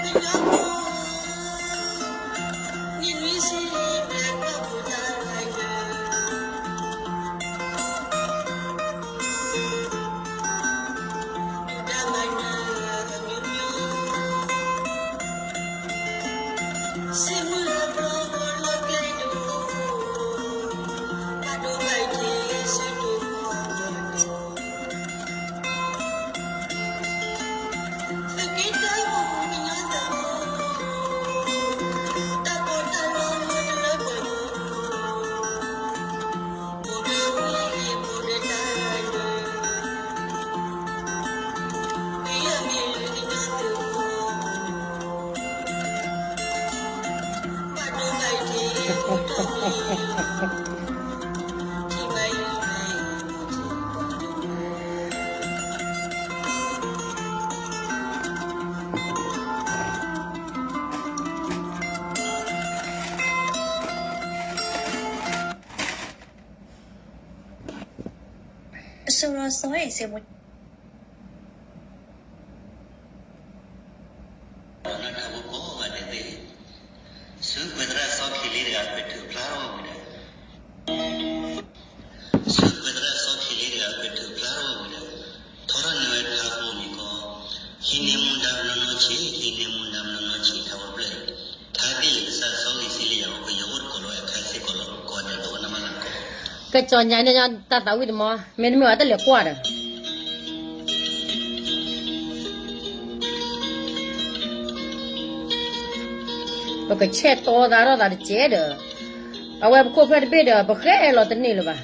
ဒီးနၢ်ထၢၣ်ဖိကိးဂၤဒဲးသ့ၣ်, ဆူပှဲၤသရၣ်စီၤခံလ့တဂၤ ပဲာ်ထူၣ်ဖျါထီၣ်ဝဲဒီး, ဆူပှဲၤသရၣ်စီၤခံလ့တဂၤ ပဲာ်ထူၣ်ဖျါထီၣ်ဝဲဒီး, ထီထီၣ်န့ၢ်ဝဲထါဖိမံၤကီ, ဟံးန့ၢ်မူဒါပနီၢ်နီၢ်ဆံး, ဟံးန့ၢ်မူဒါပနီၢ်နီၢ်ဆံး ထါဖိဖျၢၣ်, ထါသ့ၣ်ယကစၢ်စီဂံၢ်စံလၢယၤ ပယီၤအိၣ်တကိးလီၤ အခါစ့ၢ်ကီးလီၤ ကိးဂၤဒဲး တဝဲနမၤလၢ်ကီး, ကစီၤညါန့ၣ် တၢ်သးဝံၣ်တမီၤ မ့တမ့ၢ်ဝဲတလဲၤကွၢ်ဒီး ပကဆဲးတီသးထီၣ်သးတကဲးဒီး, အဝဲပခိၣ်ဖျၢၣ်တဘ့ၣ်ဒီး ပဃဲလီၤတန့ၢ်လၢၤဘၣ်.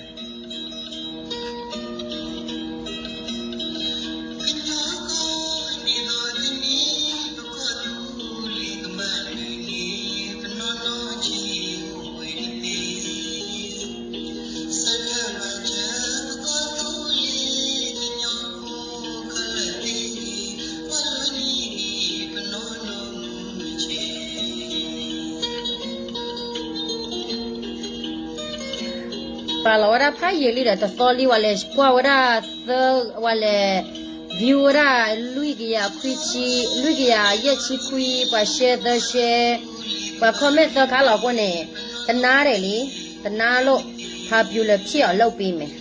ပာ်လီၤဝဲဒၣ်ဖးယံာ်လံဒီး တသီလံ ဝဲလဲၤကွၢ်ဝဲဒၣ်သၢ ဝဲလဲၤ view ဝဲဒၣ် လွံၢ်ကယၤခွံဆံ, လွံၢ်ကယၤယဲၢ်ဆံခွံ, ပှၤ share သၢ share, ပှၤ comment သၢခါလီၤအဃိန့ၣ်, တနါဒဲးလံ, တနါလိၣ်, ဖးပူၤလၢထံၣ်အီၤလၢပံၤမဲာ်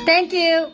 Thank you.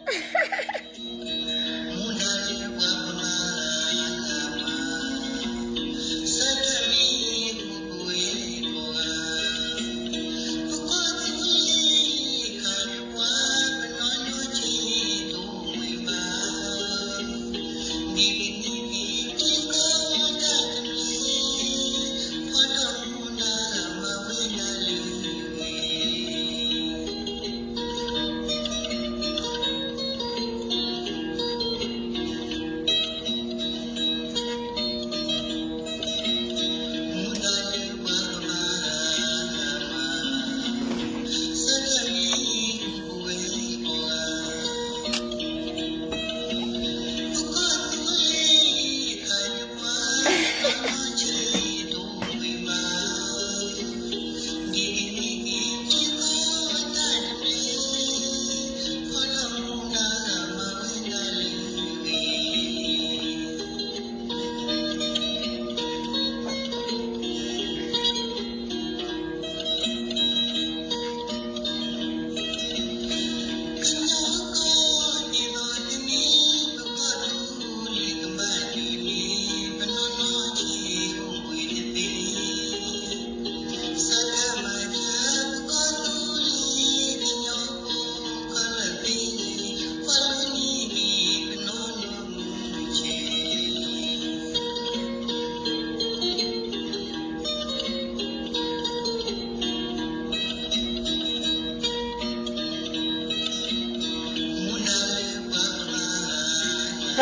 သးဝံၣ်ဖျ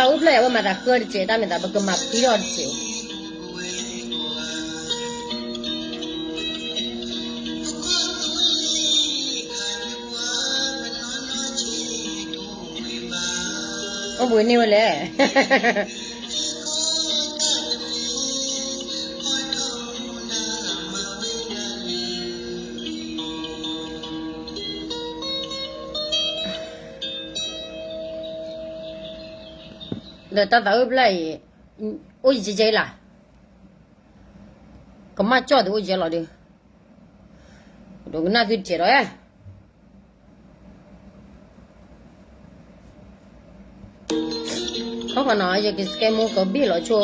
ၢၣ်အံၤ အဝဲမၤသးဃၢတစဲး တၢ်မ့ၢ်သး ပကမၤဖှံထီၣ်တစဲး အိၣ်ဘှံးန့ၢ်ဝဲလဲၣ်. ဒီးတၢ်သးအုၣ်ဖျၢၣ်အံၤ အိၣ်ယံာ်ကဲကဲအံၤလၢ်, ကမၣ်ကၠီၣ်သုအိၣ်ယံာ်လီၤဒုး, ဒိကနၣ်သုတကဲးဒီး ဟီၣ်ခီနီၤ ယကစကဲမူကဘ့ၣ်လီၤဆိ,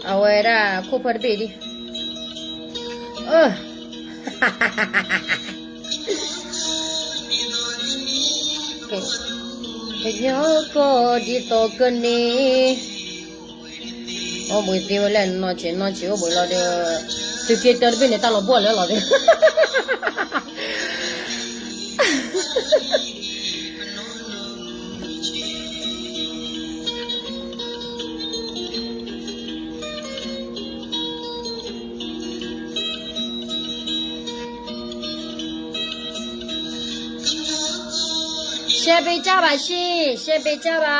အဝဲဒၣ်ခိၣ်ဖၢတဘ့ၣ်ဒံး, ကညီကီၢ်ဒ်သိးကန့ၢ်, အိၣ်ဘှံးသ့ဝဲလဲၣ် နီၢ်ဆံးနီၢ်ဆံးအိၣ်ဘှံးလီၤဒီး, သုးက့တၢတဘ့ၣ်န့ၣ် တၢ်လီၤဘှီၣ်လၢလီၤသ့ ရှဲပေးကြပါရှင်, ရှဲပေးကြပါ.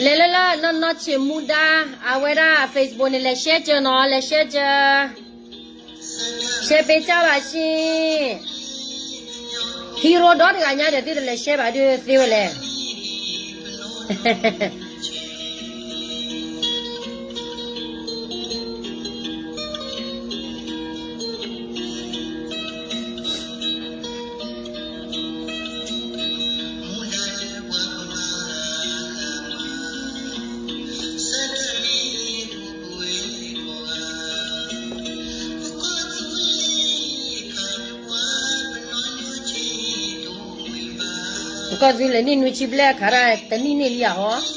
လဲၤလၢလၢနီၢ်နီၢ်ဆံးမူဒါ, အဝဲဒၣ် Facebook န့ၣ် လဲၤရှဲကၢနီၤ, လဲၤရှဲကၢ, ရှဲပေးကြပါရှင်. ဟံးရိဒီတဂၤညါဒီး သုတလဲၤရှဲဘၣ်ဒုးသ့ဝဲလဲၣ်. ကီၢ်သူလ့ၤနံၣ်နွံဆံဘျဲၣ် ခးဒၣ်တနံၣ်န့ၣ်လံဧါဟီ.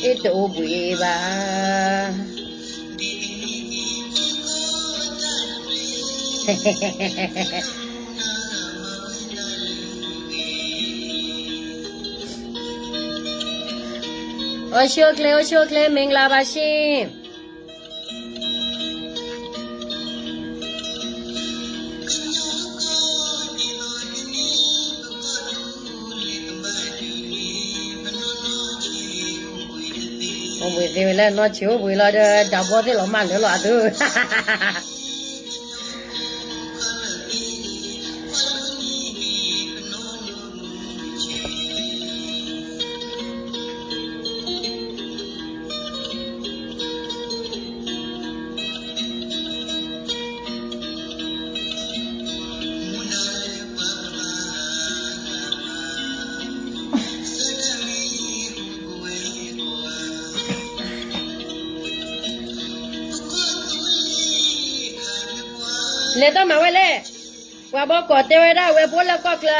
အ့ၣ်တအိၣ်ဘှံးဘၣ်. အိၣ်ဆူၣ်အိၣ်ချ့ အိၣ်ဆူၣ်အိၣ်ချ့ မ့ၢ်ကလၤဘၣ်ဆ့. အိၣ်ဘှံးသ့ဝဲလၢနီၢ်ဆံးအိၣ်ဘှံးလီၤဒီး တၢ်ဘီသ့ၣ်လီၤမၢ်လၢလီၤအသု. လဲၤတၢ်မၤဝဲလဲၣ်. ပှၤဘီကီၢ်တဲဝဲဒၣ်ဝဲ ပအိၣ်လၢကီၢ်ချၢ, ပ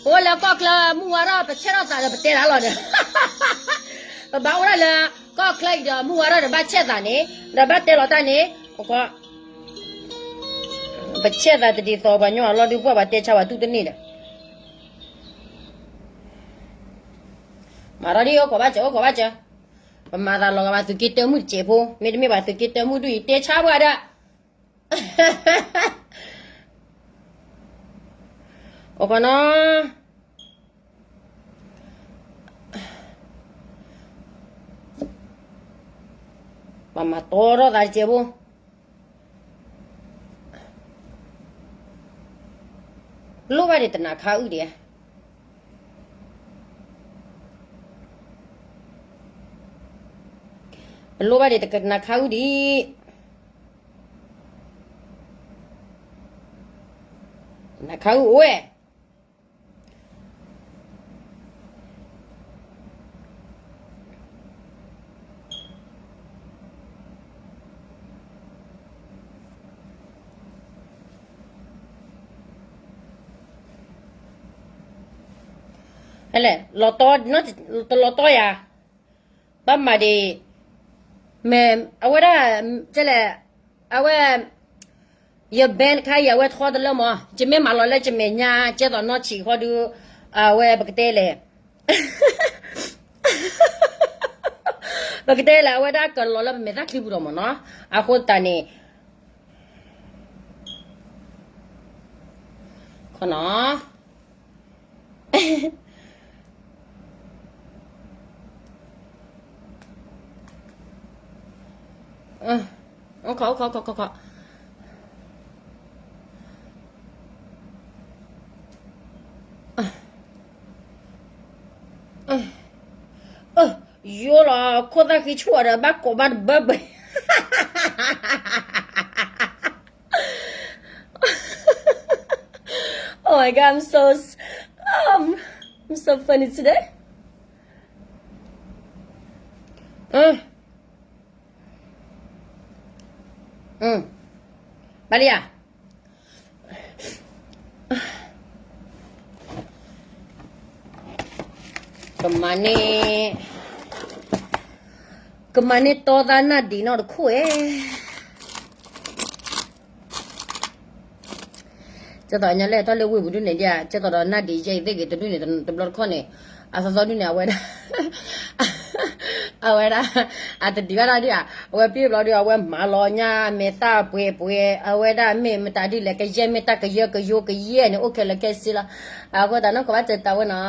အိၣ်လၢကီၢ်ချၢ မုၢ်ဝါထီၣ် ပဆဲးထီၣ်သးဒီးပတဲတၢ်လီၤဒီး, ပဘၣ်အိၣ်ဒၣ်လၢကီၢ်ချၢအံၤဒီး မုၢ်ဝါထီၣ်ဒီးဘၣ်ဆဲးသးန့ၣ် ဒီးဘၣ်တဲလီၤတၢ်န့ၣ်, ပဆဲးသးတဒ်သိးပှၤညီအလီၢ်ဒုး ပှၤဘၣ်တဲဆါဝဲတူၢ်တန့ၢ်ဒီး, မၤထီၣ်ဒ်အိၣ်ခိးဘၣ်စၢၤ အိၣ်ခိးဘၣ်စၢၤ, ပမၤသးလီၤဂာ်ဘၣ်သုးက့တၢမုၣ်တစဲးဖိ, မ့တမ့ၢ်ဘၣ်သုးက့တၢမုၣ်ဒုးအံၤ တဲဆါပှၤဒီး အိၣ်ခိးနီၤ, ပမၤတီထီၣ်သးတစဲးဖိ, လိၣ်ဘၣ်ဒံးတနၤခါအုၣ်ဒံး, ပလိၣ်ဘၣ်ဒံးတနၤခါအုၣ်ဒံး, နၤခါအုၣ်အိၣ်ဝဲ. ဟဲ လဲၣ်, လီၤတီ, တလီၤတီယၤ, ဘၣ်မၤဒံး, မ့ၢ်အဝဲဒၣ်, ကဲလဲၣ်, အဝဲ, ယ band တခါအံၤ အဝဲထီတလၢမး, ယမ့ၢ်မၤလီၤလၢယမဲာ်ညါ ကဲသိးနီၢ်ဆံးဃီဒု, အဝဲပကတဲလဲၣ် ပကတဲလဲၣ် အဝဲဒၣ်ကလီၤလၢပမဲာ်သၣ်ချံပူၤဒီးမးနီၤ, အဃိသတးန့ၣ် ခီနီၤ ယိလီၤ ခိၣ်သၣ်ဃံဆူၣ်ဒီး ဘၣ်ကိးဘၣ်တဘၢဘၢ Oh my God, I'm so, um, I'm so funny today. ဘၣ်လံဧါ ကမၤန့ၢ်, ကမၤန့ၢ်တီသးနၢ်ဒံးနီၢ်တခိၣ်ဧဲ, ကဲသိးညါလဲၣ် တၢ်လၢဝ့ၢ်ပူၤဒုန့ၣ်ဒ်, ကဲသိးဒီးနၢ်ဒံးယဲအံၤသ့ၣ်ဂ့ၤတဒုန့ၣ် တဘျီတခီၣ်န့ၣ်, အသီသီဒုန့ၣ် အဝဲဒၣ် အဝဲဒၣ်, အတဒံးဘၣ်တၢ်ဒုဧါ, အဝဲပ့ၢ်ဘျီဒု အဝဲမၤလီၤညါ မဲာ်သၣ်ပှဲၤပှဲၤ အဝဲဒၣ်မ့ၢ်မတၤဒုလဲၣ် ကယဲၢ်မ့ၢ်တၢ်ကယၢကယိကယဲၢ်န့ၣ် အိၣ်ခဲလၢာ်ခဲဆ့လီၤ, အဃိသတးနီၢ်ကီၢ်ဘၣ်တဲတၢ်ဝဲနီၤ,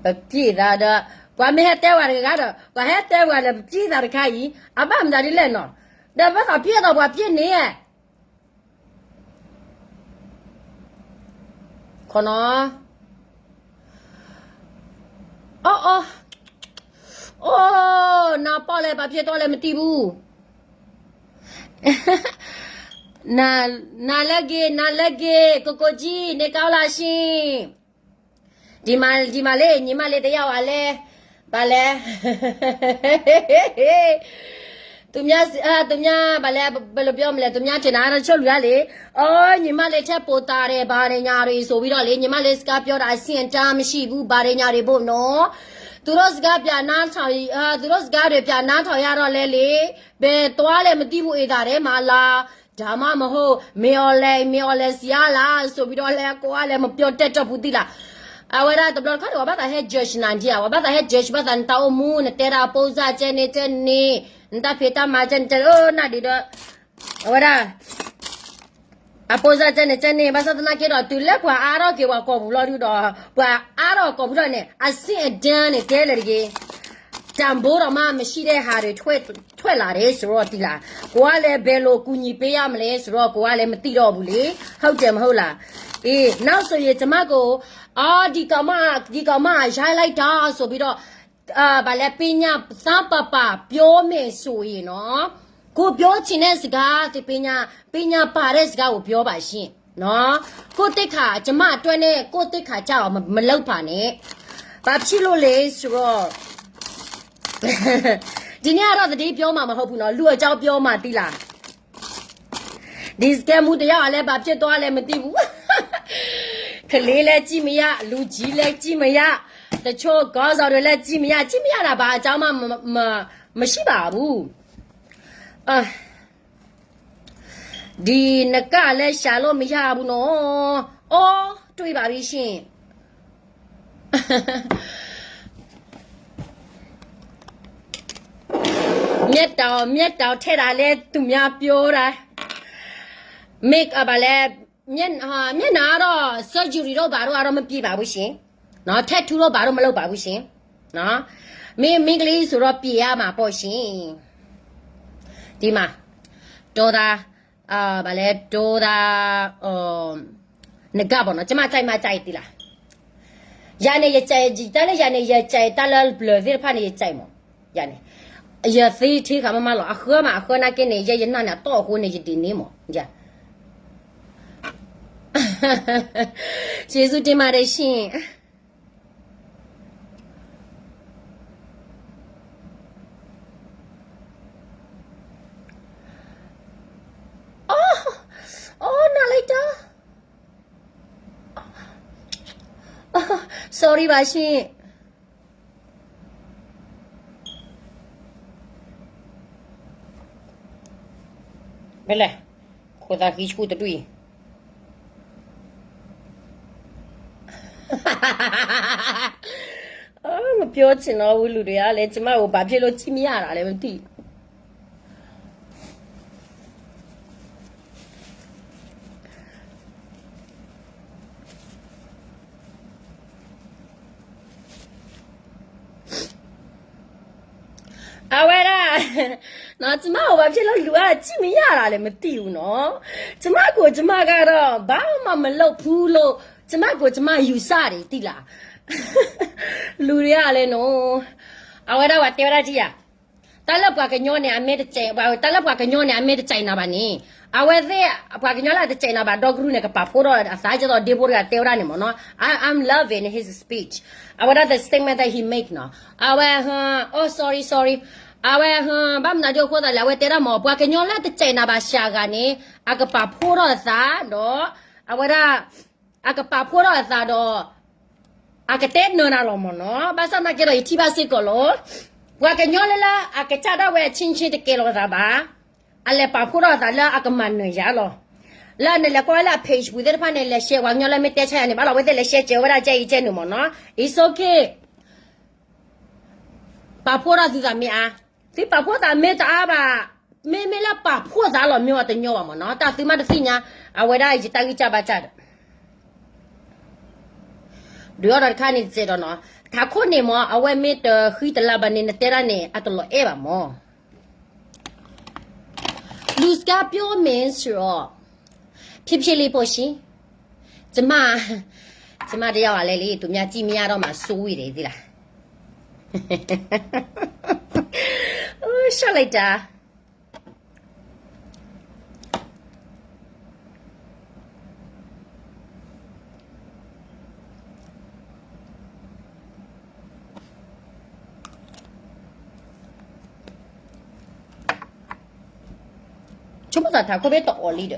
ပပျံၤသးဒီး, ပှၤမ့ၢ်ဟဲတဲဝဲတဂၤဒီး ပှၤဟဲတဲဝဲလၢပပျံၤသးတခါအံၤ အဘၣ်မတၤဒုလဲၣ်နီၤ, ဒီးဘၣ်သးပျံၤဒီးပှၤပျံၤန့ၣ် ခီနီၤ, အိၣ်အိၣ်, အိၣ်, နပီၢ်လဲၣ် ပှၤပျံၤတီလဲၣ်မတံၤဘူး, နလၢဂ့ၤ နလၢဂ့ၤ ကိကိကၠံ န့ၣ်ကလၢ်ဆံ ဒံမၤလ့ ညီမလေး တယောက် အလဲ, ဘၣ်လဲၣ်, သူများ, သူများ ဘၣ်လဲၣ်, ဘယ်လိုပြောမလဲ, သူများထင်တာ တချို့လူကလေ, အော် ညီမလေး ထက်ပိုတာတယ် ဘာတွေညာတွေ ဆိုပြီးတော့လေ, ညီမလေး စကားပြောတာ အဆင့်အတန်း မရှိဘူး ဘာတွေညာတွေပေါ့နော်, သူတို့စကားပြန်နားထောင်, သူတို့စကားတွေ ပြန်နားထောင်ရတော့လဲလေ, ဘယ်သွားလဲ မသိဘူး အိမ်သာထဲမှာလား ဒါမှမဟုတ် မင်းအောင်လှိုင် မင်းအောင်လှိုင် ဆီကလား ဆိုပြီးတော့လဲ ကိုကလည်း မပြောတတ်တော့ဘူး သိလား, အဝဲဒၣ်တဘျီတခီၣ်န့ၣ် ပှၤဘၣ်သးဟဲ judge နၤဒံးဧါ, ပှၤဘၣ်သးဟဲ judge ဘၣ်သးနတၢ်အိၣ်မူ နတဲဒၣ် အပိစၢ် ကဲန့ၣ်ကဲန့ၣ်, နတၢ်ဖံးတၢ်မၤ ကဲန့ၣ်ကဲန့ၣ်, အိၣ်နၢ်ဒံးဒီး, အဝဲဒၣ် အပိစၢ် ကဲန့ၣ်ကဲန့ၣ်, ဘၣ်ဆၣ်သနာ်က့ဒီး တုၤလၢပှၤအါထီၣ်က့ၤပှၤကိာ်ပူၤလီၤဒုဒီး ပှၤအါထီၣ်ကိာ်ပူၤထီၣ်န့ၣ် အဆင့်အတန်းန့ၣ် တဲလဲၣ်တဂ့ၤ, တၢ်ဘိဒီးမး မရှိတဲ့ဟာတွေ ထွက်လာတယ်ဆိုတော့ သိလား, ကိုကလည်း ဘယ်လိုကူညီပေးရမလဲဆိုတော့ ကိုကလည်း မသိတော့ဘူးလေ, ဟုတ်တယ်မဟုတ်လား, အေး နောက်ဆိုရင် ကျွန်မကို အော် ဒီကောင်မ ဒီကောင်မ ရိုက်လိုက်တာဆိုပြီးတော့ ဘာလဲ ပညာသားပါပါ ပြောမယ်ဆိုရင်နော်, ကိုပြောချင်တဲ့စကား ပညာ, ပညာပါတဲ့စကားကို ပြောပါရှင်နော်, ကိုယ့်သိက္ခာ ကျွန်မအတွက်နဲ့ ကိုယ့်သိက္ခာကျအောင် မ, မလုပ်ပါနဲ့, ဘာဖြစ်လို့လဲဆိုတော့ ဒီနေ့ကတော့ သတင်းပြောမှာ မဟုတ်ဘူးနော်, လူအကြောင်းပြောမှာ သိလား, ဒီစကဲမူတယောက်လည်း ဘာဖြစ်သွားလဲ မသိဘူး, ကလေးလည်း ကြည့်မရ, လူကြီးလည်း ကြည့်မရ, တချို့ခေါင်းဆောင်တွေလည်း ကြည့်မရ, ကြည့်မရတာ ဘာအကြောင်းမှ မ, မ, မရှိပါဘူး, အာ ဒီနကလည်း ရှာလို့မရဘူးနော်, အော် တွေ့ပါပြီရှင်, မျက်တောင် မျက်တောင်ထည့်တာလည်း သူများပြောတာ, မ့ၢ်က ဘာလဲ, မျက်, မျက်နှာကတော့ surgery တို့ဘာတို့ကတော့ မပြေပါဘူးရှင်နော်, tattoo တို့ဘာတို့ မလုပ်ပါဘူးရှင်နော်, မင်း မိန်းကလေးဆိုတော့ ပြေရမှာပေါ့ရှင်, ဒီမှာ ဒေါသ, ဘာလဲ, ဒေါသ, နကပေါ့နော်, ကျမကြိုက်မှကြိုက် သိလား, ယၤန့ၣ် ယကြိုက်, တၢ်လၢယၤန့ၣ် ယကြိုက်, တၢ်လၢဘျၢသ့ၣ်တဖၣ်န့ၣ် ယကြိုက်မး, ယၤန့ၣ်, ယသ့ထဲဃာ်မးမးလီၤ, အဃၢမး အဃၢနာ်က့န့ၣ် ယဲယနၢ်န့ၣ် အတီၢ်အဃိန့ၣ် ယဒံးန့ၢ်မး, ယၤ ကျေးဇူးတင်ပါတယ်ရှင်. အိ, အိ, နာ်လိုက်တာ, အိ, sorry ဘၣ်ရှ့ၣ်. မ့ၢ်လဲၣ်, ခိၣ်သးဃံဆူတဒူၣ်အံၤ. မပြောချင်တော့ဘူး လူတွေကလည်း ကျမကို ဘာဖြစ်လို့ ကြည့်မရတာလဲ မသိဘူး. အဝဲဒၣ်, ကျမကို ဘာဖြစ်လို့ လူက ကြည့်မရတာလဲ မသိဘူးနော်. ကျမကို ကျမကတော့ ဘာမှမလုပ်ဘူးလို့ ကျမကို ကျမ ယူဆတယ် သိလား. လူတွေကလည်းနော်, အဝဲဒၣ် ပှၤတဲဝဲဒၣ် ကြည့်ရ တၢ်လၢပှၤကညီန့ၣ် အမ့ၢ်တစဲး, တၢ်လၢပှၤကညီန့ၣ် အမ့ၢ်တစဲးနၤဘၣ်န့ၣ်, အဝဲသ့ၣ် ပှၤကညီလၢအတစဲးနၤဘၣ် ဒီကရူၢ်န့ၣ် ကပာ်ဖှိၣ်ထီၣ်အသး ကဲသိး ဒ့ဖိတဂၤ တဲဝဲဒၣ်န့ၣ်မ့ၢ်နီၤ. I, I'm loving his speech. အဝဲဒၣ် the statement that he make နီၤ. အဝဲ, oh, sorry, sorry. အဝဲ, ဘၣ်မနုၤဒ်အဃိသတးလဲၣ်, အဝဲတဲဒၣ်မ့ၢ် ပှၤကညီလၢတစဲးနၤဘၣ် ရှၤဂၤန့ၣ် အကပာ်ဖှိၣ်ထီၣ်အသးဒီး အဝဲဒၣ် အကပာ်ဖှိၣ်ထီၣ်အသးဒီး အကတဲနၢၤနၤလီၤမ့ၢ်နီၤ. ဘၣ်ဆၣ်သနာ်က့ဒီး ယထံၣ်ဘၣ်စ့ၢ်ကီးလီၤ. ပှၤကညီလၢလၢ အကစၢ်ဒၣ်ဝဲအချင်းချင်း တကဲလီၤသးဘၣ်, အလဲၤပာ်ဖှိၣ်ထီၣ်အသးလၢအကမၤနၢၤယၤလီၤ. လၢနလဲၤကွၢ်ဝဲလၢအ page ပူၤသ့ၣ်တဖၣ်န့ၣ် လဲၤ share ပှၤကညီလၢမ့ၢ်တဲဆါယၤန့ၣ် ဘၣ်လီၤ အဝဲသ့ၣ်လဲၤ share စၢၤဝဲဒၣ်ကဲအံၤကဲနုာ်မ့ၢ်နီၤ. It's okay. ပာ်ဖှိၣ်ထီၣ်သုသးမ့ၢ်အါ, သုပာ်ဖှိၣ်သးမ့ၢ်တအါဘၣ်, မ့မ့ၢ်လၢပာ်ဖှိၣ်သးလီၤ မ့ၢ်အီၤတညီဘၣ်မ့ၢ်နီၤ. တၢ်သုမ့ၢ်တသ့ၣ်ညါ, အဝဲဒၣ်ယတၢ်ဂံၢ်စၢ်ဘါစၢ်ဒီး ဒုးအီၣ်ဒီးတခါန့ၣ် စဲးဒီးနီၤ, ထးခိၣ်န့ၣ်မ့ၢ် အဝဲမ့ၢ်တဃံတလၤဘၣ်န့ၣ် နတဲဒၣ်န့ၣ် အတလီၤအဲၣ်ဘၣ်မ့ၢ်. လူစကားပြောမယ်ဆိုတော့ ဖြည်းဖြည်းလေးပေါ့ရှင်. ကျမ, ကျမတယောက်အလဲလေ, သူများကြည့်မရတော့မှာ စိုးရိမ်တယ် သိလား. ရှော့လိုက်တာ. ဆိကမိၣ်သးထးခိၣ်ဘ့ၣ်တအီၣ်လံဒီး,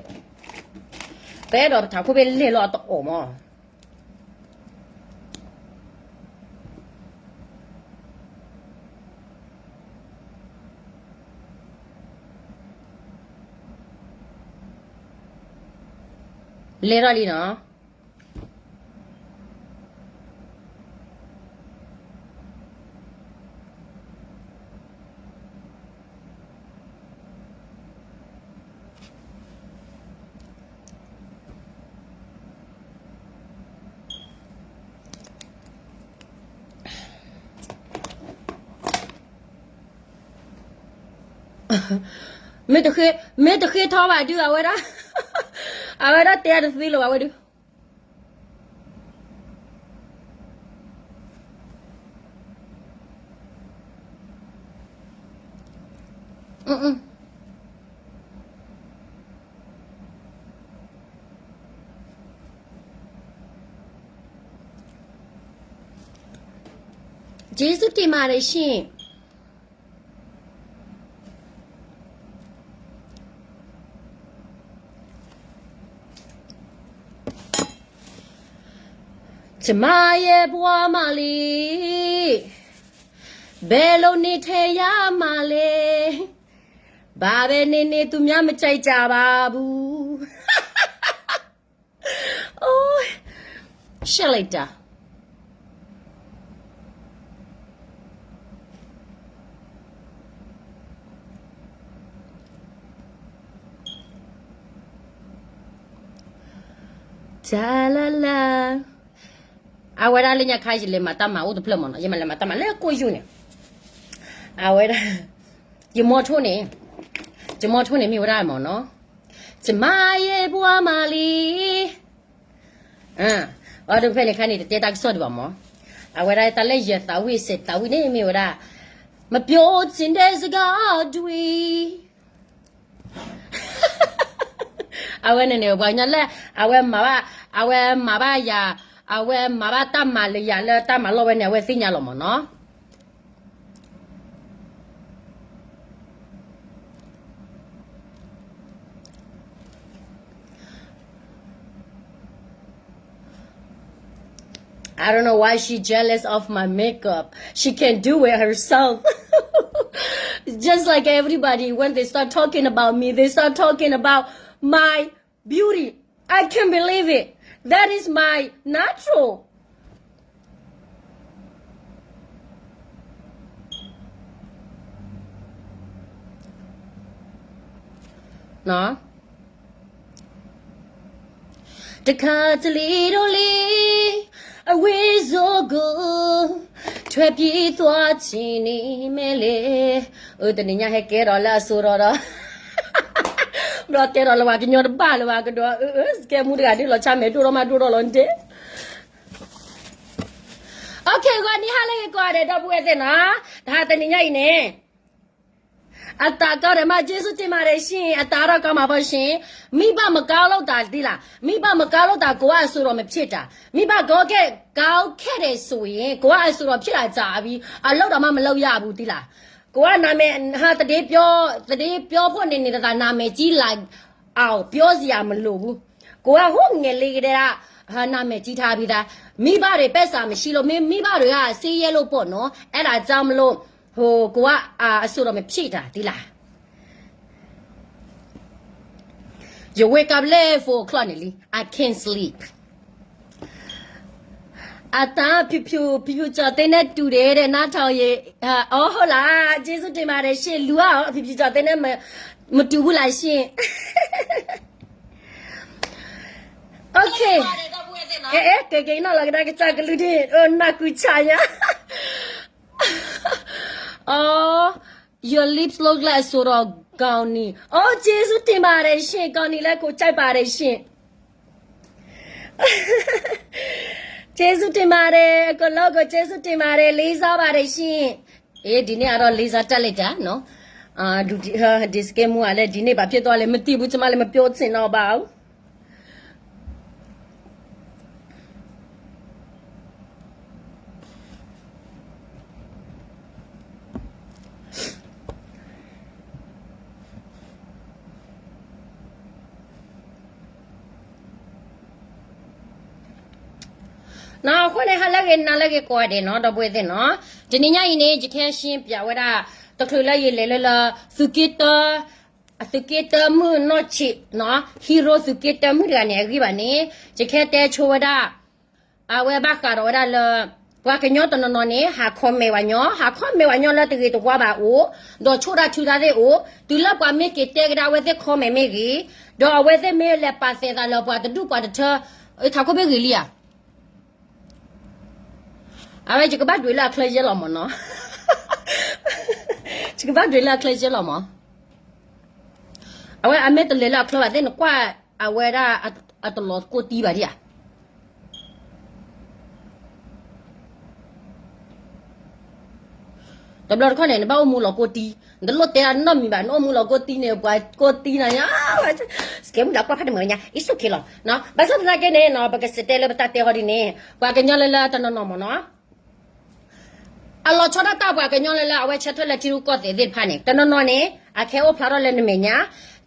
ပအဲၣ်ဒိးပထးခိၣ်ဘ့ၣ်လဲၢ်လီၤအတအီၣ်မး. လဲၤထီၣ်လံနီၤ. မ့ၢ်တဃ့, မ့ၢ်တဃ့ထီဘၣ်ဒုး အဝဲဒၣ်, အဝဲဒၣ်တဲတသ့လၢၤဘၣ်ဝဲဒုး. ကျေးဇူးတင်ပါတယ်ရှင်. ကျမရဲ့ဘဝမှာလေ, ဘယ်လိုနေထိုင်ရမှာလဲ, ဘာပဲနေနေ သူများမကြိုက်ကြပါဘူး. အိုး, ရှက်လိုက်တာ. တၢ်လၢ်လၢ်, အဝဲဒၣ်လၢညါခါ ယလဲၤမၤတၢ်မၤအိၣ်တဖျၢၣ်မ့ၢ်နီၤ, ယမၤလဲၤမၤတၢ်မၤလၢကိၣ်ယုၢ်န့ၣ်, အဝဲဒၣ် ယမီထိၣ်န့ၣ်, ယမီထိၣ်န့ၣ်မ့ၢ်ဝဲဒၣ်မ့ၢ်နီၤ, ကျမရဲ့ဘဝမှာလေ, အဝဲဒၣ်ဖဲန့ၣ်ခါန့ၣ် တတဲတၢ်ကစီၣ်ဒံးဘၣ်မ့ၢ်, အဝဲဒၣ်တၢ်လၢယသးဝံၣ်စဲးသးဝံၣ်န့ၣ်မ့ၢ်ဝဲဒၣ်, မပြောချင်တဲ့စကားတွေ အဝဲန့ၣ်န့ၣ် ပှၤကညီလၢ အဝဲမၤဘၣ်, အဝဲမၤဘၣ်ယၤ, အဝဲမၤဘၣ်တၢ်မၤလၢယၤလၢတၢ်မၤလီၢ်ဝဲန့ၣ် အဝဲသ့ၣ်ညါလီၤမ့ၢ်နီၤ. အ I don't know why she jealous of my makeup. She can do it herself. Just like everybody, when they start talking about me, they start talking about my beauty. I can't believe it. That is my natural. တခါတလံၤဒိၣ်လံ, အဝ့ၢ်စိကိၣ်, ထွဲပံသွါထံန့ၣ်မဲလဲၣ်. အၢ တနံၤညါဟဲကဲထီၣ်လၢအစိၤဒီးဒီး, ဘျီတဲထီၣ်လၢပှၤကညီတဘၣ်လၢၤဘၣ်ကဒီး, အၢ အၢ စကဲမူတဂၤဒ်လီၤဆါမဲာ်ဒိၣ်ထီၣ်မးဒိၣ်ထီၣ်လီၤန့ၣ်တဲ. အခဲဂီၤနံၤဟါလၢဂ့ၤကိးဂၤဒဲး ဒီပုၢ်ဝဲၢ်သ့ၣ်နီၤ, တဟါတနံၤညါအံၤန့ၣ် အတၢ်ကီဒီးမး ကျေးဇူးတင်ပါတယ်ရှင်, အတၢ်ထီၣ်ကီမးဘၣ်ရှင်, မ့ၢ်ဘၣ်မကါလိာ်တၢ်ဒ်လဲၣ်, မ့ၢ်ဘၣ်မကါလိာ်တၢ်ကိးအစိၤဒီးမဖျ့ၣ်တၢ်, မ့ၢ်ဘၣ်ကီကဲကါခဲဒဲးစိၤအံၤ ကိးအစိၤဒီးဖျ့ၣ်တၢ်တၢ်အဘံ အလုပ်တော့မှမလုပ်ရဘူးဒ်လဲၣ်, ကိးအနာမည် ဟါ သတင်းပြော သတင်းပြောဖို့နေနေသာသာ နာမည်ကြီးလာအောင် ပြောစရာမလိုဘူး, ကိးအဟိုငယ်လေးကတည်းက နာမည်ကြီးထားပြီးသား, မိဘတွေပိုက်ဆံမရှိလို့ မိမိဘတွေကဆင်းရဲလို့ပေါ့နော်, အဲ့ဒါကြောင့်မလို့ ဟို ကိုကအဆိုတော်မဖြစ်တာသီလၢ You wake up late four o'clock န့ၣ်လံ I can't sleep. အတၢ်ဖြူဖြူဖြူဖြူကျော်သင်းနဲ့တူတယ်တဲ့ နားထောင်ရေ အော်ဟုတ်လား ကျေးဇူးတင်ပါတယ်ရှင် လူอ่ะဖြူဖြူကျော်သင်းနဲ့မမတူဘူးလားရှင် Okay. အဲအဲကဲကဲနီၢ်လီၤကဒါကစၢ်ကလုၢ်ဒ့ၣ် နၢ်ကူၣ်ဆါယါ အော် Your lips look like ဆိုတော့ ကောင်းနံ အော် ကျေးဇူးတင်ပါတယ်ရှင် ကောင်းနံလည်းကိုကြိုက်ပါတယ်ရှင် ကျေးဇူးတင်ပါတယ် အကုန်လုံးကိုကျေးဇူးတင်ပါတယ် လေးစားပါတယ်ရှင် အေး ဒီနေ့ကတော့ လေးစားတတ်လိုက်တာနော် အာ ဒုတိယ disclaimer ကလည်း ဒီနေ့ဘာဖြစ်သွားလဲ မသိဘူး ကျမလည်း မပြောချင်တော့ပါဘူး နော် အဃိန့ၣ် ဟါလၢဂ့ၤ နၤလၢဂ့ၤ ကိးဂၤဒဲးနီၤ ဒီပုၢ်ဝဲၢ်သ့ၣ်နီၤ တနံၤညါအံၤန့ၣ် ယကဟဲရှင်းပြဝဲဒၣ် တချုးလၢယလဲၤလၢလၢ သုးက့တၢ သုးက့တၢမုၢ်နီၢ်ဆံးနီၤ hero သုးက့တၢမုၢ်တဂၤန့ၣ် အဂံၢ်ဘၣ်န့ၣ် ယကဟဲတဲဆိဝဲဒၣ် အဝဲဘၣ်ဃးဒီးဝဲဒၣ်လၢ ပှၤကညီတနီၤနီၤန့ၣ် ဟး comment ဝဲညီ ဟး comment ဝဲညီလၢတဂ့ၤတဝါဘၣ်အိၣ် ဒီးဆိၣ်တၢ်ထုတၢ်သ့ၣ်အိၣ် တုၤလၢပှၤမ့ၢ်က့ၤတဲကဒါအဝဲသ့ၣ် comment မ့ၢ်ဂ့ၤ ဒီးအဝဲသ့ၣ်မ့ၢ်လဲၤပာ်သဲးသးလၢပှၤတဒူၣ်ပှၤတထၢ ထးခိၣ်ဘ့ၣ်ဂ့ၤလံဧါ အဝဲယကဘၣ်ဒွဲးလၢအချၢယဲလီၤမးနီၤ ယကဘၣ်ဒွဲးလၢအချၢယဲလီၤမး အဝဲအမ့ၢ်တလဲၤလၢအချၢဘၣ်သ့ၣ် နကွၢ်အဝဲဒၣ်အတလီၤကိၢ်တံၢ်ဘၣ်ဒံးဧါ တဘျီတခီၣ်န့ၣ် နဘၣ်အိၣ်မူလီၤကိၢ်တံၢ် နတလိၣ်တဲဒၣ်နီတမံၤဘၣ် နအိၣ်မူလီၤကိၢ်တံၢ်န့ၣ် ပှၤကိၢ်တံၢ်နၤညါ စကဲမုၢ်ဒီးကွၢ်ဖးတမုာ်ညါ အံၤဆိၣ်ခ့လီၤ ဘၣ်ဆၣ်သနာ်က့န့ၣ် ပကစတဲလၢပတၢ်တဲဟီဒ်န့ၣ် ပှၤကညီလၢလၢတနီၤနီၤမးနီၤ အလီၤဆီဒၣ်တၢ်ပှၤကညီလၢလၢအဝဲဆၢထၢၣ်လၢထံရူၢ်ကီၢ်သဲးသ့ၣ်တဖၣ်န့ၣ် တနီၤနီၤန့ၣ် အခဲအိၣ်ဖျါထီၣ်လၢနမဲာ်ညါ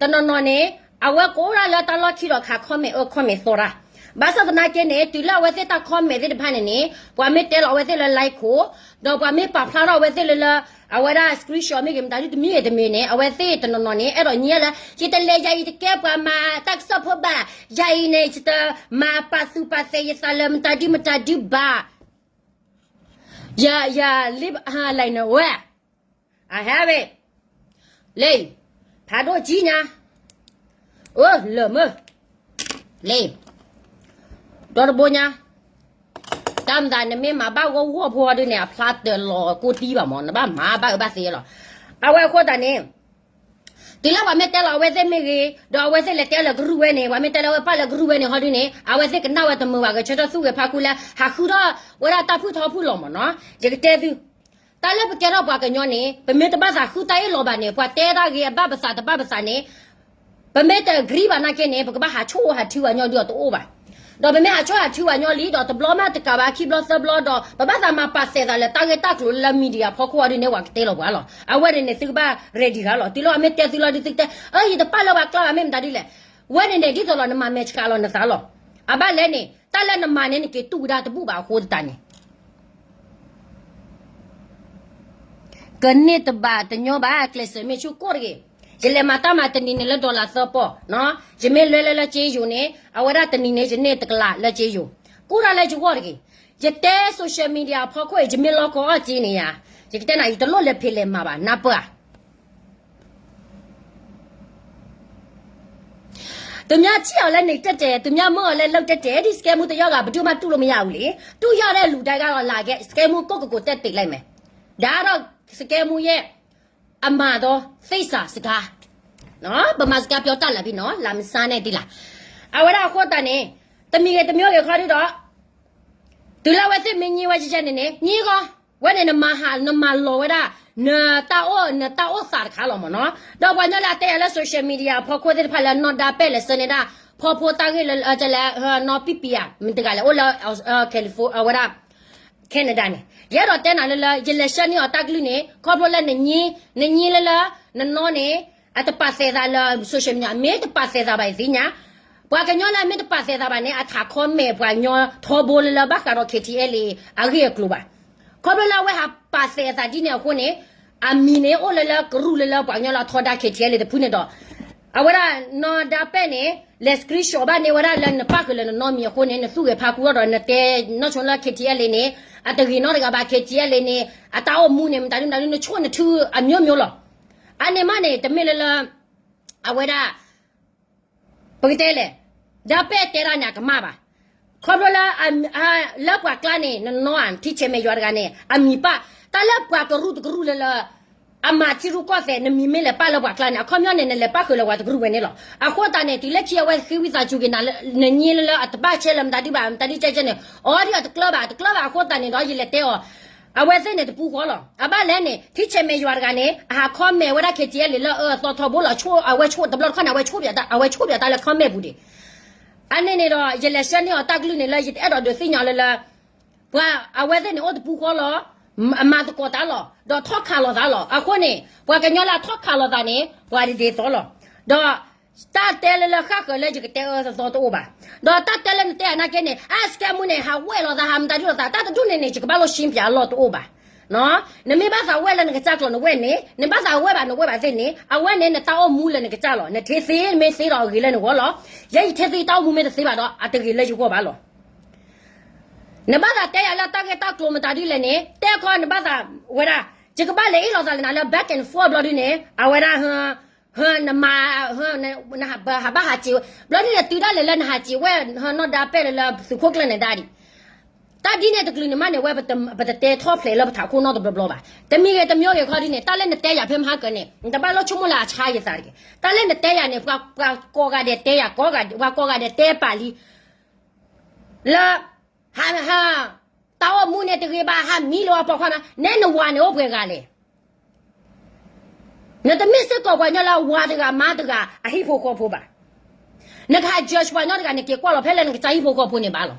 တနီၤနီၤန့ၣ် အဝဲကအိၣ်ဒၣ်လၢတၢ်လီၢ်ခံဒီးခး comment အၢ comment သီတၢ် ဘၣ်ဆၣ်သနာ်က့န့ၣ် တုၤလၢအဝဲသ့ၣ်တၢ် comment သ့ၣ်တဖၣ်န့ၣ်န့ၣ် ပှၤမ့ၢ်တဲလီၤအဝဲသ့ၣ်လၢ like ခိၣ် ဒီးပှၤမ့ၢ်ပာ်ဖျါထီၣ်အဝဲသ့ၣ်လၢလၢ အဝဲဒၣ် screenshot မ့ၢ်ဂ့ၤ မတၤဒုတမံၤဂ့ၤတမံၤန့ၣ် အဝဲသ့ၣ်တနီၤနီၤန့ၣ် အဲၣ်ဒိးညါလၢ ယတလဲၤယၤအံၤတကဲပှၤမၤတၢ်ကစီၣ်ဖိဘၣ် ယၤအံၤန့ၣ် ယတမၤပာ်သူၣ်ပာ်သဲးယသးလၢမတၤဒုမတၤဒုဘၣ် ယၤ ယၤ lip ဟါ liner ဝဲ အဟဲဝဲ လ့ ဖးဒိၣ်ကံညါ အိ လၢမုၢ် လ့ ဒီတဘိညါ တၢ်မတၤနမ့ၢ်မၤဘၣ်ဂီၢ်ဂီၢ်ဖိဒ်န့ၣ် အဖျါတလီၤကိၢ်တံၢ်ဘၣ်မး နဘၣ်မၤဘၣ်အၢဘၣ်သီလီၤ အဝဲအဃိသတးန့ၣ် တုၤလၢပှၤမ့ၢ်တဲလီၤအဝဲသ့ၣ်မ့ၢ်ဂ့ၤ ဒီးအဝဲသ့ၣ်လဲၤတဲလၢကရူၢ်ဝဲန့ၣ် ပှၤမ့ၢ်တဲလၢအဝဲပာ်လၢကရူၢ်ဝဲန့ၣ် ဟီဒ်န့ၣ် အဝဲသ့ၣ်ကနၣ်ဝဲတမုာ်ဘၣ် ဂဲၤဆၢထၢၣ်သူၣ်ဂဲၤဖးခူလၢ ဟးဃုထီၣ်ဝဲဒၣ်တၢ်ဖုၣ်ထီဖုၣ်လီၤမးနီၤ ယကတဲသု တၢ်လၢပကဲထီၣ်ပှၤကညီန့ၣ် ပမ့ၢ်တဘၣ်သးဃုတၢ်အ့ၣ်လိာ်ဘၣ်န့ၣ် ပှၤတဲတၢ်ဂ့ၤအဘၣ်ပသးတဘၣ်ပသးန့ၣ် ပမ့ၢ်တ agree ဘၣ်နာ်က့န့ၣ် ပကဘၣ်ဟးဆိၣ်ဟးထုပှၤညီဒ်အီၤတအိၣ်ဘၣ် ဒီးပမ့ၢ်ဟးဆိၣ်ဟးထုပှၤညီလံ ဒီးတဘျီမးတကးဘၣ် ခံဘျီသၢဘျီဒီး ပဘၣ်သးမၤပာ်သဲးသးလၢတၢ်ဂ့ၢ်တၢ်ကျိၤလၢ media ဖီခိၣ်အီၤဒ်န့ၣ် ပှၤကတဲလီၤပှၤလီၤ အဝဲန့ၣ်န့ၣ် သုကဘၣ် ready ဂၤလီၤ တုၤလၢအမ့ၢ်တဲသုလီၤဒ်သုကတဲ အၢ ယတပာ်လၢပှၤကျါဘၣ်မ့ၢ်မတၤဒ်လဲၣ် ဝဲန့ၣ်န့ၣ် ဒ်သိးလီၤနမၤမဲာ်ဆှးလီၤနသးလီၤ အဘၣ်လဲၣ်န့ၣ် တၢ်လၢနမၤန့ၣ် နက့ၤတူၢ်ဝဲဒၣ်တဘူၣ်ဘၣ်အဃိသတးန့ၣ် ကန့ၢ်တဘၣ်တညီဘၣ် ကျဲးစၢးမ့ၢ်ဆူၣ်ကိၢ်တဂ့ၤ. ယလဲၤမၤတၢ်မၤတနံၤန့ၣ်လၢ dollar သၢပီၢ်, ယမ့ၢ်လဲၤလၢလၢကၠ့ယိၤန့ၣ် အဝဲဒၣ်တနံၤန့ၣ် ယန့ၢ်တကလးလၢကၠ့ယိၤ, ကူၣ်တၢ်လၢယဂီၢ်တဂ့ၤ. ယတဲ social media အဖီခိၣ်အံၤ ယမ့ၢ်လီၤကီအီၣ်ကၠ့န့ၣ်ယါ, ယကတဲနၤ ယတလိၣ်လဲၤဖံးလဲၤမၤဘၣ် နၢ်ပၢၢ်ဧါ. သုမ့ၢ်ထံၣ်အီၤလၢန့ၣ်တဲတဲာ်, သုမ့ၢ်မၢအီၤလၢလၢတဲတဲာ်, ဒ်စကဲမူတယီၢ်ဂၤ ဘဒုးမးတူၢ်လိာ်မယါအူလံ, တူၢ်ယီၢ်ဒဲးလူၤဒဲးဂၤလီၤ လၢကဲ စကဲမူကိၢ်ကကိးတဲတ့ၢ်လၢမဲာ်, ဒါဒီးစကဲမူယဲၢ် အမၤဒီး သ့ၣ်စးစကါ, ပမၤစကါပၠီတၢ်လၢာ်ဖဲနီၤ လၢမဆါန့ၣ်ဒ်လၢ်, အဝဲဒၣ်အဃိသတးန့ၣ် တမံၤဂ့ၤတမံၤဂ့ၤခီဒုဒီး တုၤလၢအဝဲသ့ၣ်မ့ၢ်ညံဝဲကဲန့ၣ်န့ၣ် ညံဂီၤ, ဝဲန့ၣ်နမၤဟး နမၤလီၤဝဲဒၣ် နတၢ်အိၣ် နတၢ်အိၣ်သးတခါလီၤမ့ၢ်နီၤ. ဒီးပှၤကညီလၢအတဲယၤလၢ social media အဖီခိၣ်သ့ၣ်တဖၣ်လၢနီၢ်ဒါပဲၣ်လဲၤဆၢန့ၢ်ဒၣ် ဖီဖိတၢ်ဂ့ၢ်လၢ လၢ နီၢ်ပံပံဧါ မတၤတဂၤလဲၣ် အိၣ်လၢ California အဝဲဒၣ် Canada န့ၣ် ယအဲၣ်ဒိးတဲနၤလၢလၢ ယလဲၤဆှၢန့ၢ်အီၤတၢ်ကလုၢ်န့ၣ် ခီဖျိလၢနညံ နညံလၢလၢ နနီၢ်န့ၣ် အတပာ်သဲးသးလၢ social media မ့ၢ်တပာ်သဲးသးဘၣ်ယသ့ၣ်ညါ, ပှၤကညီလၢအမ့ၢ်တပာ်သဲးသးဘၣ်န့ၣ် အထး comment ပှၤကညီထီဘိလၢလၢဘၣ်ဃးဒီး KTLA အဂ့ၢ်အကျိၤဘၣ်. ခီဖျိလၢအဝဲဟးပာ်သဲးအသးဒ်န့ၣ်အဃိန့ၣ် အမံၤန့ၣ်အိၣ်လၢလၢကရူၢ်လၢလၢပှၤကညီလၢအထီဒါ KTLA တဖုန့ၣ်ဒီး အဝဲဒၣ်နီၢ်ဒါပဲၣ်န့ၣ် လဲၤ screenshot ဘၣ်န့ၢ်ဝဲဒၣ်လၢနပၣ်ဃုာ်လၢနနီၢ်မံၤအဃိန့ၣ် နသူၣ်ဂဲၤဖးကူအီၤဒီး နတဲနီၢ်ဆိလၢ KTLA န့ၣ် အတဂ့ၤနီတဂၤဘၣ် KTLA န့ၣ် အတၢ်အိၣ်မူန့ၣ် မတၤဒုမတၤဒု နဆိၣ်နထုအမျိုးမျိုးလီၤ. အန့ၣ်မးန့ၣ် တမ့ၢ်လၢလၢ အဝဲဒၣ် ပကတဲလဲၣ်, ဒါပဲၣ်တဲဒၣ်န့ၣ် အကမၣ်ဘၣ်. ခီဖျိလၢ လၢပှၤကျါန့ၣ် နနီၢ်ဧါ ထံဆဲးမဲာ်ယွၤတဂၤန့ၣ် အမံၤပၣ်, တၢ်လၢပှၤကရူၢ်တကရူၢ်လၢလၢ အမၤထံရူၢ်ကီၢ်သဲး နမံၤမ့ၢ်လဲၤပၣ်လၢပှၤကျါန့ၣ် အခီပညီန့ၣ် နလဲၤပၣ်ဃုာ်လၢပှၤတကရူၢ်ဝဲန့ၣ်လီၤ. အဃိသတးန့ၣ် တုၤလၢခံအဝဲဃ့ဝံသးစူၤက့ၤနၤလၢ နညံလၢလၢအတဘၣ်ဆဲးလၢမတၤဒုဘၣ် မတၤဒုကဲကဲန့ၣ် အီဒ်အတကျၢၤဘၣ် တကျၢၤဘၣ်အဃိသတးန့ၣ်ဒီး ယလဲၤတဲအီၤ အဝဲသ့ၣ်န့ၣ်တပူၤဃီလီၤ. အဘၣ်လဲၣ်န့ၣ် ထံဆဲးမဲာ်ယွၤတဂၤန့ၣ် အဟး comment ဝဲဒၣ်ခ့ထံအဲလံလၢအအၢအသီထီဘိလီၤ အဝဲဆိၣ်တဘျီတခီန့ၣ် အဝဲဆိၣ်ပၠးတၢ်လၢ comment ပူၤဒံး. အန့ၣ်န့ၣ်ဒီး ယလဲၤဆှၢန့ၢ်အီၤတၢ်ကလုၢ်န့ၣ်လၢ ယတအဲၣ်ဒိးဒုးသ့ၣ်ညါလၢလၢ ပှၤအဝဲသ့ၣ်န့ၣ်အိၣ်တပူၤဃီလီၤ. အမၤသကိးတၢ်လီၤ ဒီးထီၣ်ခးလိာ်သးလီၤ. အဃိန့ၣ် ပှၤကညီလၢအထီၣ်ခးလိာ်သးန့ၣ် ပှၤဒ်သိးလီၤ. ဒီး တၢ်တဲလၢလၢဃၣ်ဃၢၤလၢယကတဲအၢသီတအိၣ်ဘၣ်. ဒီးတၢ်တဲလၢနတဲအနာ်က့န့ၣ် အစကဲမူန့ၣ် ဟးဝဲၢ်လိာ်သး ဟးမတၤဒုလိာ်သး တၢ်တဒူၣ်န့ၣ်န့ၣ် ယကဘၣ်လိၣ်ရှင်းပြအလီၢ်တအိၣ်ဘၣ်. နမ့ၢ်ဘၣ်သးဝဲၢ်လၢနကစၢ်ကျိာ်နဝဲၢ်န့ၣ် နဘၣ်သးဝဲၢ်ဘၣ်နဝဲၢ်ဘၣ်သ့ၣ်န့ၣ် အဝဲန့ၣ်နတၢ်အိၣ်မူလၢနကစၢ်လီၤ. နထံသ့မ့ၢ်သ့ဒီးအဂ့ၤလၢနဂီၢ်လီၤ. ယဲယထံသ့တၢ်အိၣ်မူမ့ၢ်တသ့ဘၣ်ဒီး အတဂ့ၤလၢယဂီၢ်ဘၣ်လီၤ. နဘၣ်သးတဲယၤလၢတၢ်ဂ့ၢ်တၢ်ကျိၤမတၤဒ်လဲၣ်န့ၣ် တဲခီနဘၣ်သးဝဲဒၣ် ယကဘၣ်လဲၤအ့ၣ်လိာ်သးလၢနၤလၢ back and forth ဘျီဒ်န့ၣ် အဝဲဒၣ် နမၤ နဟးဘၣ်ဟးစံးဝဲ ဘျီဒ်န့ၣ် တုၤဒၣ်လဲာ်လၢနဟးစံးဝဲ နီၢ်ဒါပဲၣ်လၢလၢသုးခိၣ်ကျၢၢ်န့ၣ်ဒၣ်ဒံး တၢ်ဒ်န့ၣ်တကလုာ်န့ၣ်မးန့ၣ် ဝဲပတတဲထီၣ်ဖျဲးလၢပထးခိၣ်နီတဘျီဘျီဘၣ်. တမံၤဂ့ၤတမံၤဂ့ၤခီဒ်န့ၣ် တၢ်လၢနတဲယၤဖဲမဟါကၢန့ၣ် နတဘၣ်လိၣ်ဆိကမိၣ်လၢအဆါယသးတဂ့ၤ. တၢ်လၢနတဲယၤန့ၣ် ပှၤကိးဂၤဒဲးတဲယၤ ပှၤကိးဂၤဒဲးတဲပာ်လံ လၢ ဟး တၢ်အိၣ်မူန့ၣ်တဂ့ၤဘၣ် ဟးမံလီၤပှၤခွါမး နဲနဝၤန့ၣ်အိၣ်ပှဲၤဂၤလဲၣ်. နတမ့ၢ်စ့ၢ်ကီးပှၤကညီလၢဝၤတဂၤမါတဂၤအဟံၣ်ဖိဃီဖိဘၣ်. နကဟး judge ပှၤကညီတဂၤ နက့ၤကွၢ်လီၤဖဲလၢနကစၢ်ဟံၣ်ဖိဃီဖိန့ၣ်ဘၣ်လီၤ.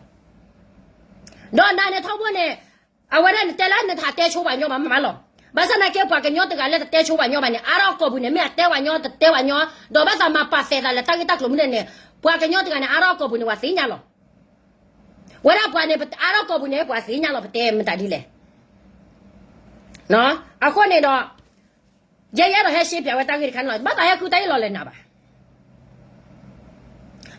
ဒီးနၤန့ၣ်ထီဘိန့ၣ် အဝဲဒၣ်နတဲလၢနတဟးတဲဆိပှၤကညီဘၣ်မးလီၤ. ဘၣ်ဆၣ်သနာ်က့ ပှၤကညီတဂၤလၢတတဲဆိပှၤကညီဘၣ်န့ၣ် အါထီၣ်ကိာ်ပူၤန့ၣ် မ့ၢ်အတဲပှၤကညီတတဲပှၤကညီ ဒီးဘၣ်သးမၤပာ်သဲးသးလၢတၢ်ဂ့ၢ်တၢ်ကျိၤမနုၤန့ၣ် ပှၤကညီတဂၤန့ၣ် အါထီၣ်ကိာ်ပူၤန့ၣ် ပှၤသ့ၣ်ညါလီၤ. ဝဲဒၣ်ပှၤန့ၣ် အါထီၣ်ကိာ်ပူၤန့ၣ် ပှၤသ့ၣ်ညါလီၤ ပတဲမတၤဒ်လဲၣ် အဃိန့ၣ်ဒီး ယဲယအဲၣ်ဒိးဟဲရှင်းပြဝဲတၢ်ဂ့ၢ်တခါန့ၣ်လီၤ. ဘၣ်သးဟဲဃုတၢ်အ့ၣ်လိာ်လၢနၤဘၣ်.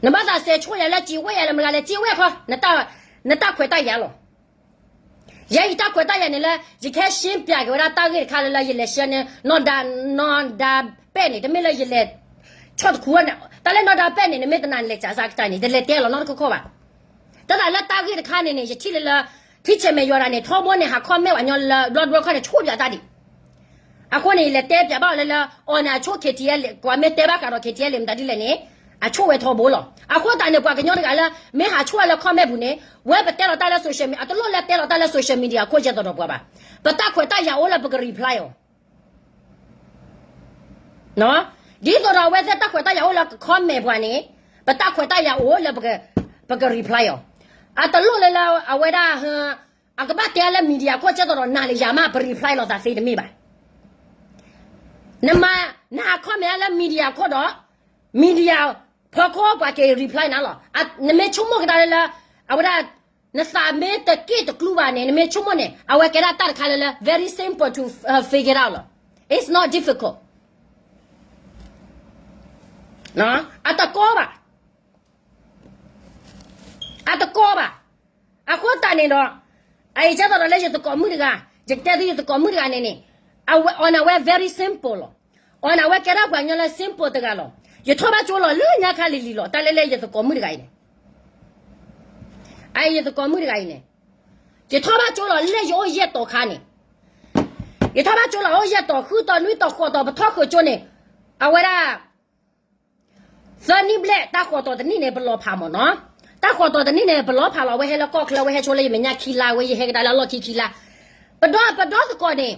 နဘၣ်သးစဲးဆိၣ်ယၤလၢစံးဝဲယၤလၢမတၤလဲၣ် စံးဝဲခီ နတၢ်ခွဲးတၢ်ယာ်လီၤ. ယဲယတၢ်ခွဲးတၢ်ယာ်န့ၣ်လၢ ယကဟဲရှင်းပြက့ၤဝဲဒၣ်တၢ်ဂ့ၢ်တခါလၢလၢယလဲၤဆှၢန့ၢ် နီၢ်ဒါ နီၢ်ဒါပဲၣ်န့ၣ် တမ့ၢ်လၢယလဲၤ ဆီၣ်တခူဝဲန့ၣ် တၢ်လၢနီၢ်ဒါပဲၣ်န့ၣ် နမ့ၢ်တနာ်န့ၣ်လဲၤစးစးကတၢၢ်န့ၣ် တလဲၤတဲလီၤနီတခီခီဘၣ်. တၢ်သးလၢတၢ်ဂ့ၢ်တခါန့ၣ်န့ၣ် ယထံၣ်လၢလၢ ထံဆဲးမဲာ်ယွၤတဂၤန့ၣ် ထီဘိန့ၣ် ဟး comment ပှၤကညီလၢ ဘျီတဘျီခီန့ၣ် ဆိၣ်ပၠးတၢ်ဒံး အဃိန့ၣ် ယလဲၤတဲပၠးဘၣ်အီၤလၢလၢ အီၤန့ၣ် အဆိၣ် KTLA ကွၢ်မ့ၢ်တဲဘၣ်ဃးဒီး KTLA မတၤဒ်လဲၣ်န့ၣ် အဆိၣ်ဝဲထီဘိလီၤ. အဃိသတးန့ၣ် ပှၤကညီတဂၤလၢ မ့ၢ်ဟးဆိၣ်ဝဲလၢ comment ပူၤန့ၣ် ဝဲပတဲလီၤတၢ်လၢ social media အတလိၣ်လၢတဲလီၤတၢ်လၢ social media အခိၣ်ယဲသိးဒီးပှၤဘၣ်. ပတၢ်ခွဲးတၢ်ယာ်အိၣ်လၢပက reply အီၤ ဒ်သိးဒီးအဝဲသ့ၣ်တၢ်ခွဲးတၢ်ယာ်အိၣ်လၢ comment ပှၤန့ၣ် ပတၢ်ခွဲးတၢ်ယာ်အိၣ်လၢ ပက reply အီၤ. အတလိၣ်လၢလၢအဝဲဒၣ် အကဘၣ်တဲလၢ media ခိၣ်ကဲသိးဒီး နၤလၢယၤမး ပ reply လိာ်သးသ့တမ့ၢ်ဘၣ်. နမၤ နဟး comment လၢ media ခိၣ်ဒီး media ဖီခိၣ်ပှၤက့ၤ reply နၤလီၤ. နမ့ၢ်ဆိကမိၣ်ကဒါလၢလၢ အဝဲဒၣ် နသးမ့ၢ်တက့ၢ်တကျူဘၣ်န့ၣ် နမ့ၢ်ဆိကမိၣ်န့ၣ် အဝဲကဲဒၣ်တၢ်တခါလၢလၢ very simple to figure out လီၤ. It's not difficult. အတကီဘၣ်. အတကီဘၣ်. အဃိသတးန့ၣ်ဒီး အအံၤကဲသိးဒီးလၢယသကိးမုၣ်တဂၤ, ယကတဲသုယသကိးမုၣ်တဂၤန့ၣ်န့ၣ် အဝဲ အီၤန့ၣ်အဝဲ very simple လီၤ. အီၤန့ၣ်အဝဲကဲဒၣ်ပှၤကညီလၢ simple တဂၤလီၤ. ယထီၣ်ဘၣ်ကၠိလီၤလၢညါခါလံၤလံၤလီၤ တၢ်လၢလၢယသကိးမုၣ်တဂၤအံၤန့ၣ်, အအံၤယသကိးမုၣ်တဂၤအံၤန့ၣ်, ယထီၣ်ဘၣ်ကၠိလီၤလၢယအိၣ်ယဲၢ်တီၤခါန့ၣ်, ယထီၣ်ဘၣ်ကၠိလီၤအိၣ်ယဲၢ်တီၤ ဃုတီၤနွံတီၤဃိးတီၤ ပထီၣ်ဃုာ်ကၠိန့ၣ်, အဝဲဒၣ် သၢနံၣ်ဘျဲၣ် တၢ်ဃိးတီၤတနံၣ်န့ၣ် ပလီၤဖးမ့ၢ်နီၤ. တၢ်ဃိးတီၤတနံၣ်န့ၣ် ပလီၤဖးလီၤ အဝဲဟဲလၢကီၢ်ချၢ အဝဲဟဲဆိလၢယမဲာ်ညါခံလါ အဝဲယဟဲကဒါလၢအလီၢ်ခံခံလါ, ပဒီ ပဒီသကိးန့ၣ်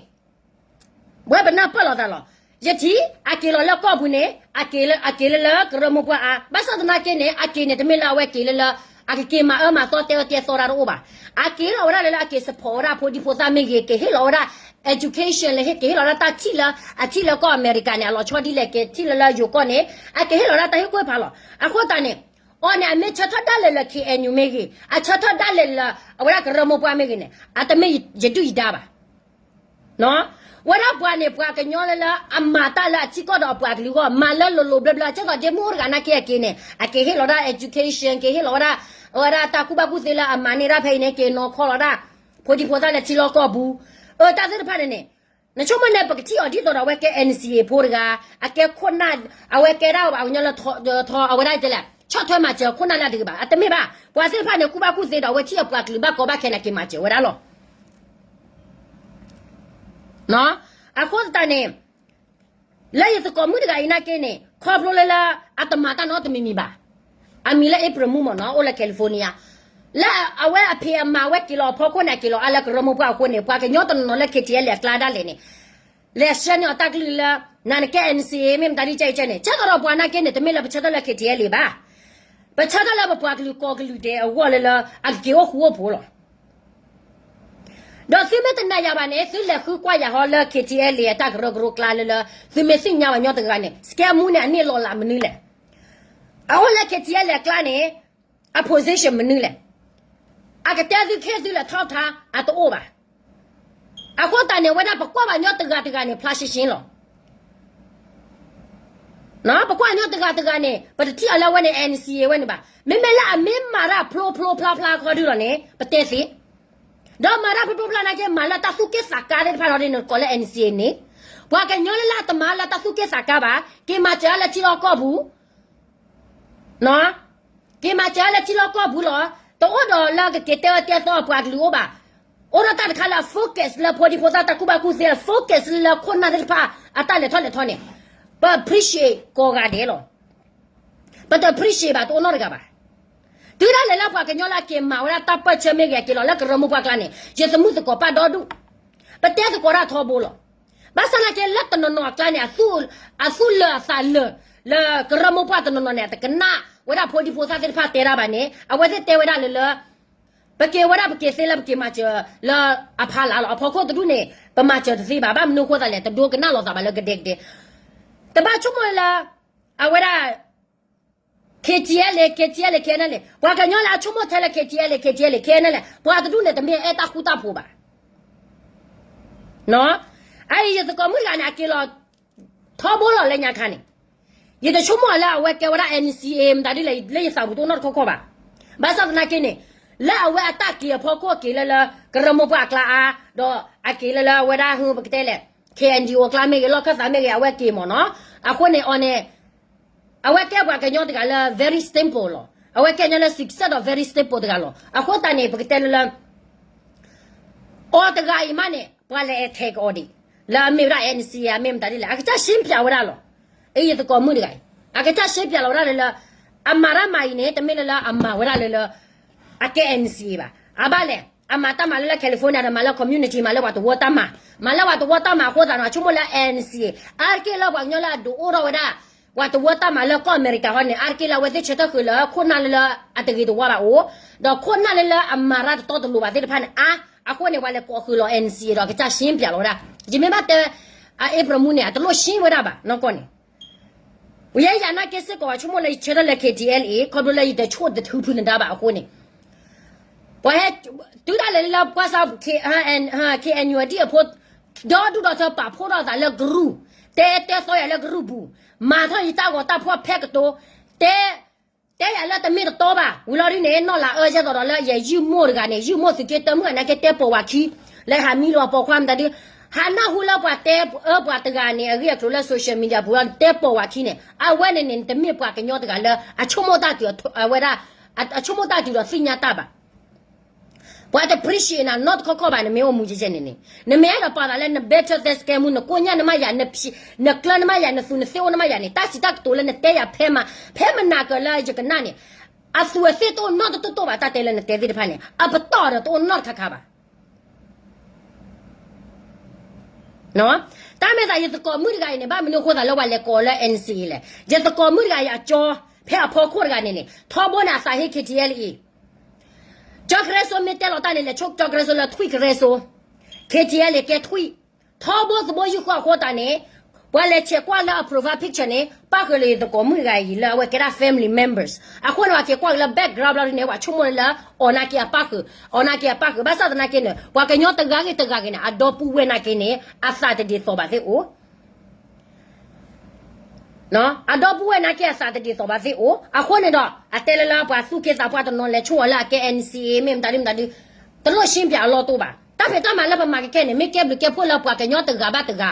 ဝဲပနၢ်ပၢၢ်လိာ်သးလီၤ. ယထံၣ် အက့ၤလီၤလၢကီၢ်ပူၤန့ၣ် အက့ၤလၢ အက့ၤလၢလၢကရၢမိၢ်ပှၢ်အါ, ဘၣ်ဆၣ်သနာ်က့န့ၣ် အက့ၤန့ၣ် တမ့ၢ်လၢအဝဲက့ၤလၢလၢ အကက့ၤမၤအၢမၤသီတဲအၢတဲသီတၢ်တအိၣ်ဘၣ်. အက့ၤလီၤဝဲဒၣ်လၢလၢအက့ၤ support ဝဲဒၣ်ဖိဒံဖိသၣ်မ့ၢ်ဂ့ၤ, က့ၤဟ့ၣ်လီၤဝဲဒၣ် education လၢဟ့ၣ် က့ၤဟ့ၣ်လီၤဝဲဒၣ်တၢ်ထံၣ်လၢ အထံၣ်လၢကီၢ်အမဲရကၤန့ၣ် အလီၤဆီဒ်လဲၣ် က့ၤထံၣ်လၢလၢယိၤကီၢ်န့ၣ် အက့ၤဟ့ၣ်လီၤဝဲဒၣ်တၢ်ဟ့ၣ်ကူၣ်ဟ့ၣ်ဖးလီၤ. အဃိသတးန့ၣ် အီၤန့ၣ် အမ့ၢ်ဆၢထၢၣ်ဒၣ်လဲာ်လၢ K N U မ့ၢ်ဂ့ၤ, အဆၢထၢၣ်ဒၣ်လဲာ်လၢ အဝဲဒၣ်ကရၢမိၢ်ပှၢ်မ့ၢ်ဂ့ၤန့ၣ် အတမ့ၢ်ယဒုၣ်ယဒါဘၣ်. ဝဲဒၣ်ပှၤန့ၣ် ပှၤကညီလၢလၢ အမၤတၢ်လၢအထံကီၢ်ဒီးအပှၤကလုာ်အဂီၢ် မၤလၢလိၤလိၤဘျၢဘျၢ ကဲသိးဒ့မုၣ်အိၣ်တဂၤနာ်က့အက့ၤန့ၣ် အက့ၤဟ့ၣ်လီၤဒၣ် education, က့ၤဟ့ၣ်လီၤဝဲဒၣ် အဝဲဒၣ်တၢ်ကူၣ်ဘၣ်ကူၣ်သ့လၢအမၤန့ၢ်ဒၣ်ဖဲအံၤန့ၣ် က့ၤနီၤခီလီၤဒၣ် ဖိဒံဖိသၣ်လၢထံလီၢ်ကီၢ်ပူၤ, အတၢ်သ့ၣ်တဖၣ်န့ၣ်န့ၣ်, နဆိကမိၣ်န့ၣ် ပကထံၣ်အီၤဒ်သိးဒီးအဝဲကဲ N C A ဖိတဂၤ, အကဲခိၣ်နၢ်, အဝဲကဲဒၣ်ပှၤကညီလၢ ထီ အဝဲဒၣ်တဲလဲၣ် ဆီၣ်ထွဲမၤစၢၤခိၣ်နၢ်လၢတဂ့ၤဘၣ်, အတမ့ၢ်ဘၣ်. ပှၤသ့ၣ်တဖၣ်န့ၣ် ကူၣ်ဘၣ်ကူၣ်သ့ဒီး အဝဲထံၣ်အပှၤကလုာ်ဘၣ်ကီဘၣ်ခဲန့ၣ် အက့ၤမၤစၢၤဝဲဒၣ်လီၤ. အဃိသတးန့ၣ် လၢယသကိးမုၣ်တဂၤအံၤနာ်က့န့ၣ် ခီဖျိလၢလၢ အတမၤတၢ်နီတမံၤမံၤဘၣ်. အမံၤလၢ April မုၣ်မ့ၢ်နီၤ အိၣ်လၢ California, လၢအဝဲအဖံးအမၤဝဲက့ၤလီၤအဖီခိၣ်န့ၣ် အက့ၤလီၤအါလၢကရၢမိၢ်ပှၢ်အဃိန့ၣ် ပှၤကညီတနီၤနီၤလၢ K T L အကျါဒၣ်လဲာ်န့ၣ် လဲၤဆှၢန့ၢ်အီၤတၢ်ကလုၢ်လၢ နၤနကဲ N C A မ့ၢ်မတၤဒ်ကဲအံၤကဲန့ၣ် ကဲသိးဒီးပှၤနာ်က့န့ၣ် တမ့ၢ်လၢပဆၢထၢၣ်လၢ K T L ဘၣ်. ပဆၢထၢၣ်လၢပပှၤကလုာ်ကိးကလုာ်ဒဲးအဂီၢ်လၢလၢ အကက့ၤအိၣ်ဃူအိၣ်ဖိးလီၤ. ဒီးသုမ့ၢ်တနာ်ယၤဘၣ်န့ၣ် သုလဲၤဃုကွၢ်ယၤဟီလၢ K T L အတၢ်ကရၢကရိကျါလၢလၢ သုမ့ၢ်သ့ၣ်ညါပှၤကညီတဂၤန့ၣ် စကဲမူန့ၣ် အန့ၢ်လီၤလးမနုၤလဲၣ်. အအိၣ်လၢ K T L အကျါန့ၣ် အ position မနုၤလဲၣ်. အကတဲသုခ့သုလဲၤထီၣ်ထါ အတအိၣ်ဘၣ်. အဃိသတးန့ၣ် ဝဲဒၣ်ပကွၢ်ဘၣ်ညီတဂၤတဂၤန့ၣ် ဖျါရှင်းရှင်းလီၤ. ပကွၢ်ညီတဂၤတဂၤန့ၣ် ပတထံၣ်အီၤလၢအဝဲန့ၣ် N C A ဝဲန့ၣ်ဘၣ်. မ့မ့ၢ်လၢအမ့ၢ်မၤတၢ်ဖျိဖျိဖျါဖျါခီဒုဒီးန့ၣ် ပတဲသ့. ဒီးမၤတၢ်ဖျိဖျိဖျါနာ်က့ မၤလၢတၢ်သူၣ်က့ၣ်သးကါသ့ၣ်တဖၣ်ဒီးန့ၣ် နကိးလၢ N C A န့ၣ်, ပှၤကညီလၢလၢအတမၤလၢတၢ်သူၣ်က့ၣ်သးကါဘၣ် က့ၤမၤစၢၤလၢထံလီၢ်ကီၢ်ပူၤ က့ၤမၤစၢၤလၢထံလီၢ်ကီၢ်ပူၤလီၤ. တအိၣ်ဒီးလၢကက့ၤတဲအၢတဲသီအပှၤကလုာ်အိၣ်ဘၣ်. အိၣ်ဒီးတၢ်တခါလၢအ focus လၢဖိဒံဖိသၣ်တၢ်ကူၣ်ဘၣ်ကူၣ်သ့ focus လၢခိၣ်နၢ်သ့ၣ်တဖၣ် အတၢ်လဲၤထီၣ်လဲၤထီန့ၣ်, ပ appreciate ကိးဂၤဒဲးလီၤ. ပတ appreciate ဘၣ်တအိၣ်နီတဂၤဘၣ်. တုၤဒၣ်လဲာ်လၢပှၤကညီလၢအက့ၤမၤဝဲဒၣ်တၢ်ပၢၢ်ဆၢမ့ၢ်ဂ့ၤ အက့ၤလီၤလၢကရၢမိၢ်ပှၢ်ကျါန့ၣ် ယသမုၢ်သကိးပာ်ဒီဒူၣ်, ပတဲသကိးတၢ်ထီဘိလီၤ. ဘၣ်ဆၣ်နာ်က့လၢတနီၤနီၤအကျါန့ၣ် အသူၣ်လၢာ်အသးလၢာ် လၢကရၢမိၢ်ပှၢ်တနီၤနီၤန့ၣ် တကနၣ်ဝဲဒၣ်ဖိဒံဖိသၣ်သ့ၣ်တဖၣ်တဲတၢ်ဘၣ်န့ၣ် အဝဲသ့ၣ်တဲဝဲဒၣ်လၢလၢ ပက့ၤဝဲဒၣ်ပက့ၤသ့လၢပက့ၤမၤစၢၤလၢအဖီလာ်လီၤ. အဖီခိၣ်တဒူၣ်န့ၣ် ပမၤစၢၤတသ့ဘၣ်. ဘၣ်မနုၤအဃိသတးလဲၣ် တဒိကနၣ်လိာ်သးဘၣ်လၢကဒဲကဒဲ. တဘၣ်ဆိကမိၣ်လၢ အဝဲဒၣ် K T L, K T L, K N L, ပှၤကညီလၢအဆိကမိၣ်ထဲလၢ K T L, K T L, K N L ပှၤတဒူၣ်န့ၣ် တမ့ၢ်အဲၣ်တၢ်ဃူတၢ်ဖိးဘၣ်. အအံၤယသကိးမုၣ်တဂၤန့ၣ် အက့ၤလီၤထီဘိလီၤလၢညါခါန့ၣ်, ယတဆိကမိၣ်လၢအဝဲကဲဝဲဒၣ် N C A မတၤဒ်လဲၣ် လၢယသးပူၤတအိၣ်နီတခီခီဘၣ်. ဘၣ်ဆၣ်သနာ်က့န့ၣ် လၢအဝဲအတၢ်က့ၤအဖီခိၣ်က့ၤလၢလၢ ကရၢမိၢ်ပှၢ်အကျါအါ, ဒီးအက့ၤလၢလၢအဝဲဒၣ်ဟူပကတဲလဲၣ် K N D O အကျါမ့ၢ်ဂ့ၤ လီၢ်ခၢၣ်သးမ့ၢ်ဂ့ၤ အဝဲက့ၤမ့ၢ်နီၤ. အဃိန့ၣ်အီၤန့ၣ် အဝဲကဲပှၤကညီတဂၤလၢ very simple လီၤ. အဝဲကဲညီလၢ success ဒီး very simple တဂၤလီၤ. အဃိသတးန့ၣ် ပကတဲလၢလၢ အီၤတဂၤအံၤမးန့ၣ် ပှၤလဲၤ attack အီၤဒံး လၢအမ့ၢ်ဝဲဒၣ် N C A မ့ၢ်မတၤဒ်လဲၣ် အကစၢ်ရှင်းပြဝဲဒၣ်လီၤ. အအံၤယသကိးမုၣ်တဂၤအံၤ အကစၢ်ရှင်းပြလီၤဝဲဒၣ်လၢလၢ အမၤတၢ်မၤအံၤန့ၣ် တမ့ၢ်လၢလၢအမၤဝဲဒၣ်လၢလၢ အကဲ N C A ဘၣ်. အဘၣ်လဲၣ် အမၤတၢ်မၤလၢလၢ California ဒီးမၤလၢ community မၤလၢပှၤတဝၢတၢ်မၤ, မၤလၢပှၤတဝၢတၢ်မၤအဃိသတးန့ၣ် အဆိကမိၣ်လၢ N C A အါတက့ၢ်လၢပှၤကညီလၢအဒုးအိၣ်ထီၣ်ဝဲဒၣ် ပှၤတဝၢတၢ်မၤလၢကီၢ်အမဲရကၤဟီန့ၣ် အါတက့ၢ်လၢအဝဲသ့ၣ်ဆၢထၢၣ်ဃုာ်လၢခိၣ်နၢ်လၢလၢအတဂ့ၤတဝါဘၣ်အိၣ်, ဒီးခိၣ်နၢ်လၢလၢအမၤတၢ်တတီတလိၤဘၣ်သ့ၣ်တဖၣ်န့ၣ် အါ, အဃိန့ၣ် ပှၤလဲၤကိးဃုာ်လီၤ N C A ဒီးကစၢ်ရှင်းပြလီၤဝဲဒၣ်. ယမ့ၢ်ဘၣ်တဲ အ April မုၢ်န့ၣ် အတလိၣ်ရှင်းဝဲဒၣ်ဘၣ်နီၢ်ကီၢ်န့ၣ် ယဲယၤနာ်က့စ့ၢ်ကီး ပှၤဆိကမိၣ်လၢယဆၢထၢၣ်လၢ ခ့ထံအဲလ်အ့ ခီဖျိလၢယတဆိၣ်တထုဖုနဒါဘၣ်အဃိန့ၣ်, ပှၤဟဲတုၤဒၣ်လဲာ်လၢပှၤစး ခ့ ခ့အဲၣ်ယူၣ်အဒံၣ်အဖိ ဒီဒူၣ်ဒီထၢပာ်ဖှိၣ်ထီၣ်သးလၢကရူၢ်, တဲတဲသီယၤလၢကရူၢ်ပူၤ, မၤထီၣ်ယတၢ်ဂီၤတၢ်ဖှီၣ်ဖဲကတိၤ, တဲ တဲယၤလၢတမ့ၢ်တတီဘၣ်, ဝံၤလီၤဒ်န့ၣ် နီၢ်လၤအၢ ယဲသိးဒီးလၢယဲယုၢ်မိၢ်တဂၤန့ၣ် ယုၢ်မိၢ်သုးက့တၢမုၣ်အနာ်က့တဲပိာ်ဝၤခံ, လၢဟးမံလီၤပိာ်ခွါမတၤဒု, ဟးနၢ်ဟူလၢပှၤတဲအၢပှၤတဂၤန့ၣ် အဂ့ၢ်အကျိၤလၢ social media ပူၤလီၤန့ၣ် တဲပိာ်ဝၤခံန့ၣ် အဝဲန့ၣ်န့ၣ် တမ့ၢ်ပှၤကညီတဂၤလၢ အဆိကမိၣ်တၢ်တုၤ အဝဲဒၣ် အဆိကမိၣ်တၢ်တုၤဒီးသ့ၣ်ညါတၢ်ဘၣ်. ပှၤတ appreciate နၤနီတခီခီဘၣ် နမ့ၢ်အိၣ်မူကဲကဲန့ၣ်န့ၣ် နမ့ၢ်အဲၣ်ဒိးပာ်သးလၢန better than စကဲမူ နကိညၢ်နမါယၤ နကျၢၤနမါယၤ နသူးနသ့ၣ်အိၣ်နမါယၤန့ၣ် တၢ်စံးတၢ်ကတိၤလၢနတဲယၤဖဲမၤ ဖဲမနၤကလၢယကနၣ်န့ၣ် အသူးအသ့ၣ်တအိၣ်နီတတိၢ်တိၢ်ဘၣ် တၢ်တဲလၢနတဲသ့ၣ်တဖၣ်န့ၣ် အပတီၢ်ဒီးတအိၣ်နီတခါခါဘၣ်. တၢ်မ့ၢ်သးယသကိးမုၣ်တဂၤအံၤန့ၣ် ဘၣ်မနုၤအဃိသးလၢပှၤလဲၤကိးလၢ NCA လဲၣ်. ယသကိးမုၣ်တဂၤအံၤအကၠီ ဖဲအဖီခိၣ်တဂၤန့ၣ်န့ၣ် ထီဘိန့ၣ်အသးဟ့ ခ့ထံအဲလ်အံၤ ကၠီကရၢစိမ့ၢ်တဲလီၤတၢ်န့ၣ် လဲၤဆိကၠီကရၢစိလၢထွံၣ်ကရၢစိ ခ့ထံအဲလ်အံၤ ကဲထွံၣ် ထီဘိသဘိယူၢ်ဃီအဃိသတးန့ၣ် ပှၤလဲၤဆဲးကွၢ်လၢအ profile picture န့ၣ် ပၣ်ဃုာ်လၢယသကိးမုၣ်တဂၤအံၤလၢအဝဲကဲဒၣ် family members အဃိန့ၣ် ပှၤက့ၤကွၢ်က့ၤလၢ background ဘျီဒ်န့ၣ် ပှၤဆိကမိၣ်လၢ အီၣ်နာ်က့အပၣ်ဃုာ် အီၣ်နာ်က့အပၣ်ဃုာ် ဘၣ်ဆၣ်သနာ်က့န့ၣ် ပှၤကညီတဂၤဂ့ၤတဂၤဂ့ၤန့ၣ် အဒီပုၢ်ဝဲၢ်နာ်က့န့ၣ် အသးတဒ်သိးဘၣ်သ့ၣ်အိၣ် အဒီပုၢ်ဝဲၢ်နာ်က့အသးတဒ်သိးဘၣ်သ့ၣ်အိၣ် အဃိန့ၣ်ဒီး အတဲလၢလၢပှၤသူၣ်က့သးပှၢ်တနီၤလဲၤဆိအီၤလၢအကဲ NCA မ့ၢ်မတၤဒုမတၤဒု တလိၣ်ရှင်းပြအလီၢ်တအိၣ်ဘၣ်. တၢ်ဖံးတၢ်မၤလၢပမၤကဲကဲန့ၣ် မ့ၢ်ကဲဘျုးကဲဖှိၣ်လၢပှၤကညီတဂၤဘၣ်တဂၤ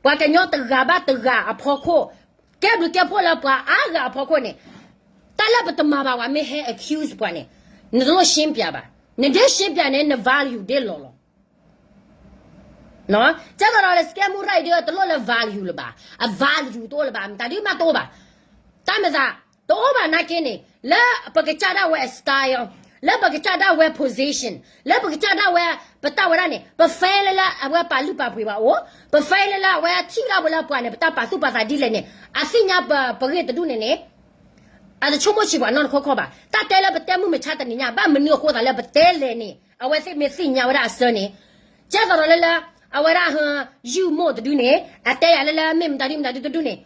ပှၤကညီတဂၤဘၣ်တဂၤအဖီခိၣ် ကဲဘျုးကဲဖှိၣ်လၢပှၤအါဂၤအဖီခိၣ်န့ၣ် တၢ်လၢပတမၤဘၣ်ဝဲမ့ၢ်ဟဲ accuse ပှၤန့ၣ် နတလိၣ်ရှင်းပြဘၣ်. နဒ်ရှင်းပြန့ၣ် န value ဒ်လီၤလီၤ ကဲသိးဒီးလၢ စကဲမူရၢ်အံၤဒ်တလိၣ်လၢ value လၢၤဘၣ်, အ value တအိၣ်လၢၤဘၣ်, မတၤဒုမးတအိၣ်ဘၣ်. တၢ်မၤသး တအိၣ်ဘၣ်နာ်က့န့ၣ် လၢပကစၢ်ဒၣ်ဝဲအ style, လၢပကစၢ်ဒၣ်ဝဲ position, လၢပကစၢ်ဒၣ်ဝဲ ပတၢ်ဝဲဒၣ်န့ၣ် ပဖဲလၢလၢအဝဲပာ်လုၢ်ပာ်ပှ့ၤဘၣ်အိၣ်, ပဖဲလၢလၢအဝဲထံၣ်ဒၣ်ဝဲလၢပှၤန့ၣ် ပတၢ်ပာ်သူၣ်ပာ်သးဒ်လဲၣ်န့ၣ် အသ့ၣ်ညါပဂ့ၢ်တဒူၣ်န့ၣ်န့ၣ် အတဆိကမိၣ်ဆံးပှၤနီတခီခီဘၣ်. တၢ်တဲလၢပတဲမုၢ်မဆါတနံၤညါ ဘၣ်မနုၤအဃိသးလၢပတဲလဲၣ်န့ၣ် အဝဲသ့ၣ်မ့ၢ်သ့ၣ်ညါဝဲဒၣ်အဆၢန့ၣ် ကဲသိးဒီးလၢလၢ အဝဲဒၣ် ယုၢ်မိၢ်တဒုန့ၣ် အတဲယၤလၢလၢမ့ၢ်မတၤဒုမတၤဒုတဒုန့ၣ်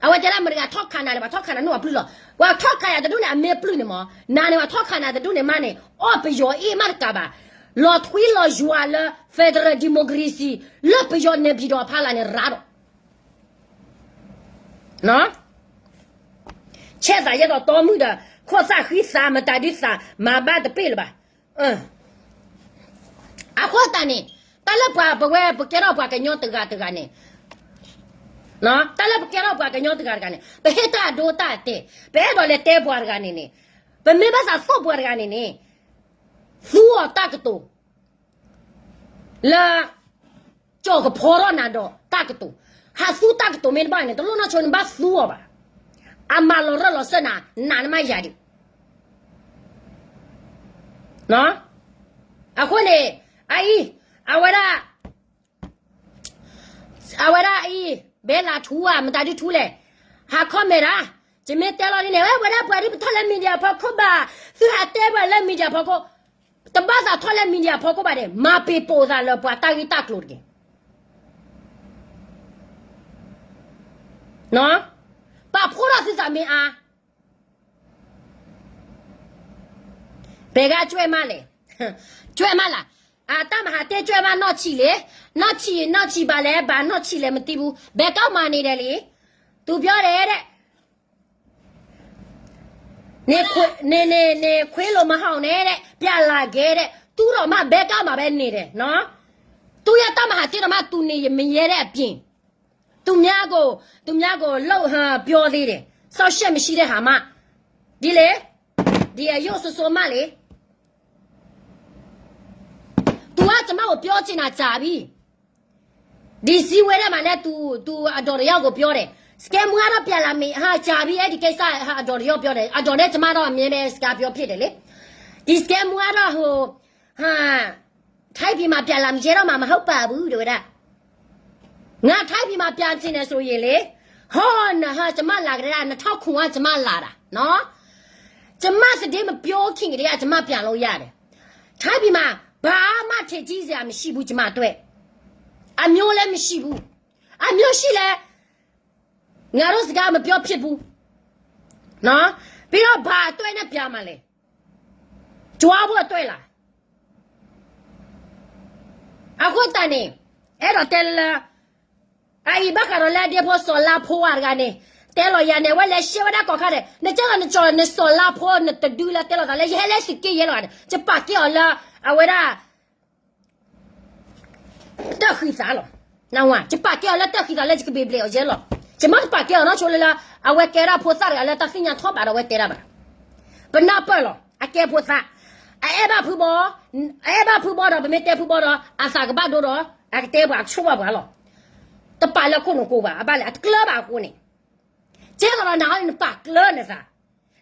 အဝဲတဲဒၣ်မတၤတဂၤထီၣ်ခးနၤန့ၣ် ပှၤထီၣ်ခးနၤန့ၣ် ပှၤပျုၢ်လီၤ. ပှၤထီၣ်ခးယၤတဒုန့ၣ် အမ့ၢ်ပျုၢ်န့ၣ်မး နၤန့ၣ် ပှၤထီၣ်ခးနၤတဒုန့ၣ်မးန့ၣ် အီၣ်ပယီၤအ့ၣ်မးတကးဘၣ်. လီၤထွံလီၤယွၤလၢ federal democracy လၢပယီၤနဲၣ်ပျံၤဒီးအဖီလာ်န့ၣ်ရါဒီး ဆဲးသးယဲသိးတီမုၣ်ဒီး ခိၣ်သၣ်ဃံသးမတၤဒုသး မၤဘၣ်တပ့ၢ်လၢၤဘၣ်. အဃိသတးန့ၣ် တၢ်လၢပှၤပဝဲပကဲထီၣ်ပှၤကညီတဂၤတဂၤန့ၣ် တၢ်လၢပကဲထီၣ်ပှၤကညီတဂၤတဂၤန့ၣ် ပဟ့ၣ်တၢ်အဒိတၢ်အတဲာ် ပအဲၣ်ဒိးလဲၤတဲပှၤတဂၤန့ၣ်န့ၣ် ပမ့ၢ်ဘၣ်သးသိၣ်ပှၤတဂၤန့ၣ်န့ၣ် သူအီၤတၢ်ကတိၤ လၢ ကၠီၣ်ကဖီထီၣ်နၤဒီးတၢ်ကတိၤ, ဟးသူတၢ်ကတိၤမ့ၢ်တဘၣ်န့ၣ် တလိၣ်နီၢ်ဆိနဘၣ်သူအီၤဘၣ်. အမၤလီၤရၢၢ်လီၤစၢၢ်နၤ နးနမးယၤဒံး အဃိန့ၣ် အအံၤ အဝဲဒၣ် အဝဲဒၣ်အံၤ ဘဲလးထူဧါ မတၤဒုထူလဲၣ် ဟး comment ဒၣ်, ယမ့ၢ်တဲလီၤဒ်န့ၣ် ဝဲဒၣ်ပှၤဒ်ပထီၣ်လၢ media ဖီခိၣ်ဘၣ်, သုဟးတဲပှၤလၢ media ဖီခိၣ်, တဘၣ်သးထီၣ်လၢ media ဖီခိၣ်ဘၣ်ဒီး မၤပ့ၤပိာ်သးလၢပှၤတၢ်ဂ့ၢ်တၢ်ကျိၤတက့ၢ်. ပာ်ဖှိၣ်ထီၣ်သုသးမ့ၢ်အါ ဘဲဂၤကွဲးမးလဲၣ်, ကွဲးမးလၢ်, အတၢ်မၤဟးတဲကွဲးမးနီၢ်ဆံးလဲၣ်, နီၢ်ဆံး နီၢ်ဆံးဘၣ်လဲၣ် ဘၣ်နီၢ်ဆံးလဲၣ် မတံပူၤ ဘဲကီမၤန့ၣ်ဒီးလံ, သူပြောတယ်တဲ့, န့ၣ် န့ၣ် န့ၣ် ခွေးလိုမဟုတ်နဲ့တဲ့, ပြန်လာခဲ့တဲ့, သူတော့မှ ဘဲကီမၤပဲန့ၣ်ဒီး, သူရတၢ်မၤဟးတဲဒီးမး သူနေမရဲတဲ့အပြင် သူများကို သူများကို လှုပ်ဟန်ပြောသေးတယ်, စောင့်ရှက်မရှိတဲ့ဟာမှ, ဒီလေ, ဒီအယို့ဆိုဆိုမှလေ, သူကကျမကိုပြောချင်တာကြာပြီ, ဒီစည်းဝေးထဲမှာလည်း သူ သူအဒေါ်တယောက်ကိုပြောတယ်, စကဲမူကတော့ ပြန်လာမည် ဟာကြာပြီ အဲ့ဒီကိစ္စ ဟာအဒေါ်တယောက်ပြောတယ်, အဒေါ်နဲ့ကျမတော့ အမြဲတမ်း စကားပြောဖြစ်တယ်လေ, ဒီစကဲမူကတော့ ဟို ဟာ ထိုင်းပြည်မှာ ပြန်လာမည် ရဲတော့မှာ မဟုတ်ပါဘူး တဲ့ဝဲဒၣ်, ငါ ထိုင်းပြည်မှာ ပြန်ချင်တယ်ဆိုရင်လေ, ဟော နဟာ ကျမလာကြတာ နှစ်ထောင့်ခုက ကျမလာတာနော်, ကျမသတင်းမပြောခင်ကတည်းက ကျမပြန်လို့ရတယ်, ထိုင်းပြည်မှာ ဘာမှထင်ကြီးစရာမရှိဘူး ကျမအတွက်, အမျိုးလည်းမရှိဘူး, အမျိုးရှိလဲ ငါတို့စကားမပြောဖြစ်ဘူးနော်. ပြီးတော့ဘာအတွက်နဲ့ပြမှာလဲ. ကြွားဖို့အတွက်လား. အဃိသတးန့ၣ် အဲၣ်ဒိးတဲလၢ အအံၤဘၣ်ဃးဒီးလၢအဒ့ဖိစီၤလါဖိဝါတဂၤန့ၣ် တဲလီၤယၤန့ၣ် အဝဲလဲၤရှဲဝဲဒၣ်ကီၢ်ခါဒီး နကဲလီၤနကၠီၤ နစီၤလါဖိနတဒုလၢတဲလီၤသးလၢ ယဟဲလၢသုးက့ယဲလီၤဂၤန့ၣ် ယပာ်ကဲအီၤလၢ အဝဲဒၣ် တၢ်ဃံသးလီၤ. နဝၤ ယပာ်ကဲအီၤလၢတၢ်ဃံသးလၢယကဘ့ၣ်ဘျဲးအီၤယဲလီၤ. ယမ့ၢ်တပာ်ကဲအီၤနီၢ်ဆိလၢလၢ အဝဲကဲဒၣ်ဖိသၣ်တဂၤလၢတၢ်သ့ၣ်ညါထီၣ်ဘးဒီးအဝဲတဲဒၣ်ဘၣ်. ပနၢ်ပၢၢ်လီၤ အကဲဖိသၣ်. အအဲၣ်ဘၣ်ဖုဘီ, အအဲၣ်ဘၣ်ဖုဘီဒီး ပမ့ၢ်တဲဖုဘီဒီး အသးကဘၣ်ဒိဒီး အကတဲပှၤကဆိၣ်ဘၣ်ပှၤလီၤ. တပာ်လၢခိၣ်နူာ်ကိးဘၣ် အဘၣ်လဲၣ် အတကျၢဘၣ်အဃိန့ၣ် ကဲသိးဒီးနၤဟီန့ၣ် နပာ်ကျၢနသး,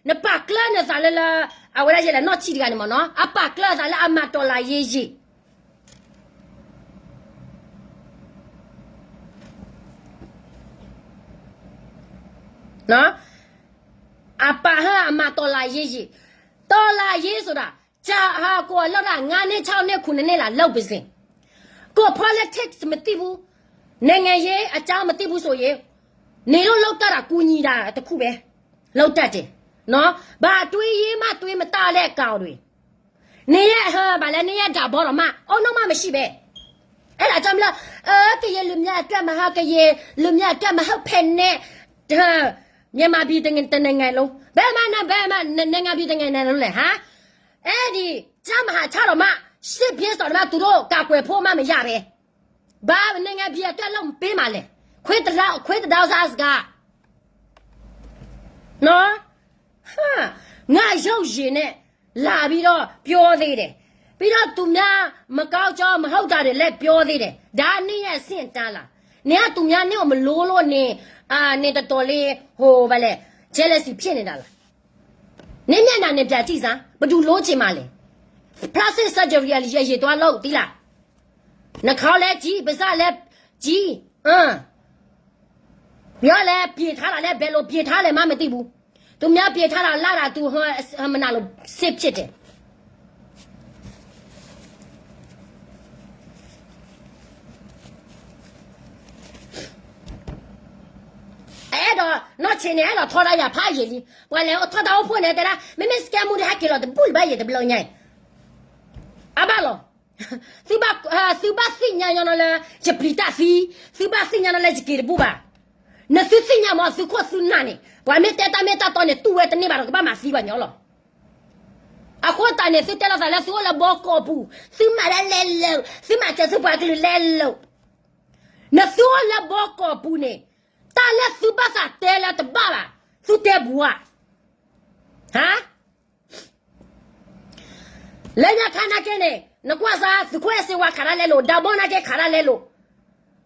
နပာ်ကျၢနသးလၢလၢ အဝဲဒၣ်ယဲလဲၣ် နီၢ်ဆံးတဂၤန့ၣ်မ့ၢ်နီၤ အပာ်ကျၢအသးလၢအမၤတီၢ်လၢ်ယ့ယ့ၣ် အပာ်ဟၢအမၤတီၢ်လၢ်ယ့ယ့ၣ်, တီၢ်လၢ်ယ့ဆိုတာ ဟးကိးအလီၢ်တၢ် ငါးနှစ် ခြောက်နှစ် ခုနှစ်နှစ် လာလုပ်ပါစေ. ကိုယ့် politics မသိဘူး, နိုင်ငံရေးအကြောင်းမသိဘူးဆိုရင် နင်တို့လုပ်တတ်တာ ကူညီတာတစ်ခုပဲ လုပ်တတ်တယ်နော်. ဘာတွေးရေးမှ တွေးမတတ်တဲ့ကောင်တွေ. နေရဟဘာလဲနေရဒါဘောတော့မှ အုံနောက်မှမရှိပဲ. အဲ့ဒါကြောင့်မလို့ အဲ ကရင်လူမျိုးအတွက်မဟုတ် ကရင်လူမျိုးအတွက်မဟုတ်ဖဲနဲ့ မြန်မာပြည်တစ်နိုင်ငံလုံး ဘယ်မှာနဲ့ ဘယ်မှာ နိုင်ငံပြည်တစ်နိုင်ငံလုံးလဲ ဟာ. အဲ့ဒီကျမ်းမဟာခြောက်တော်မှ စစ်ဖြစ်စော်တော်မှ သူတို့ကာကွယ်ဖို့မှမရပဲ. ဘာနိုင်ငံပြည်အတွက်လုပ်ပေးမှာလဲ. ခွေးတဒေါ ခွေးတဒေါစားစကား နော်. ဟာ ငါရုပ်ရည်နဲ့လာပြီးတော့ပြောသေးတယ်. ပြီးတော့သူများမကောင်းကြောင်းမဟုတ်တာတွေလည်းပြောသေးတယ်. ဒါနင့်ရဲ့အဆင့်အတန်းလား. နင်ကသူများနင့်ကိုမလိုလို့နေ အာ နင်တော်တော်လေး ဟို ဘာလဲ jealousy ဖြစ်နေတာလား. နင့်မျက်နှာနဲ့ပြန်ကြည့်စမ်း ဘယ်သူလိုချင်မှလဲ. Plastic surgery အရည်သွားလုပ်သီးလား. နှာခေါင်းလည်းကြီး ပါးစပ်လည်းကြီး အင်း ပြောလဲ ပြင်ထားတာလဲ ဘယ်လိုပြင်ထားလဲမှမသိဘူး. သူများပြင်ထားတာ လတာ သူ ဟို မနာလို့ စစ်ဖြစ်တယ်. အဲၣ်ဒိး နီၢ်ဆံးန့ၣ် အဲၣ်ဒိးထီဒါယၤဖးယံာ်လံ. ပှၤလဲၤအိၣ်ထီၣ်တၢ်အိၣ်ဖှိၣ်န့ၣ် တဲဒၣ် မ့မ့ၢ် scam မူ တဟဲက့ၤလီၤတဘူၣ်လၢၤဘၣ်ယံာ်တဘျီညါအံၤ အဘၣ်လီၤ. သုဘၣ် သုဘၣ်သ့ၣ်ညါညီနီၤလၢ ယပျံၤတၢ်သံ, သုဘၣ်သ့ၣ်ညါနီၤလၢယက့ၤတဘူၣ်ဘၣ်. နသုသ့ၣ်ညါမ့ၢ်သုခိၣ်သုနၢ်န့ၣ် ပှၤမ့ၢ်တဲတၢ်မ့ၢ်တၢ်တီန့ၣ် တူၢ်ဝဲတန့ၢ်ဘၣ်ဒီးကဘၣ်မၤသံပှၤညီလီၤ. အဃိသတးန့ၣ် သုတဲလိာ်သးလၢသုအိၣ်လၢဘီကီၢ်ပူၤ, သုမၤဒ်လဲၣ်လိာ်, သုမၤစၢၤသုပှၤကလုာ်လဲၣ်လိာ်. နသုအိၣ်လၢဘီကီၢ်ပူၤန့ၣ် တၢ်လၢသုဘၣ်သးတဲလၢတဘၣ်ဘၣ်, သုတဲဘူးဧါ. ဟါ လၢညါခါနာ်က့န့ၣ် နကွၢ်စၢ် သုးခိၣ်အဲၣ်စ့ဝါခးတၢ်လဲလိာ်, ဒီးဘီနာ်က့ခးတၢ်လဲလိာ်,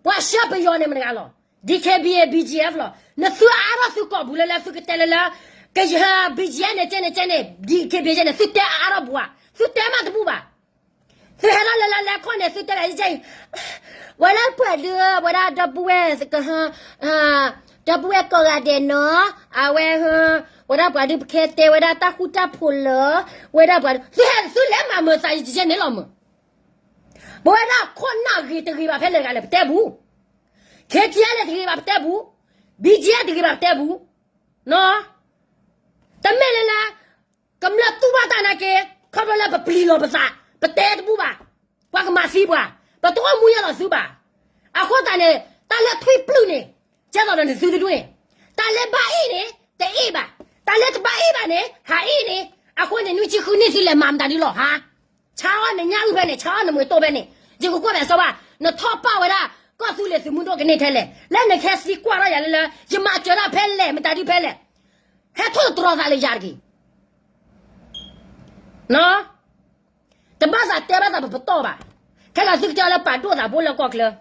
ပှၤဆှၢပယီၤန့ၣ်မတဂၤလီၤ. DKBA BGF လီၤ. နသုအါထီၣ်သုကီၢ်ပူၤလၢလၢသုကတဲလၢလၢ ကယဟၢ BGF န့ၣ် ကဲန့ၣ် ကဲန့ၣ် DKBA န့ၣ် သုတဲအါထီၣ်ပူၤဧါ, သုတဲမးတဘူၣ်ဘၣ်. သုဟဲထီၣ်လၢလၢလဲၤခီၣ်န့ၣ် သုတဲဒၣ်အံၤ ဝဲဒၣ်ပှၤဒုး ဝဲဒၣ်ဒီပုၢ်ဝဲၢ် ဒီပုၢ်ဝဲၢ်ကိးဂၤဒဲးနီၤ, အဝဲ ဝဲဒၣ်ပှၤဒုး ပခဲတဲဝဲဒၣ်တၢ်ဃူတၢ်ဖိးလၢ ဝဲဒၣ်ပှၤဒုး သုဟဲသုလဲၤမၤမုာ်သးယဲန့ၣ်လီၤမုာ်. ပဝဲဒၣ်ခိၣ်နၢ်ဂ့ၤတဂ့ၤဘၣ်ဖဲလဲၣ်တဂၤလဲၣ် ပတဲဘူး. KTLA တဂ့ၤဘၣ်ပတဲဘူး, BGF တဂ့ၤဘၣ်ပတဲဘူး, နီၤ. တမ့ၢ်လၢလၢ ကမျၢၢ်တူၢ်ဘၣ်တၢ်နာ်က့ ခီဖျိလၢပပျံၤလီၤပသး ပတဲတဘူၣ်ဘၣ်, ပှၤကမၤသံပှၤ, ပတအိၣ်မူယဲလီၤသုဘၣ်. အဃိသတးန့ၣ် တၢ်လၢထွံၣ်ပျုၢ်န့ၣ် ကဲသိးဒီးနသုတဒူၣ်န့ၣ်, တၢ်လၢဘၣ်အ့ၣ်န့ၣ် တအ့ၣ်ဘၣ်, တၢ်လၢတဘၣ်အ့ၣ်ဘၣ်န့ၣ် ဟးအ့ၣ်န့ၣ်, အဃိန့ၣ် နွံဆံဃုနံၣ်သုလဲၤမၤမတၤဒုလီၤဟါ. ဆါအီၣ်နညၣ်အုၣ်ဖဲန့ၣ် ဆါအီၣ်နမုာ်တိၢ်ဖဲန့ၣ်, ယကကွၢ်ဘၣ်စီဘၣ်, နထီၣ်ပာ်ဝဲဒၣ် ကီၢ်သူလ့ၤသုးမုၢ်ဒိၣ်ကန့ၢ်ထဲလဲၣ်, လၢနခဲသံကွၢ်ထီၣ်ယၤလၢလၢ ယမၤစၢၤတၢ်ဖဲလဲၣ် မတၤဒုဖဲလဲၣ်, ဟဲထိၣ်သတြီၤသးလၢယၤတဂ့ၤ တဘၣ်သးတဲဘၣ်သးပပတီၢ်ဘၣ်, ခဲလၢာ်သုကတဲအီၤလၢပာ်ဒိၣ်သးဘိလၢကီၢ်ချၢ,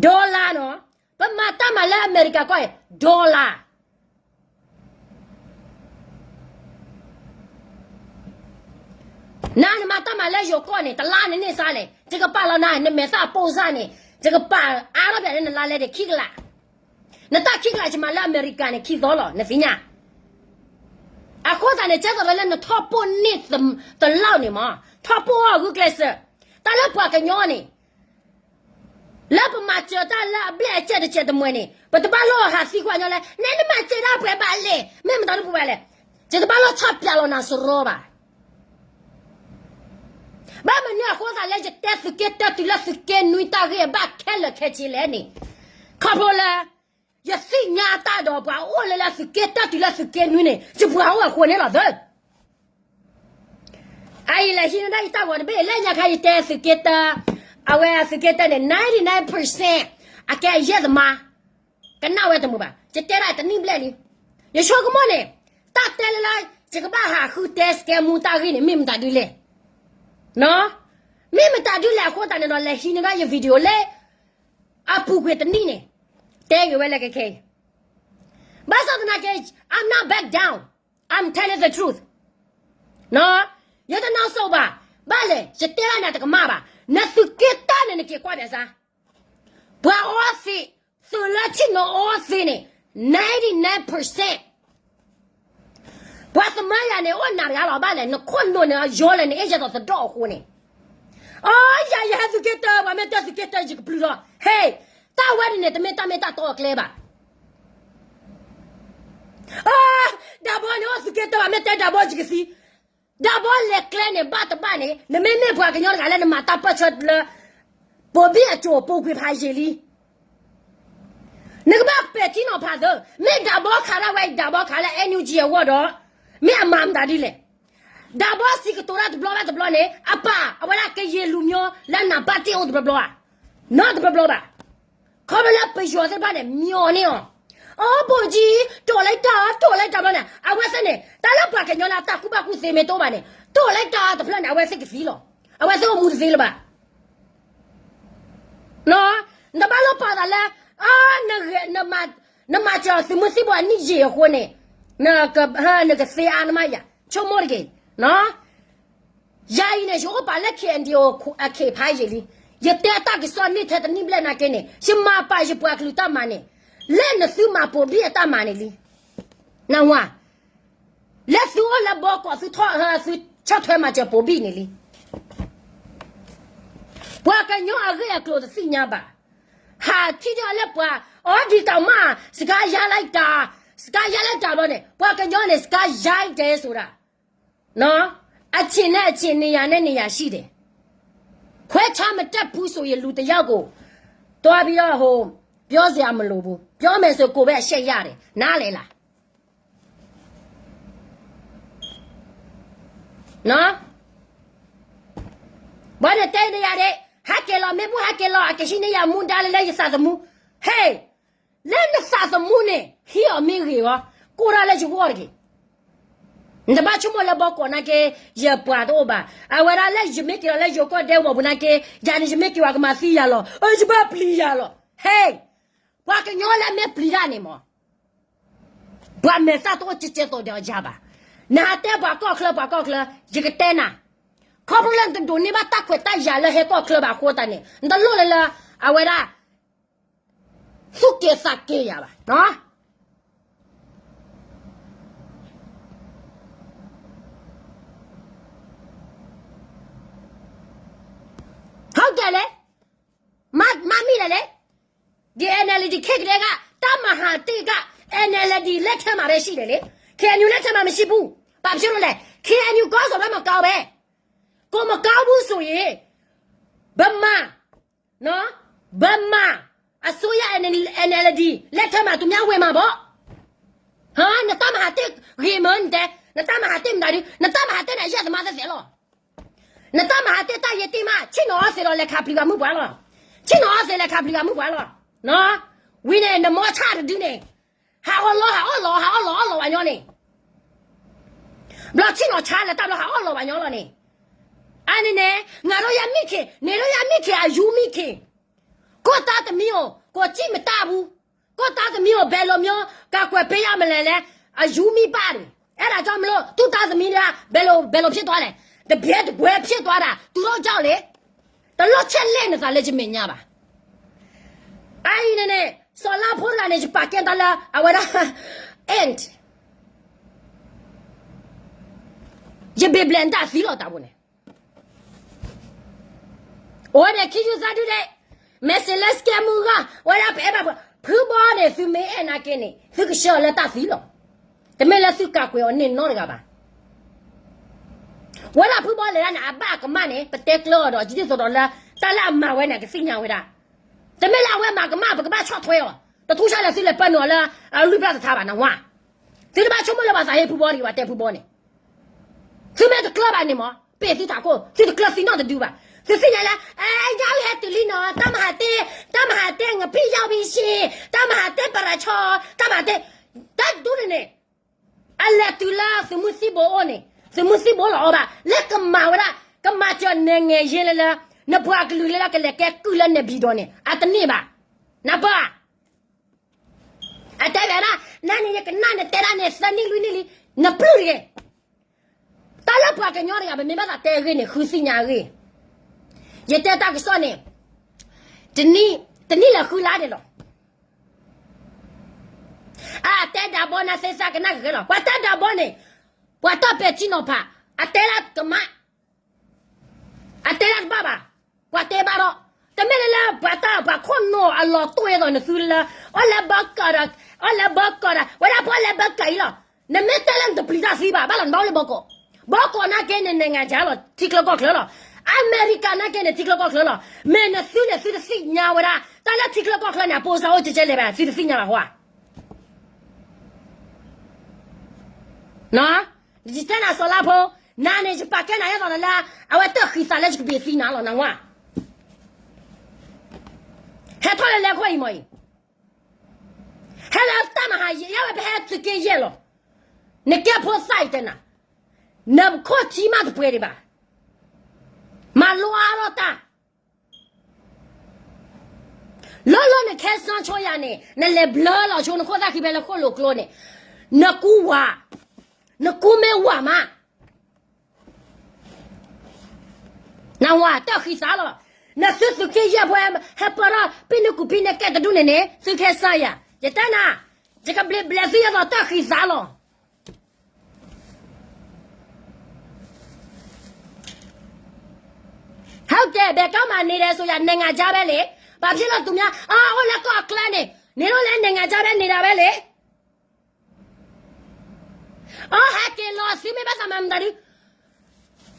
dollar နီၤ, ပမၤတၢ်မၤလၢအမဲရကၤကီၢ်အံၤ dollar နၤနမၤတၢ်မၤလၢယိၤကီၢ်န့ၣ် တလါန့ၣ်န့ၢ်စါလဲၣ်, ယကပာ်လီၤနၤ နမဲာ်သၣ်ပိၢ်စၢ်န့ၣ် ယကပာ်အါထီၣ်ပၠးလၢနလါလဲဒၣ်ခံကလး, နတၢ်ခံကလးယမၤလၢအမဲရကၤန့ၣ် ခံသီလီၤ နသ့ၣ်ညါ. အဃိသတးန့ၣ် ကဲသိးဒီးလၢနထီၣ်ပိၢ်န့ၢ်တလီၢ်န့ၣ်မး, ထီၣ်ပိၢ်အီၤဂုာ်ကျဲးစၢး, တၢ်လၢပှၤကညီန့ၣ် လၢပမၤစၢၤတၢ်လၢအဘျဲၣ်အစဲးတစဲးတမှဲၤန့ၣ် ပတဘၣ်လိၣ်ဟးသံကွၢ်ညီလဲၣ်, နဲနမၤစၢၤဒၣ်ပှဲၤဘၣ်လဲၣ်, မ့ၢ်မတၤဒ်ပှၤလဲၣ်, ယတဘၣ်လိၣ်ဆီၣ်ဖျါလီၤနၤစရီဘၣ်. ဘၣ်မနုၤအဃိသတးလၢယတဲသုးက့တၢတုၤလၢသုးက့နွံတၢ်ဂ့ၢ်အဘၣ်ခဲလၢာ်ခဲဆ့လဲၣ်န့ၣ်, ခီဖျိလၢ ယသ့ၣ်ညါတၢ်ဒီးပှၤအိၣ်လၢလၢသုးက့တၢတုၤလၢသုးက့နွံန့ၣ် ယပှၤအိၣ်အဃိန့ၣ်လီၤသၢ အအံၤလဲၤဟံးန့ၢ်ဒၣ်ယတၢ်ဂီၤတဘ့ၣ် လၢညါခါယတဲသုးက့တၢ, အဝဲသုးက့တၢန့ၣ် ninety nine percent အကဲအယဲၢ်သမါ, ကနၣ်ဝဲတမုာ်ဘၣ်, ယတဲဒၣ်တနံၣ်ဘျဲၣ်လံ. ယဆိကမိၣ်န့ၣ်, တၢ်တဲလၢလၢ ယကဘၣ်ဟးဃုတဲစကဲမူတၢ်ဂ့ၢ်န့ၣ် မ့ၢ်မတၤဒ်လဲၣ်, မ့ၢ်မတၤဒ်လဲၣ်အဃိသတးန့ၣ်ဒီး လဲၤဟံးန့ၢ်ဒၣ်ယ video လၢ အပူၤကွံာ်တနံၣ်န့ၣ်, တဲဂ့ၤဝဲလၢကခဲအံၤ, ဘၣ်ဆၣ်သနာ်က့ I'm not back down, I'm telling the truth, ယတနီၢ်စိဘၣ်, ဘၣ်လဲၣ် ယတဲဒၣ်နၤတကမၣ်ဘၣ်, နသုးက့တၢန့ၣ်နက့ၤကွၢ်ပၠးစါ, ပှၤအီသံး, သုးလၢထံၣ်နအီသံးန့ၣ်, ninety nine percent ပှၤသမၢယၤန့ၣ် အိၣ်နၤတဂၤလီၤဘၣ်လဲၣ်, နခိၣ်နူာ်န့ၣ်ယီလဲၣ် နအဲၣ်ယဲသိးသဒီၣ်အဃိန့ၣ်, အယၤယဟဲသုးက့တၢ ပှၤမ့ၢ်တဲသုးက့တၢယကပျုၢ်လီၤ, ဟ့ၣ်, တၢ်ဝဲန့ၣ်န့ၣ် တမ့ၢ်တၢ်မ့ၢ်တၢ်တီအကျဲဘၣ်. ဒၣ်ဘီန့ၣ်အိၣ်သုးက့တၢ ပှၤမ့ၢ်တဲဒၣ်ဘီယကသံ, ဒၣ်ဘီလဲၤကျဲန့ၣ် ဘၣ်တဘၣ်န့ၣ် နမ့မ့ၢ်ပှၤကညီတဂၤလၢနမၤတၢ်ပၢၢ်ဆၢလၢ ပိာ်ဘံၣ်အကၠိာ်ပိာ်ကွံာ်ဖးယံာ်လံ နကဘၣ်ပဲာ်ထံနီၤဖးသၢ, မ့ၢ်ဒၣ်ဘီခးဒၣ်ဝဲအံၤ ဒၣ်ဘီခးလၢ NUG အဂီၢ်ဒီး, မ့ၢ်အမၤမတၤဒ်လဲၣ်, ဒၣ်ဘီစံးကတိၤတၢ်တဘျီဘၣ်တဘျီန့ၣ် အပာ်အဝဲဒၣ်ကယံာ်လူၤမိၢ်လၢနၢ်ပၢၢ်တ့ၢ်အိၣ်တဘျီဘျီဧါ, နီတဘျီဘျီဘၣ်, ခီဖျိလၢပယီၤသ့ၣ်တဖၣ်န့ၣ် မျီန့ၢ်အီၤ, အိ ဗိုလ်ကြီး, တော်လိုက်တာ, တော်လိုက်တာ ဘျီန့ၣ် အဝဲသ့ၣ်န့ၣ် တၢ်လၢပှၤကညီလၢအတၢ်ကူၣ်ဘၣ်ကူၣ်သ့မ့ၢ်တအိၣ်ဘၣ်န့ၣ် တော်လိုက်တာ တဖျၢၣ်န့ၣ် အဝဲသ့ၣ်ကသံလီၤ, အဝဲသ့ၣ်အိၣ်မူတသ့လၢၤဘၣ် နတဘၣ်လိၣ်ပာ်သးလၢ နမၤစၢၤသုးမုၢ်သံၣ်ဘိအနံၣ်ယံာ်အဃိန့ၣ် နကသ့အါနမးယၤ ဆိကမိၣ်တက့ၢ်. ယၤအံၤန့ၣ် ယအိၣ်ပာ်လၢ KNDO အခ့အဖးယံာ်လံ. ယတဲတၢ်ကစီၣ်န့ၣ်ထဲတနံၣ်ဘျဲၣ်နာ်က့န့ၣ် ယမၤပာ်ယပှၤကလုာ်တၢ်မၤန့ၣ် လၢနသုမၤပိာ်ဘံၣ်အတၢ်မၤန့ၣ်လံ. နဝၤ လၢသုအိၣ်လၢဘီကီး သုထီၣ် သုဆီၣ်ထွဲမၤစၢၤပိာ်ဘံၣ်န့ၣ်လံ. ပှၤကညီအဂ့ၢ်အကျိၤတသ့ၣ်ညါဘၣ်. ဟးထံၣ်ဒၣ်လၢပှၤ အီဒံးတၢ်မး စကါယါလဲတၢ် စကါယါလဲတၢ်ဘျီန့ၣ် ပှၤကညီန့ၣ် စကါယါတဲဆိုတာ အဆ့ၣ်န့ၣ်အဆ့ၣ် နေရာနဲ့နေရာရှိတယ်. ခွဲခြားမတတ်ဘူးဆိုရင် လူတစ်ယောက်ကို သွားပြီးတော့ ဟို ပြောစရာမလိုဘူး. ပြောမယ်ဆို ကိုယ်ပဲအရှက်ရတယ်. နားလည်လား. ဘၣ်န့ၣ်တဲန့ၢ်ယၤဒၣ် ဟဲက့ၤလီၤ မ့ၢ်ဘူၣ်ဟဲက့ၤလီၤ အကဟံးန့ၢ်ယၤမူဒါလၢလၢယသးသမူ ဟဲ လၢနသးသမူန့ၣ် ဟံးအီၤမ့ၢ်ဂ့ၤဝဲ ကိးဒၣ်လၢယဂီၢ်တက့ၢ်. နတဘၣ်ဆိကမိၣ်လၢဘီကီးနာ်က့ ယပှၤတအိၣ်ဘၣ်. အဝဲဒၣ်လၢယမ့ၢ်က့ၤလီၤလၢယိၤကီၢ်ဒဲကဝီၤပူၤနာ်က့ ယၤန့ၣ်ယမ့ၢ်က့ၤဝဲကမၤသံယၤလီၤ. အၢ ယဘၣ်ပျံၤယၤလီၤ. ဟဲ ပှၤကညီလၢမ့ၢ်ပျံၤတၢ်န့ၣ်မး ပှၤမဲာ်သၣ်တအိၣ်ကဲကဲသိးဒီးယၤဘၣ်. နဟးတဲပှၤကီၢ်ချၢ ပှၤကီၢ်ချၢ ယကတဲနၤ ခီဖျိလၢနတဒိးန့ၢ်ဘၣ်တၢ်ခွဲးတၢ်ယာ်လၢဟဲကီၢ်ချၢဘၣ်အဃိသတးန့ၣ် နတလိၣ်လၢလၢ အဝဲဒၣ် သူၣ်က့ၤသးက့ၤယၤဘၣ်. ဟုတ်တယ်လေ မမီးတယ်လေ ဒီ NLD ခေတ်ကတည်းက တပ်မဟာတစ်က NLD လက်ထက်မှာပဲရှိတယ်လေ KNU လက်ထက်မှာမရှိဘူး ဘာဖြစ်လို့လဲ KNU ခေါင်းဆောင်လည်းမကောင်းပဲ ကိုမကောင်းဘူးဆိုရင် ဗမာနော် ဗမာအစိုးရ NLD လက်ထက်မှာသူများဝင်မှာပေါ့ ဟာ နတၢ်မဟာတစ်ဂ့ၤမၢနတဲ နတၢ်မဟာတစ်မတၤဒု နတၢ်မဟာတစ်န့ၣ် အရက်သမားသက်သက်လီၤ နတၢ်မဟာတစ်တၢ်ယဲတ့ၢ်မး ဆ့ၣ်နီၤအီသံးဒီးလဲၤခးပျံၤဘၣ်မုၢ်ပှၢ်လီၤ ဆ့ၣ်နီၤအီသံးလဲၤခးပျံၤဘၣ်မုၢ်ပှၢ်လီၤ ဝံၤန့ၣ် နမီၢ်ဆၣ်တဒုန့ၣ် ဟးအီၣ်လီၤ ဟးအီၣ်လီၤ ဟးအီၣ်လီၤ အီၣ်လီၤဝဲညီန့ၣ် ဘျီဆ့ၣ်နီၤဆါလၢတၢ်ဘျီဟးအီၣ်လီၤဝဲညီလီၤန့ၣ် အန့ၣ်န့ၣ် ငါတို့ရမ့ၢ်ခ့ နေတို့ရမ့ၢ်ခ့ အယူမ့ၢ်ခ့ ကိုယ့်သားသမီးကို ကိုယ်ကြည့်မတတ်ဘူး ကိုယ့်သားသမီးကို ဘယ်လိုမျိုး ကာကွယ်ပေးရမလဲလဲ အယူမိဘတွေ အဲ့ဒါကြောင့်မလို့ သူ့သားသမီးတွေက ဘယ်လို ဘယ်လိုဖြစ်သွားလဲ တပြဲတကွဲဖြစ်သွားတာ သူတို့ကြောင့်လေ တလိၣ်ချက်လဲၣ်နသးလၢယမဲာ်ညါဘၣ် အအံၤန့ၣ်န့ၣ် စီၤလါဖိတဂၤန့ၣ် ယပာ်ကဲတၢ်လၢ အဝဲဒၣ် and ယဘ့ၣ်ဘျဲၣ်နတၢ်သံလီၤတၢ်ဖိန့ၣ် အဝဲန့ၣ် ခံယူၤသးဒုဒဲး မဲာ်စ့လၢစကဲမုၢ်ဂီၢ် ဝဲဒၣ်ပအဲၣ်ဘၣ်ပှၤ ဖုဘီန့ၣ် သုမ့ၢ်အဲၣ်နာ်က့န့ၣ် သုကဆှၢအီၤလၢတၢ်သံလီၤ. တမ့ၢ်လၢသုကးကွံာ်အီၤန့ၣ်နီတဂၤဘၣ်. ဝဲဒၣ်ဖုဘီလဲၤဒၣ်န့ၣ် အဘၣ်အကမၣ်န့ၣ် ပတဲကျၢၤအီၤဒီး ဒ်သိးဒီးလၢ တၢ်လၢအမၤဝဲန့ၣ် ကသ့ၣ်ညါဝဲဒၣ်. တမ့ၢ်လၢအဝဲမၤကမၣ် ပကဘၣ်ဆီၣ်ထွဲအီၤ, တထူၣ်ဆၣ်လၢသုလဲၤပၢနုာ်အီၤလၢ အလွံၢ်ပျၢ်တထါဘၣ်နဝါ. သုတဘၣ်ဆိကမိၣ်လၢပှၤသးဟ့ဖုဘီတဂ့ၤ ပှၤတဲဖုဘီန့ၣ် သုမ့ၢ်တကျၢၤဘၣ်န့ၣ်မး ပ့ၢ်သုထးခိၣ် သုတကျၢၤသံနီတဒုဘၣ်. သုသ့ၣ်ညါလၢ အညါအုၣ်ဟဲတုၤလံနီၤ တၢ်မၤဟးတဲ တၢ်မၤဟးတဲ ငပံၣ်ယီၢ်ဘံဆ့ တၢ်မၤဟးတဲပရၤဆီ တၢ်မၤဟးတဲ တၢ်တဒူန့ၣ်န့ၣ် အလဲၤတုၤလၢသုးမုၢ်သံၣ်ဘိအိၣ်န့ၣ် သုးမုၢ်သံၣ်ဘိလီၤအီၤဘၣ် လၢကမၤဝဲဒၣ် ကမၤစၢၤနဲၣ်ငဲၤယ့လၢလၢ နပှၤကလုာ်လၢလၢကလဲၤကဲကုၢ်လၢနဲၣ်ဘံၣ်ဒိးန့ၣ် အတန့ၢ်ဘၣ်. နပၢ် အတဲဝဲဒၣ် နန့ၣ်ယကနၣ်နတဲဒၣ်န့ၣ် သၢနံၣ်လွံၢ်နံၣ်လံ နပျုၢ်တဂ့ၤ. တၢ်လၢပှၤကညီတဂၤ ပမ့ၢ်ဘၣ်သးတဲအဂ့ၢ်န့ၣ် ဃုသ့ၣ်ညါအဂ့ၢ်. ယတဲတၢ်ကစီၣ်န့ၣ် တနံၣ် တနံၣ်လၢဃုလါန့ၣ်လီၤ. အတဲဒၣ်ဘီနၤသ့သးကနၣ်ကဂ့ၤလီၤ. ပှၤတဲဒၣ်ဘီန့ၣ် ပှၤတီၢ်ပဲာ်ထံနီၤဖး အတဲဒၣ်ကမၣ် အတဲဒၣ်တဘၣ်ဘၣ်. ပှၤတဲဘၣ်ဒီး တမ့ၢ်လၢလၢပှၤတၢ်ပှၤခိၣ်နူာ်အလီၤတိၢ်အသိးနသုလၢ အီၣ်လၢဘီကီးဒီး အီၣ်လၢဘီကီးဒီး ဝဲဒၣ်ပှၤလၢဘီကီးအံၤလီၤ. နမ့ၢ်တဲလၢနတပျံၤတၢ်သံဘၣ် ဘၣ်လီၤနဘၣ်အိၣ်လၢဘီကီး. ဘီကီးနာ်က့န့ၣ် နဲၣ်ငါယါလီၤ ထံချၢကီၢ်ချၢလီၤ. အမဲရကၤနာ်က့န့ၣ် ထံချၢကီၢ်ချၢလီၤ. မ့ၢ်နသုန့ၣ်သုတသ့ၣ်ညါဝဲဒၣ် တၢ်လၢထံချၢကီၢ်ချၢန့ၣ် အပိစါအိၣ်ကဲကဲလဲၣ်ဘၣ် သုတသ့ၣ်ညါဘၣ်ဃိဧါ. ယတဲနၤစီၤလါဖိ နၤန့ၣ် ယပာ်ကဲနၤအသိးလၢ အဝဲတၢ်ဃံသးလၢယကဘ့ၣ်သံနၤလီၤ နဝါ. ဟဲထီၣ်လၢလဲၤခိၣ်အံၤမ့ၢ်အံၤ ဟဲလၢတၢ်မၤဟးယံာ် ယဝဲပဟဲသုးက့ယဲၢ်လီၤ. နကဲဖိသၣ်အံၤတဲနၤ နခိၣ်ထံမးတပှဲၤဒံးဘၣ်. မၤလိအါထီၣ်တၢ် လီၤလီၤနခဲစၢ်ဆိယၤန့ၣ် နလဲၤဘျၢလီၤဆိနခိၣ်သၣ်ခံဖဲလၢခိၣ်လိာ်ကျိန့ၣ် နကူဝၤ နကူမ့ၢ်ဝၤမး နဝၤတၢ်ဃံသးလီၤ. နသုသုးက့ယဲၢ်ဖိ ဟဲပၢၢ်ထီၣ် ပ့ၢ်နကူၣ်ဖံးနကဲတဒူၣ်န့ၣ်န့ၣ် သုခဲစၢ်ယၤ ယတဲနၤ ယကဘျ့ဘျဲးသုယသိးတၢ်ဃံသးလီၤ. ဟုတ်တယ် ဘယ်ကောင်းမှ နေတယ်ဆိုတာ နိုင်ငံခြားပဲလေ ဘာဖြစ်လို့ သူများ အာ အိုး လက်ကော့အကျဲနေ နေလို့လဲ နိုင်ငံခြားပဲ နေတာပဲလေ အဟဲက့ၤလီၤ သုမ့ၢ်ဘၣ်သးမၤမတၤဒု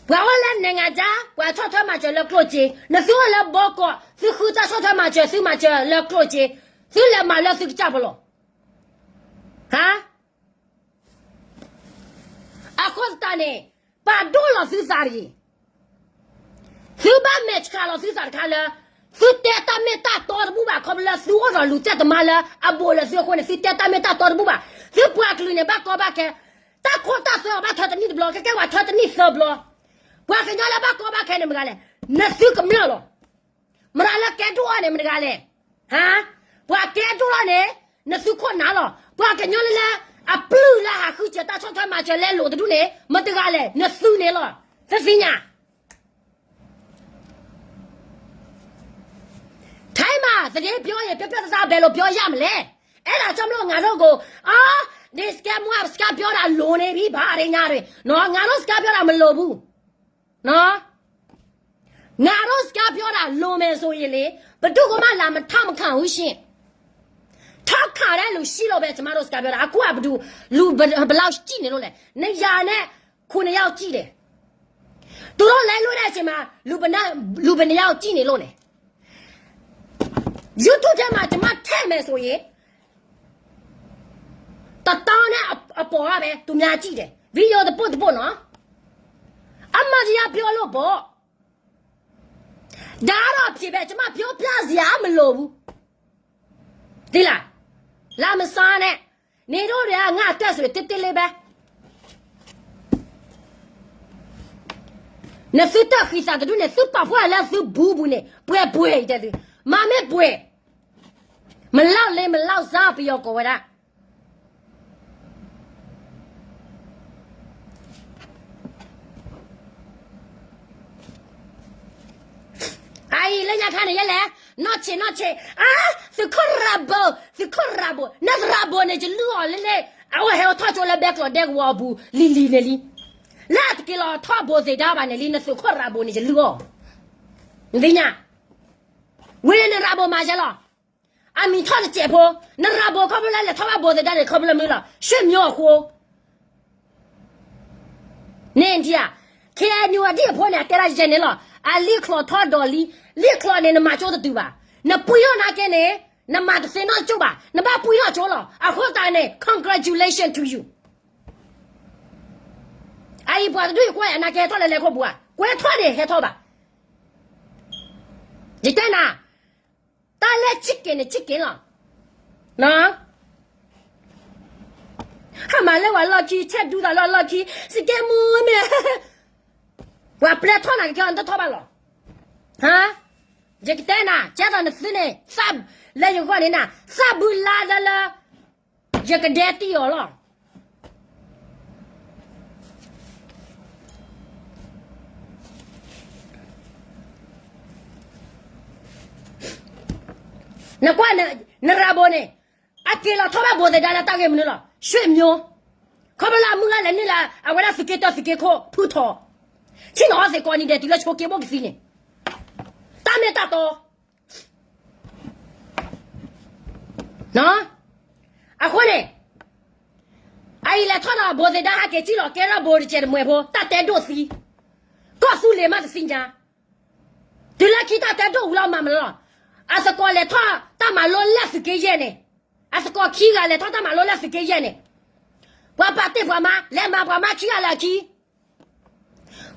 ပှၤအိၣ်လၢ နိုင်ငံခြား ပှၤဆီၣ်ထွဲမၤစၢၤလၢကျိၣ်စ့ နသုအိၣ်လၢဘီကီး သုဃုတၢ်ဆီၣ်ထွဲမၤစၢၤ သုမၤစၢၤလၢကျိၣ်စ့ သုလဲၤမၤလၢသုကစၢ်ဖိလီၤ ဟါ အဃိသတးန့ၣ် ပာ်ဒိၣ်လီၤသုသးတဂ့ၤ. သုဘၣ်မဲာ်ဆှးလီၤသုသးတခါလၢ သုတဲတၢ်မ့ၢ်တၢ်တီတဘူၣ်ဘၣ် ခီဖျိလၢသုအိၣ်ဒီးလူၤသ့ၣ်သမါလၢအဘူးလၢသုအဃိန့ၣ် သုတဲတၢ်မ့ၢ်တၢ်တီတဘူၣ်ဘၣ်. သုပှၤကလုာ်န့ၣ် ဘၣ်ကီဘၣ်ခဲ တၢ်ခိတၢ်သွဲအီၤဘၣ်ထၢတနံၣ်တဘျီ ကဲကဲဝဲထၢတနံၣ်သၢဘျီ. ပှၤကညီလၢဘၣ်ကီဘၣ်ခဲန့ၣ်မတဂၤလဲၣ် နသုကမျၢၢ်လီၤ. မတၤလၢကဲဒိၣ်အီၤန့ၣ် မတဂၤလဲၣ်. ဟါ, ပှၤကဲဒိၣ်လီၤန့ၣ် နသုခိၣ်နၢ်လီၤ. ပှၤကညီလၢလၢ အပျုၢ်လၢဟးဃုစၢၤတၢ်ဆီၣ်ထွဲမၤစၢၤလဲလိာ်တဒူၣ်န့ၣ် မတဂၤလဲၣ် နသုန့ၣ်လီၤ. သ့ၣ်သ့ၣ်ညါ ထိုင်းမှာ သတင်းပြောရင် ပြတ်ပြတ်သားသား ဘယ်လိုပြောရမလဲ? အဲ့ဒါကြောင့်မလို့ ငါတို့ကို အာ ဒီစကဲမွား စကားပြောတာ လိုနေပြီ ဘာတွေညာတွေ နော် ငါတို့ စကားပြောတာ မလိုဘူး နော် ငါတို့ စကားပြောတာ လိုမယ်ဆိုရင်လေ ဘယ်သူကမှ လာမထောက်မခံဘူးရှင် ထောက်ခံတဲ့လူရှိလို့ပဲ ကျမတို့ စကားပြောတာ အခုက ဘယ်သူ လူ ဘယ် ဘယ်လောက် ကြည့်နေလို့လဲ နှစ်ရာနဲ့ ခုနှစ်ယောက် ကြည့်တယ် သူတို့ လဲလို့တဲ့အချိန်မှာ လူဘယ်နှစ် လူဘယ်နှစ်ယောက် ကြည့်နေလို့လဲ YouTube ထဲမှာ ကျမ ထည့်မယ်ဆိုရင် တစ်သောင်းနဲ့ အ အပေါ်ကပဲ သူများ ကြည့်တယ် video တစ်ပုဒ်တစ်ပုဒ်နော် အမှန်တရား ပြောလို့ပေါ့ ဒါကတော့ အဖြေပဲ ကျမ ပြောပြစရာ မလိုဘူး သိလား လာမစားနဲ့ နေတော့ ငါ အတက်ဆိုရင် တစ်တစ်လေးပဲ နသုတၢ်ဃံသးတဒူၣ်န့ၣ် သုပာ်ဖှိၣ်လၢသုဘူးဘူးန့ၣ် ပှဲၤပှဲၤအံၤတဲသု မၤမ့ၢ်ပှဲၤ မလောက်လေး မလောက်စား ပယီၤကိးဝဲဒၣ် အအံၤ လၢညါခါန့ၣ် ယဲလဲၣ် နီၢ်ဆ့ၣ် နီၢ်ဆ့ၣ် အါ သုးခိၣ်ရၤဘိ သုးခိၣ်ရၤဘိ နသရၤဘိန့ၣ် ယလုၢ်အီၤလၢလၢ အအိၣ်ဟဲအိၣ်ထီၣ်ကၠိလၢဘဲကျိးဒဲကဝီၤအပူၤ လံၤလံၤန့ၣ်လံ လၢအတက့ၤလီၤထီၣ်ဘိသ့ၣ်ဒါဘၣ်န့ၣ်လံ နသုးခိၣ်ရၤဘိန့ၣ် ယလုၢ်အီၤ နသ့ၣ်ညါ ဝံၤန့ၣ်နရၤဘိၣ်မၤယဲလီၤ. အမံၤထီၣ်တစဲးဖိ, နရၤဘိၣ်ခီဖျိလၢလဲၤထီၣ်ဘၣ်ဘိၣ်သဒါန့ၣ် ခီဖျိမနုၤလီၤ, ရွှေ့မျိုးအဃိ န့ၣ်ဒ်ဧါ, ခဲအံၤနုာ်အဒံၣ်အဖိန့ၣ် အတဲဒၣ်ယဲန့ၣ်လီၤ, အလံာ်ချီၣ်ထီၣ်ဒီးလံ, လံာ်ချီၣ်န့ၣ် နမၤကၠိတတုၤဘၣ်, နပှံထီၣ်နာ်က့န့ၣ်, နမၤတသ့နီတကၠိဘၣ်, နဘၣ်ပှံထီၣ်ကၠိလီၤ, အဃိသတးန့ၣ် congratulation to you. အအံၤပှၤတဒူၣ်အံၤကွၢ်ယၤနာ်က့ဟဲထီၣ်လၢလဲၤခိၣ်ပူၤဧါ, ကွဲထီၣ်န့ၣ်ဟဲထီၣ်ဘၣ်. ယတဲနၤ, တၢ်လၢ chicken န့ၣ် chicken လီၤ. ဟးမၤလၢပှၤလီၢ်ခံ, ဆဲးဒူသးလၢအလီၢ်ခံ, စကဲမူမ့ၢ်, ပှၤပျဲထီၣ်နၤကကဲအီၤ နတထီၣ်ဘၣ်လီၤ. ယကတဲနၤ, ကဲသိးနသုန့ၣ်, လၢယဂီၢ်န့ၣ်နၤ, သးဘုလါဒၢလၢ ယကဒဲတံၢ်အီၤလီၤ. နကွၢ်, နရၤဘိၣ်န့ၣ်, အက့ၤလီၤထီၣ်ဘၣ်ဘိၣ်သဒါလၢတၢ်ဂ့ၢ်မနုၤလီၤ, ရွှေ့မျိုး, ခီဖျိလၢအမုၢ်ဂၤလဲၤနုာ်လၢ အဝဲဒၣ်သုးက့တၢသုးက့ခိၣ် ဖုထီၣ်, ဆ့ၣ်နီၤအီသံးကိးနံၤဒဲးတုၤလၢဆိးက့ဘိၣ်ကသံန့ၣ်, တၢ်မ့ၢ်တၢ်တီ အဃိန့ၣ်, အအံၤလဲၤထီၣ်ဒီးဘိၣ်သဒါဟဲက့ၤစံၣ်လီၤကဲထီၣ်ဘိၣ်တစဲးတမှဲၤဖိ တၢ်တဲဒိၣ်သံ, ကီၢ်သူလ့ၤမးတသ့ၣ်ညါ, တုၤလၢခံတၢ်တဲဒိၣ်ဝံၤလီၤမးမးလီၤ, အသကိးလဲၤထီၣ်တၢ်မၤလိလၢသုးက့ယဲၢ်န့ၣ်, အသကိးခံဂၤလဲၤထီၣ်တၢ်မၤလိလၢသုးက့ယဲၢ်န့ၣ်, ပှၤပာ်တ့ၢ်ပှၤမါ လဲၤမၤပှၤမါခံဂၤလၢအခံ,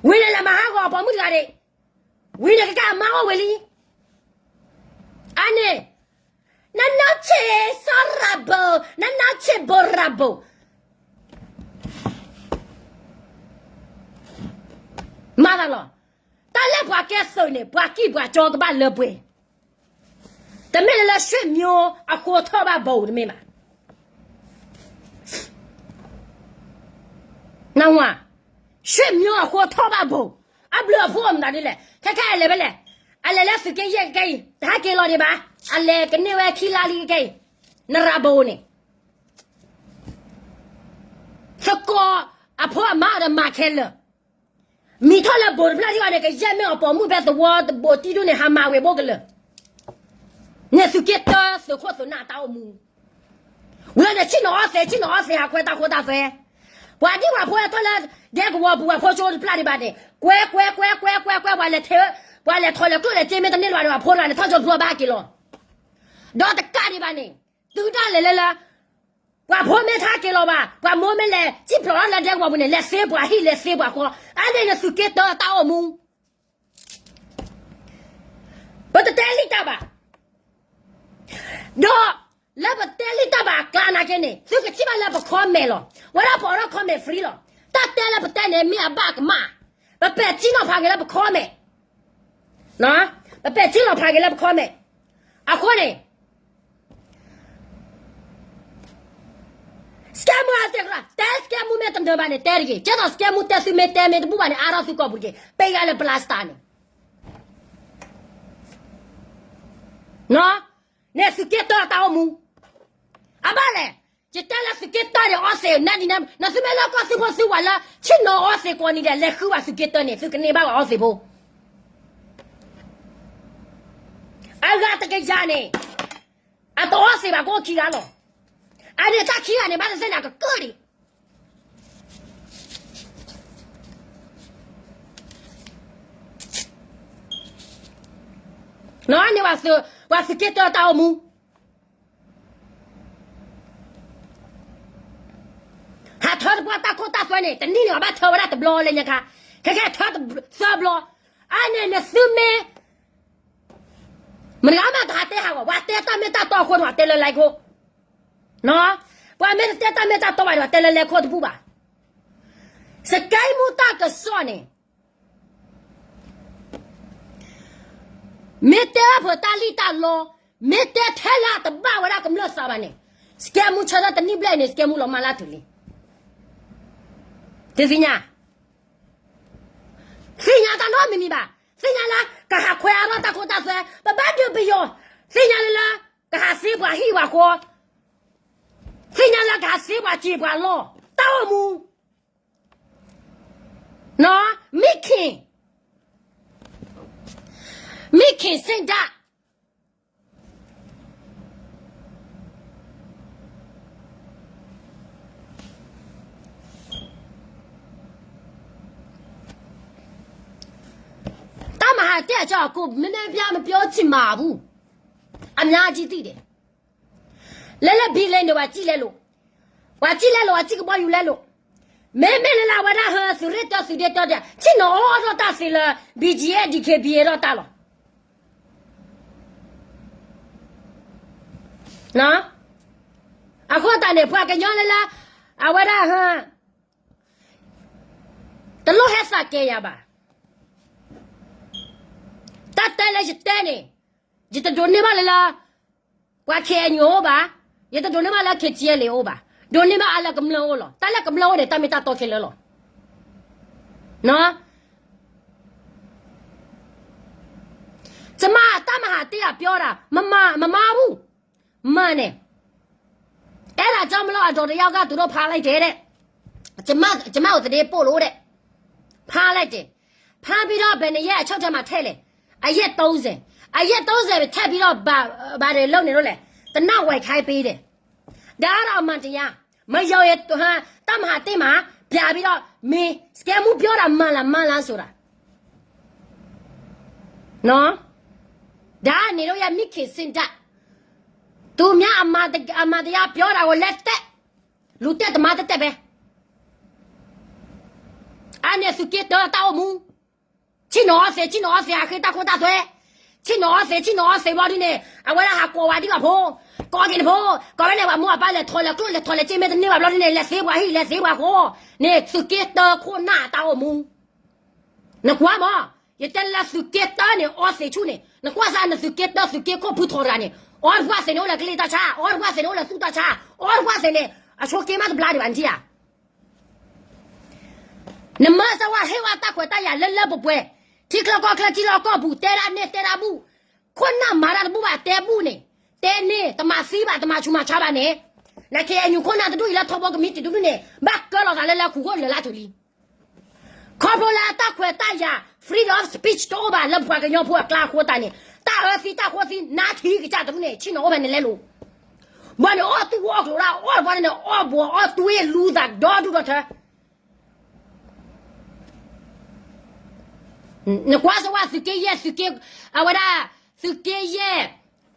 ဝံၤန့ၣ်လဲၤမၤဟးဂီၤပိာ်မုၣ်တဂၤဒၣ်, ဝံၤန့ၣ်ကကဲအမါအိၣ်ဝဲလံ, အန့ၣ် နနီၢ်ဆံးစီၤရၤဘိၣ်, နနီၢ်ဆံးဘိၣ်ရၤဘိၣ်, မၤသးလီၤ, တၢ်လၢပှၤကဲသုးန့ၣ် ပှၤကံၢ်ပှၤကၠီကဘၣ်လၢပှဲၤ, တမ့ၢ်လၢလၢ ရွှေ့မျိုး အဃိထီၣ်ဘၣ်ဘိၣ်တမ့ၢ်ဘၣ်. နဝၤ, ရွှေ့မျိုး အဃိထီၣ်ဘၣ်ဘိၣ်, အဘျုးအဖှိၣ်အမနုၤဒ်လဲၣ်, ခဲခဲအလဲၤဖဲလဲၣ်, အလဲၤလၢသုးက့ယဲၢ်ကကဲအံၤ တဟဲက့ၤလီၤဒံးဘၣ်, အလဲၤကန့ၢ်ဝဲခံလါလံကကဲအံၤ, နရၤဘိၣ်န့ၣ် သကိးအဖိအမါအီၤဒီးမၤခဲလၢာ်, မံၤထီၣ်လၢဘိၣ်တဖျၢၣ်ထံအီၤန့ၣ် ကယဲၢ်မ့ၢ်အီၤပိာ်မုၣ်ဖဲသဝီတဘိၣ်တံၢ်ဒိၣ်န့ၣ် ဟးမၤဝဲဘိၣ်ကလၢာ်, န့ၣ်သုးက့တၢသုးခိၣ်သုးနၢ်အတၢ်အိၣ်မူ, ဝံၤန့ၣ်ဆ့ၣ်နီၤအီသံး ဆ့ၣ်နီၤအီသံးဟးခွဲးတၢ်ဃိတၢ်သွဲ, ပှၤဒံၣ်ပှၤဖိဟဲထီၣ်လၢ ဒဲကဝီၤပူၤ ပှၤဖိကၠိတဖျၢၣ်ဒံးဘၣ်န့ၣ် ကွဲကွဲကွဲကွဲကွဲကွဲ ပှၤလဲၤထီၣ်လဲၤကျိၣ်လဲၤစ့မ့ၢ်တန့ၢ်လၢၤဘၣ်န့ၣ် ပှၤဖိတဂၤန့ၣ်ထီၣ်ကၠိတဘျီဘၣ်က့ၤလီၤ, ဒီးတကးဒံးဘၣ်န့ၣ် တုၤဒၣ်လဲာ်လၢလၢ ပှၤဖိမ့ၢ်ထီၣ်က့ၤလီၤဘၣ် ပှၤမိၢ်မ့ၢ်လဲၤစံၣ်ဖျိးထီၣ်လၢဒဲကဝီၤပူၤန့ၣ် လဲၤသ့ပှၤဟံၣ်လဲၤသ့ပှၤဃီ, အါန့ၣ်န့ၣ်သုးက့တၢတၢ်အိၣ်မူ ပတတဲလံတၢ်ဘၣ်, ဒီးလၢပတဲလံတၢ်ဘၣ်အကျါနာ်က့န့ၣ် သုကထံၣ်ဘၣ်လၢပ comment လီၤ, ဝဲဒၣ်ပအိးထီၣ် comment free လီၤ, တၢ်တဲလၢပတဲန့ၣ်မ့ၢ်အဘၣ်ကမၣ်, ပပဲာ်ထံနီၤဖးက့ၤလၢပ comment, ပပဲာ်ထံနီၤဖးက့ၤလၢပ comment, အဃိန့ၣ် စကဲမူအတဲကျါ တဲစကဲမူမ့ၢ်တနၢၤဘၣ်န့ၣ် တဲတဂ့ၤ, ကဲသိးစကဲမူတဲသုမ့ၢ်တဲမ့ၢ်တဘူၣ်ဘၣ်န့ၣ် အါထီၣ်သုကီၢ်ပူၤတက့ၢ်, ပ့ၤဂၤလၢ ပလါစတၢ် န့ၣ် န့ၣ်သုးက့တၢတၢ်အိၣ်မူ, အဘၣ်လဲၣ်, ယတဲလၢသုးက့တၢန့ၣ်အီသံးနဒ်န့ၣ် နသုမ့ၢ်လၢကီၢ်သုးဖိသုဝၤလၢ ဆ့ၣ်နီၤအီသံးကိးနံၤဒဲး လဲၤဃုဘၣ်သုးက့တၢန့ၣ် သုကန့ၢ်ဘၣ်ဝဲအီသံးဖိ အဂၤတကယၤန့ၣ် အတအီသံးဘၣ်ကအိၣ်ခံဂၤလီၤ. အန့ၣ်တၢ်ခံဂၤန့ၣ် ဘၣ်သ့ၣ်သ့ၣ်န့ၣ် အကကၢၢ်ဒံး န့ၣ် ပှၤသုးက့တၢတၢ်အိၣ်မူ ဟးထၢတပှၢ်တၢ်ခိၣ်တၢ်သွဲန့ၣ် တနံၣ်န့ၣ် အဘၣ်ထၢဝဲဒၣ်တဘျီလၢညါခါ, ခဲကဲထၢသၢဘျီ, အန့ၣ်နသုမ့ၢ် မတၤဂၤမးတဟးတဲဟးဂီၤ, ပှၤတဲတၢ်မ့ၢ်တၢ်တီအဃိန့ၣ် ပှၤတဲလၢ live ခိၣ်, ပှၤမ့ၢ်တတဲတၢ်မ့ၢ်တၢ်တီဘၣ်န့ၣ် ပှၤတဲလၢ live ခိၣ်တဘူၣ်ဘၣ်. စကဲမူတၢ်ကစီၣ်န့ၣ် မ့ၢ်တဲဖုးတၢ်လံၣ်တၢ်လီ, မ့ၢ်တဲထဲလၢအတဘၣ်ဝဲဒၣ်ကမျၢၢ်သးဘၣ်န့ၣ်, စကဲမူဆၢထၢၣ်တနံၣ်ဘျဲၣ်န့ၣ် စကဲမူလီၤမၢ်လၢတုၤလံ. တသ့ၣ်ညါ, သ့ၣ်ညါတၢ်နီတမံၤမံၤဘၣ်, သ့ၣ်ညါလၢကဟးခွဲးအါထီၣ်တၢ်ခိတၢ်သွဲ, ပဘၣ်ဒုးပယီၤ, သ့ၣ်ညါလၢလၢ ကဟးသ့ပှၤဟံၣ်ပှၤဃီ, သ့ၣ်ညါလၢကဟးသ့ပှၤစံာ်ပှၤလီၢ်, တၢ်အိၣ်မူ မ့ၢ်ခ့ၣ်, မ့ၢ်ခ့ၣ်စ့ၣ်ဒၣ်, အကစၢ်အကိး မ့မ့ၢ်ပျၢ်မပျၢ်ထံၣ်မၤအပူၤ, အများကြီးသိတယ်. လၢလၢ ဘံလ့ၣ်န့ၣ် ပှၤစံၣ်လဲလိာ်, ပှၤစံၣ်လဲလိာ် ပှၤစံၣ်ကဘီယူၤလဲလိာ်, မ့မ့ၢ်လၢလၢအဝဲဒၣ်ဟၢ သုးရ့ၣ်တၢ သုးဒ့တၢဒီး ထံၣ်နီၤအီၣ်ထီၣ်တၢ်သ့လၢ ဘံကၠံအဲၣ် ဒံခ့ဘံအဲၣ်ထီၣ်တၢ်လီၤ. အဃိသတးန့ၣ် ပှၤကညီလၢလၢ အဝဲဒၣ်ဟၢ တလိၣ်ဟဲသးကဲယၤဘၣ်. တၢ်တဲလၢယတဲန့ၣ် ယတဒိးန့ၢ်ဘၣ်လၢလၢ ပှၤ ခ့ၣ်အဲၣ်ယူၣ် အိၣ်ဘၣ်, ယတဒိးန့ၢ်ဘၣ်လၢ ခ့ၣ်ထံၣ်အဲၣ်လ့ၣ် အိၣ်ဘၣ်, ဒိးန့ၢ်ဘၣ်အါလၢကမျၢၢ်အိၣ်လီၤ. တၢ်လၢကမျၢၢ်အိၣ်န့ၣ် တၢ်မ့ၢ်တၢ်တီခဲလၢာ်လီၤ. ကမၣ်တၢ်မၤဟးတ့ၢ်အပျီဒၣ် မမါဘူး, မၤန့ၣ် အဲဒါကြောင့်မလို့ အဒေါ်တယောက်က သူတို့ဖမ်းလိုက်တယ်တဲ့, ကျမကို သတင်းပို့လို့တဲ့, ဖမ်းလိုက်တယ်, ဖမ်းပြီးတော့ ဘယ်နှစ်ရက် အချုပ်ထဲမှာထည့်လဲ, အရက်သုံးဆယ်, အရက်သုံးဆယ် ထည့်ပြီးတော့ ဘာတွေလုပ်နေလို့လဲ, သေနတ်ဝယ်ခိုင်းပေးတယ်, ဒါကတော့အမှန်တရား, မယုံရင် တၢ်မၤဟးတ့ၢ်မး ပြန်ပြီးတော့ မင်း စကဲမူပြောတာ မှန်လား မှန်လားဆိုတာ နော်, ဒါက နေလို့ရ မိခင်စင်တပ်, သူများအမှန်တ-, အမှန်တရားပြောတာကို လက်တက်, လူတက်သမားသက်သက်ပဲ, အန့ၣ်သုးက့တၢတၢ်အိၣ်မူ, ဆ့ၣ်နီၤအီသံး ဆ့ၣ်နီၤအီသံး ဟးဃ့တၢ်ခိတၢ်သွဲ, ဆ့ၣ်နီၤအီသံး ဆ့ၣ်နီၤအီသံးဘျီဒ်န့ၣ် အဝဲဒၣ်ဟးကိးဝဲဒံးဘၣ်ဖိ, ကိးက့ၤနဖိ, ကိးဝဲန့ၣ် ပှၤမိၢ်အပၢ်လဲၤထီၣ်လဲၤကျိၣ်လဲၤထီၣ်လဲၤစ့မ့ၢ်တန့ၢ်ဘၣ်ဘျီဒ်န့ၣ် လဲၤသ့ပှၤဟံၣ်လဲၤသ့ပှၤဃီ, န့ၣ်သုးက့တၢခိၣ်နၢ်အတၢ်အိၣ်မူ နကွၢ်မး, ယတဲလၢသုးက့တၢန့ၣ် အီသံးဆူၣ်န့ၣ် နကွၢ်စၢ်နသုးက့တၢသုးက့ခိၣ်ဖုထီၣ်တဂၤန့ၣ် အီတပှၢ်သ့ၣ်န့ၣ်အိၣ်လၢကလ့ၢ်တၢ်ဆါ, အီတပှၢ်သ့ၣ်န့ၣ်အိၣ်လၢသူၣ်တၢ်ဆါ, အီတပှၢ်သ့ၣ်န့ၣ် အဆိးက့မးတဘျါဒံးဘၣ်နထံၣ်ဧါ. နမၤစၢၤဝဲဟ့ၣ်ဝဲတၢ်ခွဲးတၢ်ယာ်လၢလၢပှဲၤပှဲၤ, ထံချၢကီၢ်ချၢ ထံလီၢ်ကီၢ်ပူၤ တဲဒၣ်န့ၢ်တဲဒၣ်ဘူၣ်, ခိၣ်နၢ်မၤတၢ်တဘူၣ်ဘၣ်တဲဘူၣ်န့ၣ်, တဲန့ၢ် တမၤသံဘၣ် တမၤဆူးမၤဆါဘၣ်န့ၣ်, နခ့ၣ်အဲၣ်ယူၣ်ခိၣ်နၢ်တဒူၣ်အံၤလၢထီဘိကမံးတံာ်တဒူၣ်န့ၣ် ဘၣ်ကၢလီၤသးလၢလၢခူၣ်ခိၣ်လၢလၢထူလံ ခီဖျိလၢတၢ်ခွဲးတၢ်ယာ် freedom of speech တအိၣ်ဘၣ်လၢပှၤကညီဖိအကျါအဃိသတးန့ၣ် တၢ်အၢသံတၢ်ဃိသံ နါထံကစၢ်တဒူၣ်န့ၣ် ဆ့ၣ်နီၤအိၣ်ဖဲန့ၣ်လဲလိာ်, ဘၣ်န့ၣ်အီၣ်တူၢ်အီၣ်ကျိၤဒၣ် အီၣ်ဘၣ်န့ၣ် အီၣ်ဘှီးအီၣ်တွ့လူသးဒီဒူၣ်ဒီထၢ နကွၢ်စၢၤဝဲသုးက့ယဲၢ် သုးက့ အဝဲဒၣ် သုးက့ယဲၢ်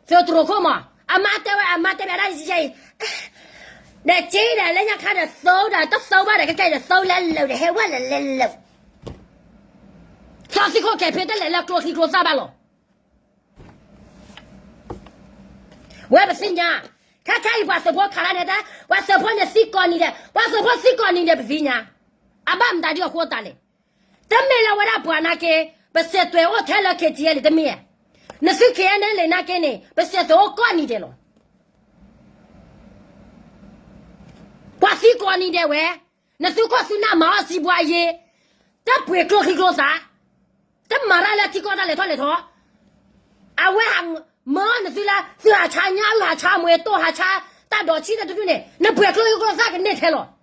သုးတရိးခိၣ်မး အမါတဲဝဲ အမါတဲဝဲဒၣ်ယဲၢ်အံၤ ဒီးက့ဒီးလၢညါခါဒီးသိဒီး တသိဘၣ်ဒီး ခဲကဲဒီးသိလၢလၢာ်ဒီး ဟဲဝဲလၢလၢလၢာ် သီသံခိၣ်ကဲၤဖ့တလဲၤလၢကျိချံကျိသၣ်ဘၣ်လီၤ. ဝဲပသ့ၣ်ညါ, ခဲခဲအံၤပှၤသုးဖိခးတၢ်န့ၣ်တဲ, ပှၤသုးဖိန့ၣ်သံကိးနံၤဒဲး, ပှၤသုးဖိသံကိးနံၤဒဲးပသ့ၣ်ညါ, အဘၣ်မတၤဒ်အဃိသတးလဲၣ်. တမ့ၢ်လၢဝဲဒၣ်ပှၤနာ်က့, ပစဲးသွဲၣ်အိၣ်ထဲလၢ ခ့ၣ်ထံၣ်အဲၣ်လ့ၣ် တမ့ၢ်ဧါ. နသု ခ့ၣ်အဲၣ်လ့ၣ် နာ်က့န့ၣ် ပစဲးသွဲၣ်အိၣ်ကိးနံၤဒဲးလီၤ. ပှၤသံကိးနံၤဒဲးဝဲ, နသုခိၣ်သုနၢ်မၤအီၣ်စံးဘှါယ့, တပှ့ၤကျိချံကျိသၣ်, တမၤတၢ်လၢထံကီၢ်တၢ်လဲၤထီၣ်လဲၤထီ, အဝဲဟးမၢနသုလၢ သုဟးဆါညၣ်အုၣ် ဟးဆါမွဲတိၢ် ဟးဆါတၢ်ဒိးဆံၣ်တဒူၣ်န့ၣ် နပှ့ၤကျိချံကျိသၣ်ကန့ၢ်ထဲလီၤ.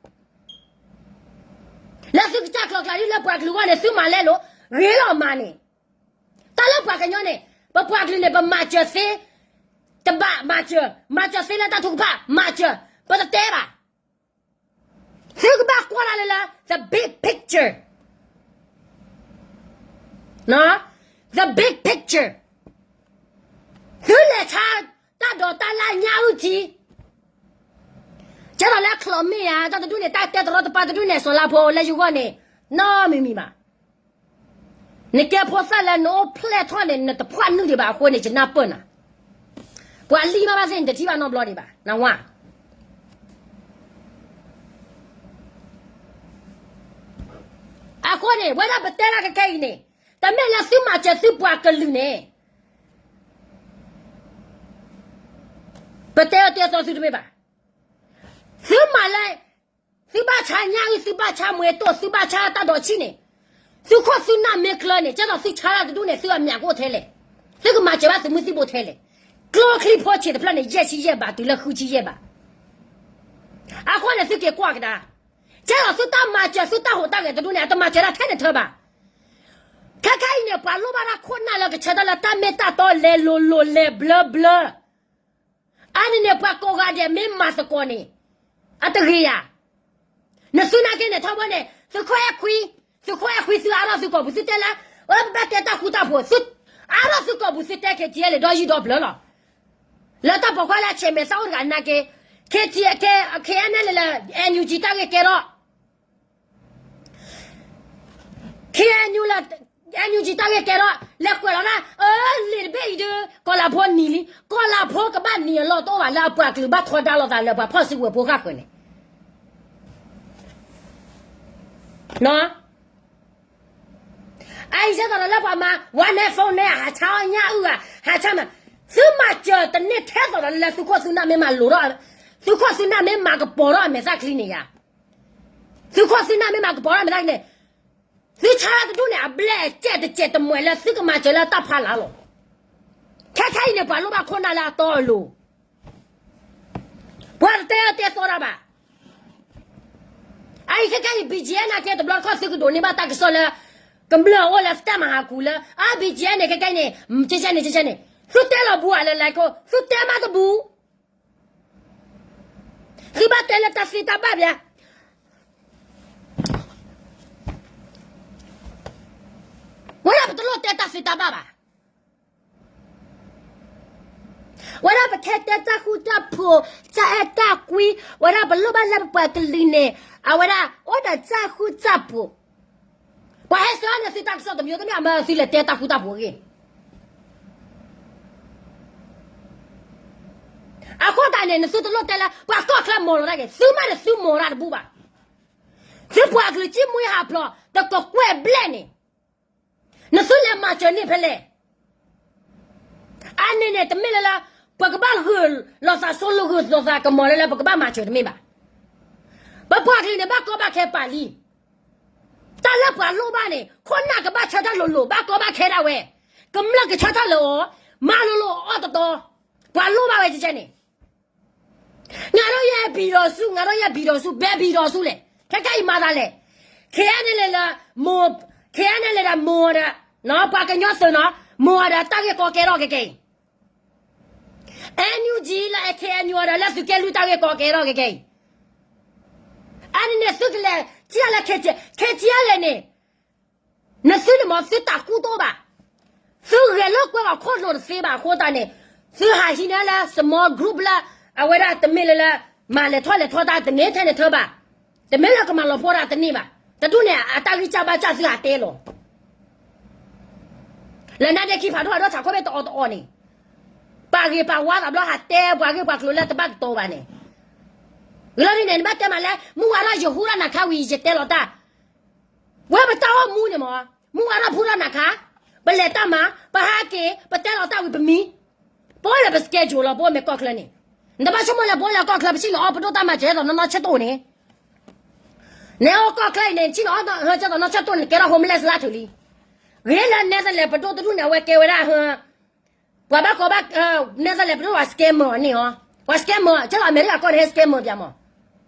လၢသုကစၢ်ကျီၤကျါဒ်လၢပှၤကလုာ်အဂီၢ်န့ၣ် သုမၤလဲလိာ်, ဂ့ၤလီၤမၤန့ၣ်, တၢ်လၢပှၤကညီန့ၣ် ပပှၤကလုာ်န့ၣ် ပမၤစၢၤသ့, တဘၣ်မၤစၢၤ, မၤစၢၤသ့လၢတၢ်ထုကဖၣ် မၤစၢၤ, ပတတဲဘၣ်. သုကဘၣ်ကွၢ်တၢ်လၢလၢ the big picture, the big picture, သုလဲၤဆါတၢ်ဒိးတၢ်လၢညၣ်အုၣ်ထံ, ကဲထီၣ်လၢချီးမ့ၢ်ဧါ တၢ်တဒူၣ်န့ၣ် တၢ်တဲတရီတပါတဒူၣ်န့ၣ် စီၤလါဖိလၢယဂီၢ်န့ၣ် နီတမံၤမံၤဘၣ်. နကဲဖိသၣ်လၢနအိၣ်ဖျဲၣ်ထီၣ်န့ၣ် နတဖှၣ်နုာ်ဒံးဘၣ်အဃိန့ၣ် ယနၢ်ပၢၢ်နၤ, ပှၤလံၢ်မးဘၣ်သ့ၣ်န့ၣ် တထံၣ်ဘၣ်နီတဘျီဒံးဘၣ် နဝၤ အဃိန့ၣ် ဝဲဒၣ်ပတဲတၢ်ခဲခဲအံၤန့ၣ် တမ့ၢ်လၢသုမၤစၢၤသုပှၤကလုာ်န့ၣ် ပတဲအီၤတဲအသီသုတမ့ၢ်ဘၣ်. သုမၤလၢ သုဘၣ်ဆါညၣ်အုၣ် သုဘၣ်ဆါမွဲတိၢ် သုဘၣ်ဆါတၢ်ဒိးဆံၣ်န့ၣ် သုခိၣ်သုနၢ်မ့ၢ်ကျၢၤန့ၣ် ကဲသိးသုဆါတၢ်တဒူၣ်န့ၣ် သုအမျးကအိၣ်ထဲလဲၣ်, သုကမၤစၢၤဘၣ်သုးမုၢ်သံၣ်ဘိထဲလဲၣ်. ကျိချံဖိဆံးတဖျၢၣ်န့ၣ် ယဲၢ်ဆံယဲၢ်ဘး တုၤလၢဃုဆံယဲၢ်ဘး အဃိန့ၣ်သုက့ၤကွၢ်ကဒါ, ကဲသိးသုတၢ်မၤစၢၤသုတၢ်ဟူးတၢ်ဂဲၤတဒူၣ်န့ၣ် အတမၤစၢၤတၢ်ထဲန့ၣ်ထၢဘၣ်. ခဲခဲအံၤန့ၣ် ပှၤလိၣ်ဘၣ်တၢ်ခိၣ်နၢ်လၢကဆၢထၢၣ်လၢတၢ်မ့ၢ်တၢ်တီလဲၤလိၤလိၤလဲၤဘျၢဘျၢ အါန့ၣ်န့ၣ် ပှၤကိးဂၤဒဲးမ့ၢ်မၤသကိးန့ၣ် အတဂ့ၤဧါ. နသုနာ်က့န့ၣ် ထီဘိန့ၣ် သုးခိၣ်အဲၣ်ခွံ, သုးခိၣ်အဲၣ်ခွံသုအါထီၣ်သုကိာ်ပူၤ သုတဲလၢ အၢ ပဘၣ်တဲတၢ်ဃူတၢ်ဖိး, သု အါထီၣ်သုကိာ်ပူၤ သုတဲ K T L ဒီးယံာ်ဒီးဘျၢလီၤ. လၢတၢ်ပိာ်ခွါလၢအဆဲးမဲာ်သၣ်အိၣ်တဂၤနာ်က့, K T L, K, K N L လၢ N U G တၢ်ဂ့ၢ်ကဲထီၣ်, K N U လၢ N U G တၢ်ဂ့ၢ်ကဲထီၣ် လဲၤကွဲးလီၤဒၣ်, အၢ လံာ်တဘ့ၣ်အံၤဒုး ကီၤလၤဖိနံၤလံ, ကီၤလၤဖိကဘၣ်နံၤအလီၢ်တအိၣ်ဘၣ် လၢအပှၤကလုာ်ဘၣ်ထီဒါလိာ်သးလၢပှၤဖီၣ်စုကဝဲၤဖိဃၣ်ဃၢၤန့ၣ် အအံၤဒ်သိးဒီးလၢပှၤမၤ ဝါနဲ phone နဲ ဟးဆါအီၣ်ညၣ်အုၣ်ဂၤ ဟးဆါမး, သုမၤစၢၤတန့ၢ်ထဲသိးဒီးလၢသုခိၣ်သုနၢ်မ့ၢ်မၤလိၤထီၣ်, သုခိၣ်သုနၢ်မ့ၢ်မၤကပီၤထီၣ်အမဲာ်သၣ်ချံန့ၣ်ယါ, သုခိၣ်သုနၢ်မ့ၢ်မၤကပီၤထီၣ်အမဲာ်သၣ်ချံန့ၣ်, သုဆါတဒူၣ်န့ၣ် အဘျဲၣ်အကဲၣ်တစဲးတမှဲၤလၢသုကမၤစၢၤလၢတၢ်ဖးလၢ်လီၤ. ခဲခဲအံၤန့ၣ် ပှၤလိၣ်ဘၣ်ခိၣ်နၢ်လၢအတီအလိၤ ပှၤတတဲအၢတဲသီတၢ်ဘၣ်. အအံၤခဲခဲအံၤ B G F နာ်က့တဘျီတခီၣ်သုကဒိးန့ၢ်ဘၣ်တၢ်ကစီၣ်လၢ ကမျၢၢ်အိၣ်လၢတၢ်မၤဟးခူလၢ အ B G F န့ၣ် ခဲခဲအံၤန့ၣ် ကဲကဲန့ၣ် ကဲကဲန့ၣ် သုတဲလီၤဘူးဧါလၢ like ခိၣ် သုတဲမးတဘူး, သုဘၣ်တဲလၢတၢ်သ့တၢ်ဘၣ်ဘၣ်. ဝဲဒၣ်ပတလိၣ်တဲတၢ်သ့တၢ်ဘၣ်ဘၣ်. ဝဲဒၣ်ပခဲတဲတၢ်ဃူတၢ်ဖိး, တၢ်အဲၣ်တၢ်ကွံ, ဝဲဒၣ်ပလိၣ်ဘၣ်လၢပပှၤကလုာ်န့ၣ် အဝဲဒၣ်အိၣ်ဒီးတၢ်ဃူတၢ်ဖိး, ပှၤဟဲဆှၢန့ၢ်သုတၢ်ကစီၣ်တမံၤတမံၤ အမၢသုလဲၤတဲတၢ်ဃူတၢ်ဖိးအဂ့ၢ် အဃိသတးန့ၣ် နသုတလိၣ်တဲလၢ ပှၤကီၢ်ချၢမီၤလီၤတၢ်က့ၤ, သုမးန့ၣ်သုမီၤတၢ်တဘူၣ်ဘၣ်. သုပှၤကလုာ်စံၣ်မှံဟးဖျိး တကကွဲၢ်ဘျဲၣ်န့ၣ် နသုလဲၤမၤစၢၤန့ၢ်ဖဲလဲၣ်. အန့ၣ်န့ၣ် တမ့ၢ်လၢလၢ ပကဘၣ်ဂုာ်လီၤသးစိလိာ်ဂုာ်လီၤသးကမီၤလၢလၢ ပကဘၣ်မၤစၢၤတမ့ၢ်ဘၣ်. ပပှၤကလုာ်န့ၣ် ဘၣ်ကီဘၣ်ခဲပာ်လံ. တၢ်လၢပှၤလိၣ်ဘၣ်န့ၣ် ခိၣ်နၢ်ကဘၣ်ဆၢထၢၣ်လိၤလိၤ ဘၣ်ကီဘၣ်ခဲဒၣ်ဝဲ, ကမျၢၢ်ကဆၢထၢၣ်လၢအီၤ, မၤလိၤလိၤအီၣ်တတီ, ပှၤလိၣ်ဘၣ်ဝဲကဲကဲန့ၣ် ငါတို့ရဲ့ပြည်ထောင်စု, ငါတို့ရဲ့ပြည်ထောင်စု, ဘယ်ပြည်ထောင်စုလဲ, ခဲခဲအံၤမၤသးလဲၣ်, KNLA လၢ, KNLA ဒီးမိၢ်ဒီး, ပှၤကညီသုးနီၤ, မိၢ်ဒီးတၢ်ဂ့ၢ်ကီကဲထီၣ်ခဲခဲအံၤ, NUG လၢ KNU ဒီးလၢသုးက့လွံၢ်တၢ်ဂ့ၢ်ကီကဲထီၣ်ခဲခဲအံၤ, အန့ၣ်န့ၣ်သုကလဲၤ, ထံၣ်လၢ KTLA န့ၣ် နသုန့ၣ်မ့ၢ်သုတၢ်ကူၣ်တအိၣ်ဘၣ်, သုဂဲၤလိာ်ကွဲအီၤခိၣ်လိာ်တသ့ဘၣ်အဃိသတးန့ၣ်, သုဟးဟံးန့ၢ်လၢ small group လၢ, အဝဲဒၣ်တမ့ၢ်လၢလၢ, မၤလဲၤထီၣ်လဲၤထီတၢ်တန့ၢ်ထဲန့ၣ်ထၢဘၣ်, တမ့ၢ်လၢကမၤလီၤဖှီၣ်တၢ်တန့ၢ်ဘၣ်, တဒူၣ်န့ၣ် အတၢ်ဂံၢ်စၢ်ဘါစၢ်သုဟးတဲလီၤ လၢနါဒ့ခံဖးဒိၣ်ဟးဒိၣ်ထးခိၣ်ဘ့ၣ်တအီၣ်တအီန့ၣ်, ပာ်ဂ့ၤပာ်ဝါသးဘျီဟးတဲပှၤဂ့ၢ်ပှၤကျိၤလၢတဘၣ်တတီဘၣ်န့ၣ်, ဂ့ၤလီၤဒ်န့ၣ် နဘၣ်တဲမးလၢ မုၢ်ဝါထီၣ်ယဟူထီၣ်နၤခါဝံၤ ယတဲလီၤတၢ်, ဝဲပတၢ်အိၣ်မူန့ၣ်မ့ၢ်, မုၢ်ဝါထီၣ်ဖူထီၣ်နၤခါ, ပလဲၤတၢ်မၤ, ပဟးက့ၤ, ပတဲလီၤတၢ်ဝံၤပမံ, ပအိၣ်လၢပ schedule လီၤ ပအိၣ်မဲာ်ကီၢ်ချၢန့ၣ်, နတဘၣ်ဆိကမိၣ်လၢပအိၣ်လၢကီၢ်ချၢ ပဆ့ၣ်နီၤအီၣ်ပဒိၣ်တၢ်မၤစၢၤဒ်သိးနီၢ်နီၢ်ဆဲးတိၣ်န့ၣ် နအိၣ်ကီၢ်ချၢအံၤန့ၣ် ဆ့ၣ်နီၤအီၣ်ဟၢကဲသိးနီၢ်ဆဲးတိၣ်န့ၣ် ကဲထီၣ် homeless လၢထူလံ, ဂ့ၤလၢ Netherlands ပဒိၣ်တဒူၣ်န့ၣ် အဝဲကဲဝဲဒၣ်ဟၢ, ပှၤဘၣ်ကီဘၣ်, Netherlands ပဒိၣ်ပှၤ scammer န့ၣ်အီၤ, ပှၤ scammer ကဲသိးအမဲရကၤကီၢ်န့ၣ် ဟဲ scammer ပၠးမး,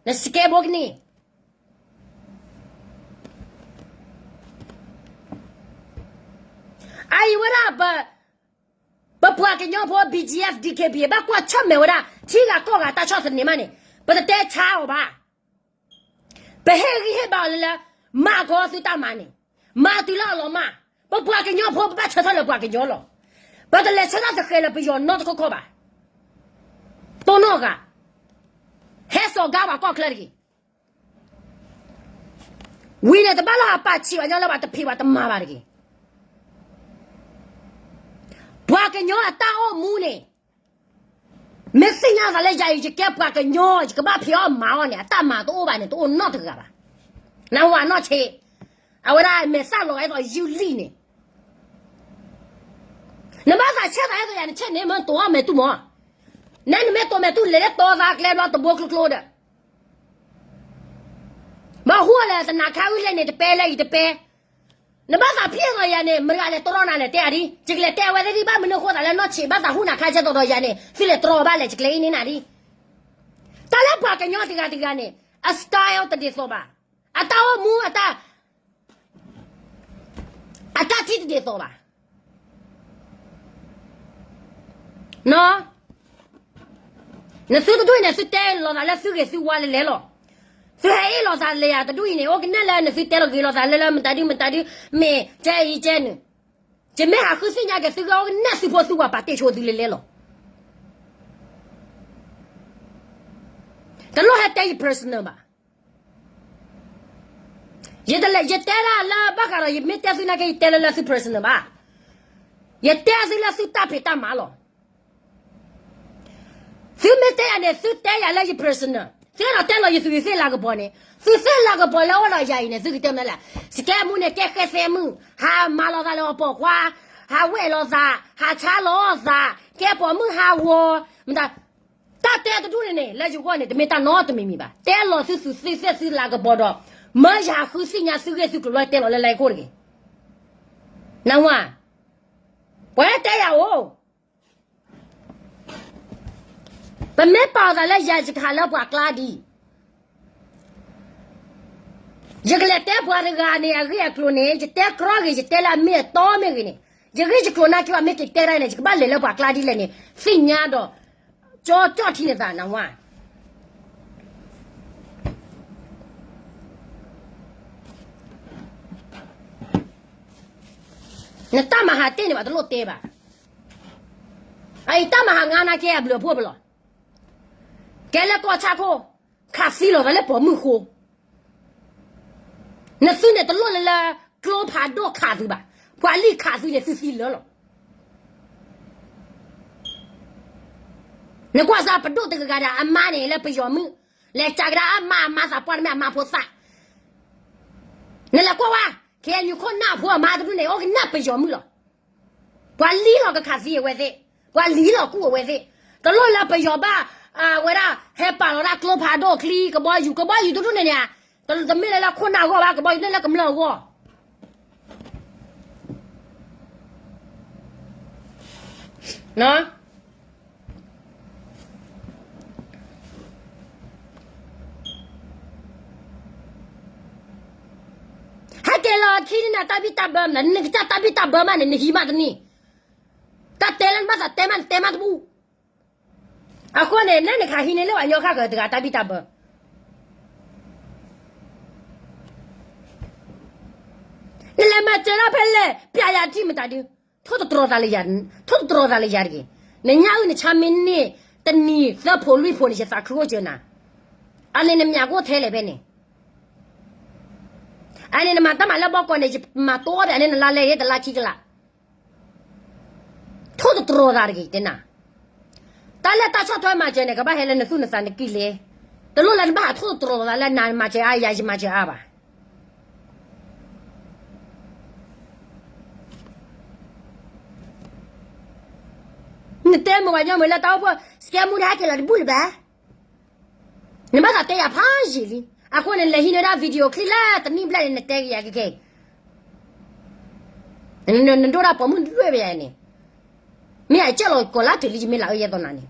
န scam ဘိကနံၣ် အအံၤဝဲဒၣ်, ပပှၤကညီဖိ BGF DKBA ဘၣ်ကွၢ်ဆၢၣ်မဲာ်ဝဲဒၣ် ထံဂၤကီၢ်ဂၤတၢ်ဆီၣ်သနံးမးန့ၣ်, ပတတဲဆါအီၤဘၣ်. ပဟ့ၣ်ဂံၢ်ဟ့ၣ်ဘါအီၤလၢလၢ, မၤကီသုတၢ်မၤန့ၣ်, မၤတုၤလၢအလီၤမၢ်, ပပှၤကညီဖိပဘၣ်ဆၢထၢၣ်လၢပှၤကညီလီၤ. ပတလဲၤဆၢထၢၣ်သဃဲးလၢပယီၤနီတခီခီဘၣ်. တိၢ်နီၣ်ဂၤ, ဟဲစိာ်ကါပှၤကီၢ်ချၢတဂ့ၤ. ဝံၤန့ၣ်တဘၣ်လၢဟးပာ်ဆံးပှၤညီလၢပှၤတဖံးပှၤတမၤဘၣ်တဂ့ၤ. ပှၤကညီအတၢ်အိၣ်မူန့ၣ်, မ့ၢ်သ့ၣ်ညါသးလၢယၤအံၤ ယကဲပှၤကညီ ယကဘၣ်ဖံးအီၣ်မၤအီၣ်န့ၣ် အတၢ်မၤတအိၣ်ဘၣ်န့ၣ် တအိၣ်နီတဂၤဘၣ်. နဝၤနီၢ်ဆ့, အဝဲဒၣ်မဲာ်သၣ်လီၤဂာ်ဒ်သိးယုၢ်လံၣ်န့ၣ်, နဘၣ်သးဆဲးသးဒ်သိးယၤ နဆဲးန့ၣ်မ့ၢ်တိၤအီၣ်မဲာ်တူၢ်မး, နဲနမ့ၢ်တိၤမဲာ်တူၢ် လဲၤလၢတီသးကျဲဘျီတဘိကျိကျိဒီး ဘၣ်ဟူလၢသနာ်ခါအုၣ်လဲၣ်န့ၣ် တပဲလၢအံၤတပဲ, နဘၣ်သးဖျ့ၣ်သးယၤန့ၣ် မတၤဂၤလဲၤတြီနၤလဲၤတဲအါဒ်, ယကလဲၤတဲအဝဲသ့ၣ်ဒ်ဘၣ်မနုၤအဃိသးလၢနီၢ်ဆံး ဘၣ်သးဟူနၤခါကဲသိးဒီးယၤန့ၣ် သုလဲၤတြီဘၣ်လဲၣ် ယကျဲအံၤန့ၣ်နၤဒ်. တၢ်လၢပှၤကညီတဂၤတဂၤန့ၣ် အ style တဒ်သိးဘၣ်, အတၢ်အိၣ်မူ အတၢ်ထံၣ်တဒ်သိးဘၣ်. နသုတဒူၣ်အံၤန့ၣ် သုတဲလီၤသးလၢသုဂ့ၤသုဝါလဲၤလဲၤလီၤ. သုဟဲအ့ၣ်လိာ်သးလၢယၤတဒူၣ်အံၤန့ၣ် အိၣ်ကနဲၣ်လၢနသုတဲလီၤဂ့ၤလိာ်သးလၢလၢမတၤဒုမတၤဒု, မ့ၢ်ကဲအံၤကဲနုာ်, ယမ့ၢ်ဟးဃုသ့ၣ်ညါက့ၤသုဂ့ၢ်အိၣ်ကနၣ်သုဖိသုဝၤပာ်တ့ၢ်ဆိသုလဲၤလဲၤလီၤ. တလိၣ်ဟဲတဲယ personal ဘၣ်. ယတလဲၤ ယတဲဒၣ်လၢဘၣ်ဃးဒီး ယမ့ၢ်တဲသုနာ်က့ ယတဲလၢလၢသု personal ဘၣ်. ယတဲသုလၢသုတၢ်ဖံးတၢ်မၤလီၤ. သုမ့ၢ်တဲယၤန့ၣ် သုတဲယၤလၢယ personal, သုအဲၣ်ဒိးတဲလီၤယသုးယသ့ၣ်လၤကပီၤန့ၣ်, သုးသ့ၣ်လၤကပီၤလၢအိၣ်ဒီးယၤအံၤန့ၣ် သုကတဲမနုၤလဲၣ်. စကဲမူန့ၣ် ကဲဃဲသဲမုၣ်, ဟးမၤလီၤသးလၢအပိာ်ခွါ, ဟးဝဲၢ်လီၤသး, ဟးဆါလီၤသး, ကဲပိာ်မုၣ်ဟးဂီၤ, မတၤ, တၢ်တဲတဒူၣ်န့ၣ်န့ၣ် လၢယဂီၢ်န့ၣ် တမ့ၢ်တၢ်နီတမံၤမံၤဘၣ်. တဲလီၤသုသုးသ့ၣ်သုလၤကပီၤဒီး မၢယၤဃုသ့ၣ်ညါသုဂ့ၢ်သုကျိၤလၢတဲလီၤလၢလၢယခိၣ်တဂ့ၤ. နဝၤ, ပှၤတဲယၤအိၣ် ပမ့ၢ်ပာ်အသးလၢယၤယကဟးလၢပှၤကျါဒ်, ယကလဲၤတဲပှၤတဂၤန့ၣ် အဂ့ၢ်အကျိၤန့ၣ် ယတဲကြီဂ့ၤ ယတဲလၢအမ့ၢ်အတီမ့ၢ်ဂ့ၤန့ၣ်, ယဂ့ၢ်ယကျိၤနာ်က့ဘၣ် မ့ၢ်က့ၤတဲဒၣ်န့ၣ် ယကဘၣ်လဲၤလၢပှၤကျါဒ်လဲၣ်န့ၣ် သ့ၣ်ညါဒီး ကၠီကၠီၣ်ထံန့ၣ်သးနဝၤ နတၢ်မၤဟးတ့ၢ်န့ၣ်ဘၣ်တလိၣ်တဲဘၣ်. အအံၤတၢ်မၤဟးငါနာ်က့အဘျုးအဖှိၣ်ပလီၢ်, ကဲလၢကီၢ်ဆၣ်ခိၣ်, ခးသံလီၤသးလၢပိာ်မုၣ်ဃိ, နသုန့ၣ်တလိၣ်လၢလၢ ကျိဖးဒိၣ်ခးသုဘၣ်, ပှၤလံၣ်ခးသုန့ၣ်သုသံလၢာ်လီၤ. နကွၢ်စၢ်ပဒိၣ်တဂၤဂၤဒီးအမါန့ၣ်လၢပယီၤမုၣ်, လဲၤကးကဒါအမါအမါသးပှၢ်တမ့ၢ်အမါဖိသၣ်, နလဲၤကွၢ်ဝဲ, ခဲအံၤနခိၣ်နၢ်ဖိအမါတဒူၣ်န့ၣ် အိၣ်ကနၣ်ပယီၤမုၣ်လီၤ. ပှၤလံလီၤကခးသံအဝဲသ့ၣ်, ပှၤလံလီၤကူၣ်အဝဲသ့ၣ်, တလိၣ်လၢပယီၤဘၣ်, အဝဲဒၣ် ဟဲပာ်လီၤဒၣ်ကျိဖးဒိၣ်ချံ ကဘီယူၤ, ကဘီယူၤတဒူၣ်န့ၣ်န့ၣ်, တမ့ၢ်လၢလၢခိၣ်နၢ်အဂီၢ်ဘၣ်, ကဘီယူၤန့ၣ်လၢကမျၢၢ်အဂီၢ် ဟဲက့ၤလီၤခံန့ၣ် တၢ်ဘံၣ်တၢ်ဘၢမနုၤ, နကစၢ်တၢ်ဘံၣ်တၢ်ဘၢမးန့ၣ် နဟံးမးတနံၣ်, တၢ်တဲလၢနဘၣ်သးတဲမး နတဲမးတဘူၣ်. အဃိန့ၣ် လၢနကဟးဟံးန့ၢ်လၢပှၤကညီဃၣ်ဃၢၤတဂၤတၢ်ဘံၣ်တၢ်ဘၢ နလဲၤမၤစၢၤဒၣ်ဖဲလဲၣ် ပျးယၤထံၣ်မတၤဒု, ထိၣ်တတြီၤသးလၢယၤ, ထိၣ်တတြီၤသးလၢယၤတဂ့ၤ. နညၣ်အုၣ်နဆါမ့ၢ်န့ၢ် တနံၤသၢဖိလွံၢ်ဖိန့ၣ် ယသးခုအိၣ်စၢၤနၤ, အန့ၣ်နမၠးကအိၣ်ထဲလဲၣ်ဖဲန့ၣ်, အန့ၣ်နမၤတၢ်မၤလၢဘီကီၢ်န့ၣ် ယမၤတိၢ်အီၣ်ဒီး အန့ၣ်နလါလဲၣ်တလါခံကလး ထိၣ်တတြီၤသးတဂ့ၤ တဲနၤ, တၢ်လၢတၢ်ဆီၣ်ထွဲမၤစၢၤန့ၣ် ကဘၣ်ဟဲလၢနသူၣ်နသးနကံၢ်လဲ, တလိၣ်လၢနဘၣ်ဟးထိၣ်တတြီၤသးလၢနမၤစၢၤအါယၤ ယမၤစၢၤအါဘၣ်. နတဲမုာ်ပှၤညီမုာ်လၢတၢ်အိၣ်ဖှိၣ် စကဲမူန့ၣ် ဟဲက့ၤလီၤတဘူၣ်လၢၤဘၣ်. နဘၣ်သးတဲယၤဖးယံာ်လံ. အဃိန့ၣ် နလဲၤဟံးန့ၢ်ဒၣ် video clip လၢတနံၣ်ဘျဲၣ်န့ၣ် နတဲက့ၤယၤခဲခဲအံၤ, နဒိၣ်ဒၣ်ပိာ်မုၣ်ဒွဲၣ်ဘၣ်ယၤန့ၣ်, မ့ၢ်ယကၢ်လီၤကီးလၢတုၤလံ ယမ့ၢ်လၢအၢယဲၢ်သီနၤန့ၣ်,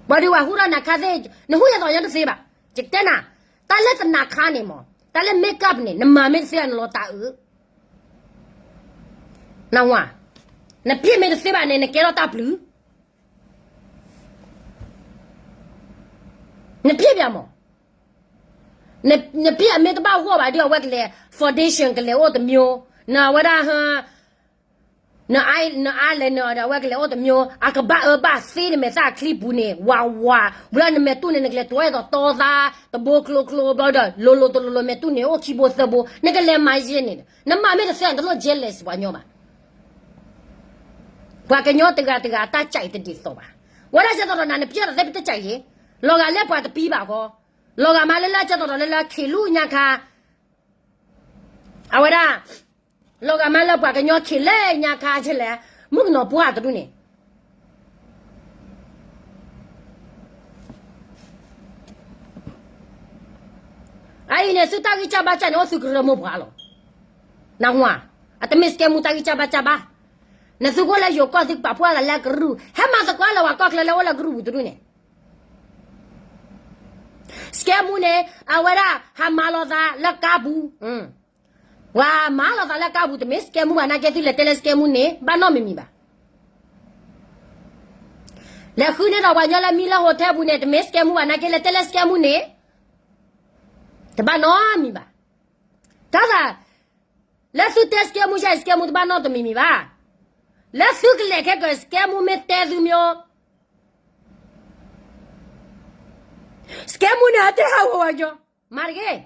ပှၤဒုးဝဲဟူထီၣ်နၤခါသ့ၣ် နဟူယဲၢ်သီညါတသ့ဘၣ်. ယကတဲနၤ, တၢ်လၢတနၤခါန့ၣ်မး, တၢ်လၢ makeup န့ၣ် နမၤမ့ၢ်တသ့ဘၣ် နလီၤတၢ်အုး နဝၤ, နပျ့ၢ်မ့ၢ်တသ့ဘၣ်န့ၣ် နကဲထီၣ်တၢ်ပျုၤ, နပျ့ၢ်ပၠးမး, နပျ့ၢ်အမ့ၢ်တဘၣ်ဂီၢ်ဘၣ်ဒီး အဝဲကလဲၤ foundation ကလဲၤအိၣ်တမျိုး, နအဝဲဒၣ် နအါလဲၣ်နဒီး အဝဲကလဲၤအိၣ်တမျိုး, အကဘၣ်အၢဘၣ်သ့ နမဲာ်သၣ်ချံပူၤန့ၣ် ဝးဝး, ဘျီနမဲာ်တူၢ်န့ၣ် နကလဲၤတွဲအသီတီသး တဘိကျိကျိ ဘျီဒီး လိၤလိၤတလိၤလိၤ မဲာ်တူၢ်န့ၣ် အိၣ်ခံဘိသၢဘိ, နကလဲၤမၤယဲၢ်န့ၣ်, နမၤမ့ၢ်တသ့ နတလိၣ် jealous ပှၤကညီဘၣ်. ပှၤကညီတဂၤတဂၤ အတၢ်ကၠဲးတဒ်သိးဘၣ်. ဝဲဒၣ်ကၠဲးသိးဒီးနၤ နပျဲၢ်ဒီးသ့ၣ်ပတကၠဲးယဲၢ်, လီၤဂာ်လၢပှၤတပံဘၣ်ဃီ, လီၤဂာ်မးလၢလၢကၠဲးသိးဒီးလၢလၢခ့လူညါခါ အဝဲဒၣ် လီၤဂာ်မးလၢပှၤကညီခံးလဲၢ်ညါခါဆဲလဲၣ်, မုၣ်ကနီၤပှၢ်တဒူၣ်န့ၣ်, အအံၤန့ၣ် သုတၢ်ဂံၢ်စၢ်ဘါစၢ်န့ၣ် အိၣ်သုကရၢမိၢ်ပှၢ်လီၤ. နဝၤ, အတမ့ၢ်စကဲမူတၢ်ဂံၢ်စၢ်ဘါစၢ်ဘၣ်. နသုကအိၣ်လၢယိၤကီၢ် သုကပာ်ဖှိၣ်သးလၢကရူၢ်, ဟဲမၤသကိးလၢပှၤကီၢ်ချၢလၢအိၣ်လၢကရူၢ်ပူၤတဒူၣ်န့ၣ် စကဲမူန့ၣ် အဝဲဒၣ် ဟးမၤလီၤသးလၢကါပူၤ, ပှၤမၤလီၤသးလၢကါပူၤ တမ့ၢ်စကဲမူဘၣ်နာ်က့ သုလဲၤတဲလၢစကဲမူန့ၣ် ဘၣ်နီတမံၤမံၤဘၣ်. လဲၤဃုန့ၢ်ဒီးပှၤကညီလၢမံလၢ hotel ပူၤန့ၣ် တမ့ၢ်စကဲမူဘၣ်နာ်က့ လဲၤတဲလၢစကဲမူန့ၣ် တဘၣ်နီတမံၤဘၣ်. တၢ်သး လၢသုတဲစကဲမူယါအံၤ စကဲမူတဘၣ်နီတမံၤမံၤဘၣ်. လၢသုကလဲၤခဲကၢၢ် စကဲမူမ့ၢ်တဲသုမ့ၢ် စကဲမူန့ၣ် အတဲဟးဂီၤဝဲကညီ မၤတဂ့ၤ.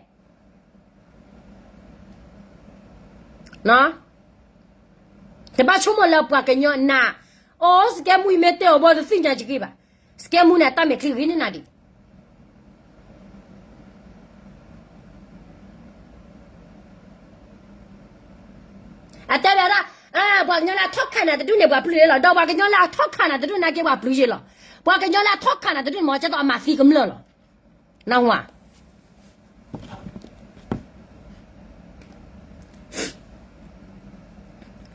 တဘၣ်ဆိကမိၣ်လၢပှၤကညီနၤ, အိၣ် စကဲမူအံၤမ့ၢ်တဲအီၤဘီ တသ့ၣ်ညါကဂ့ၤဘၣ်. စကဲမူန့ၣ် အတၢ်မဲာ်ချံဂ့ၤန့ၢ်နၤဒံး အတဲဝဲဒၣ်, ပှၤကညီလၢအထီၣ်ခးနၤတဒူၣ်န့ၣ် ပှၤပျုၢ်ယ့လီၤ. ဒီးပှၤကညီလၢအထီၣ်ခးနၤတဒူၣ်နာ်က့ ပှၤပျုၢ်ယ့လီၤ. ပှၤကညီလၢအထီၣ်ခးနၤတဒူၣ်န့ၣ် မ်ကဲသိးအမၤသံကမျၢၢ်လီၤ. နၢ်ဟူဧါ.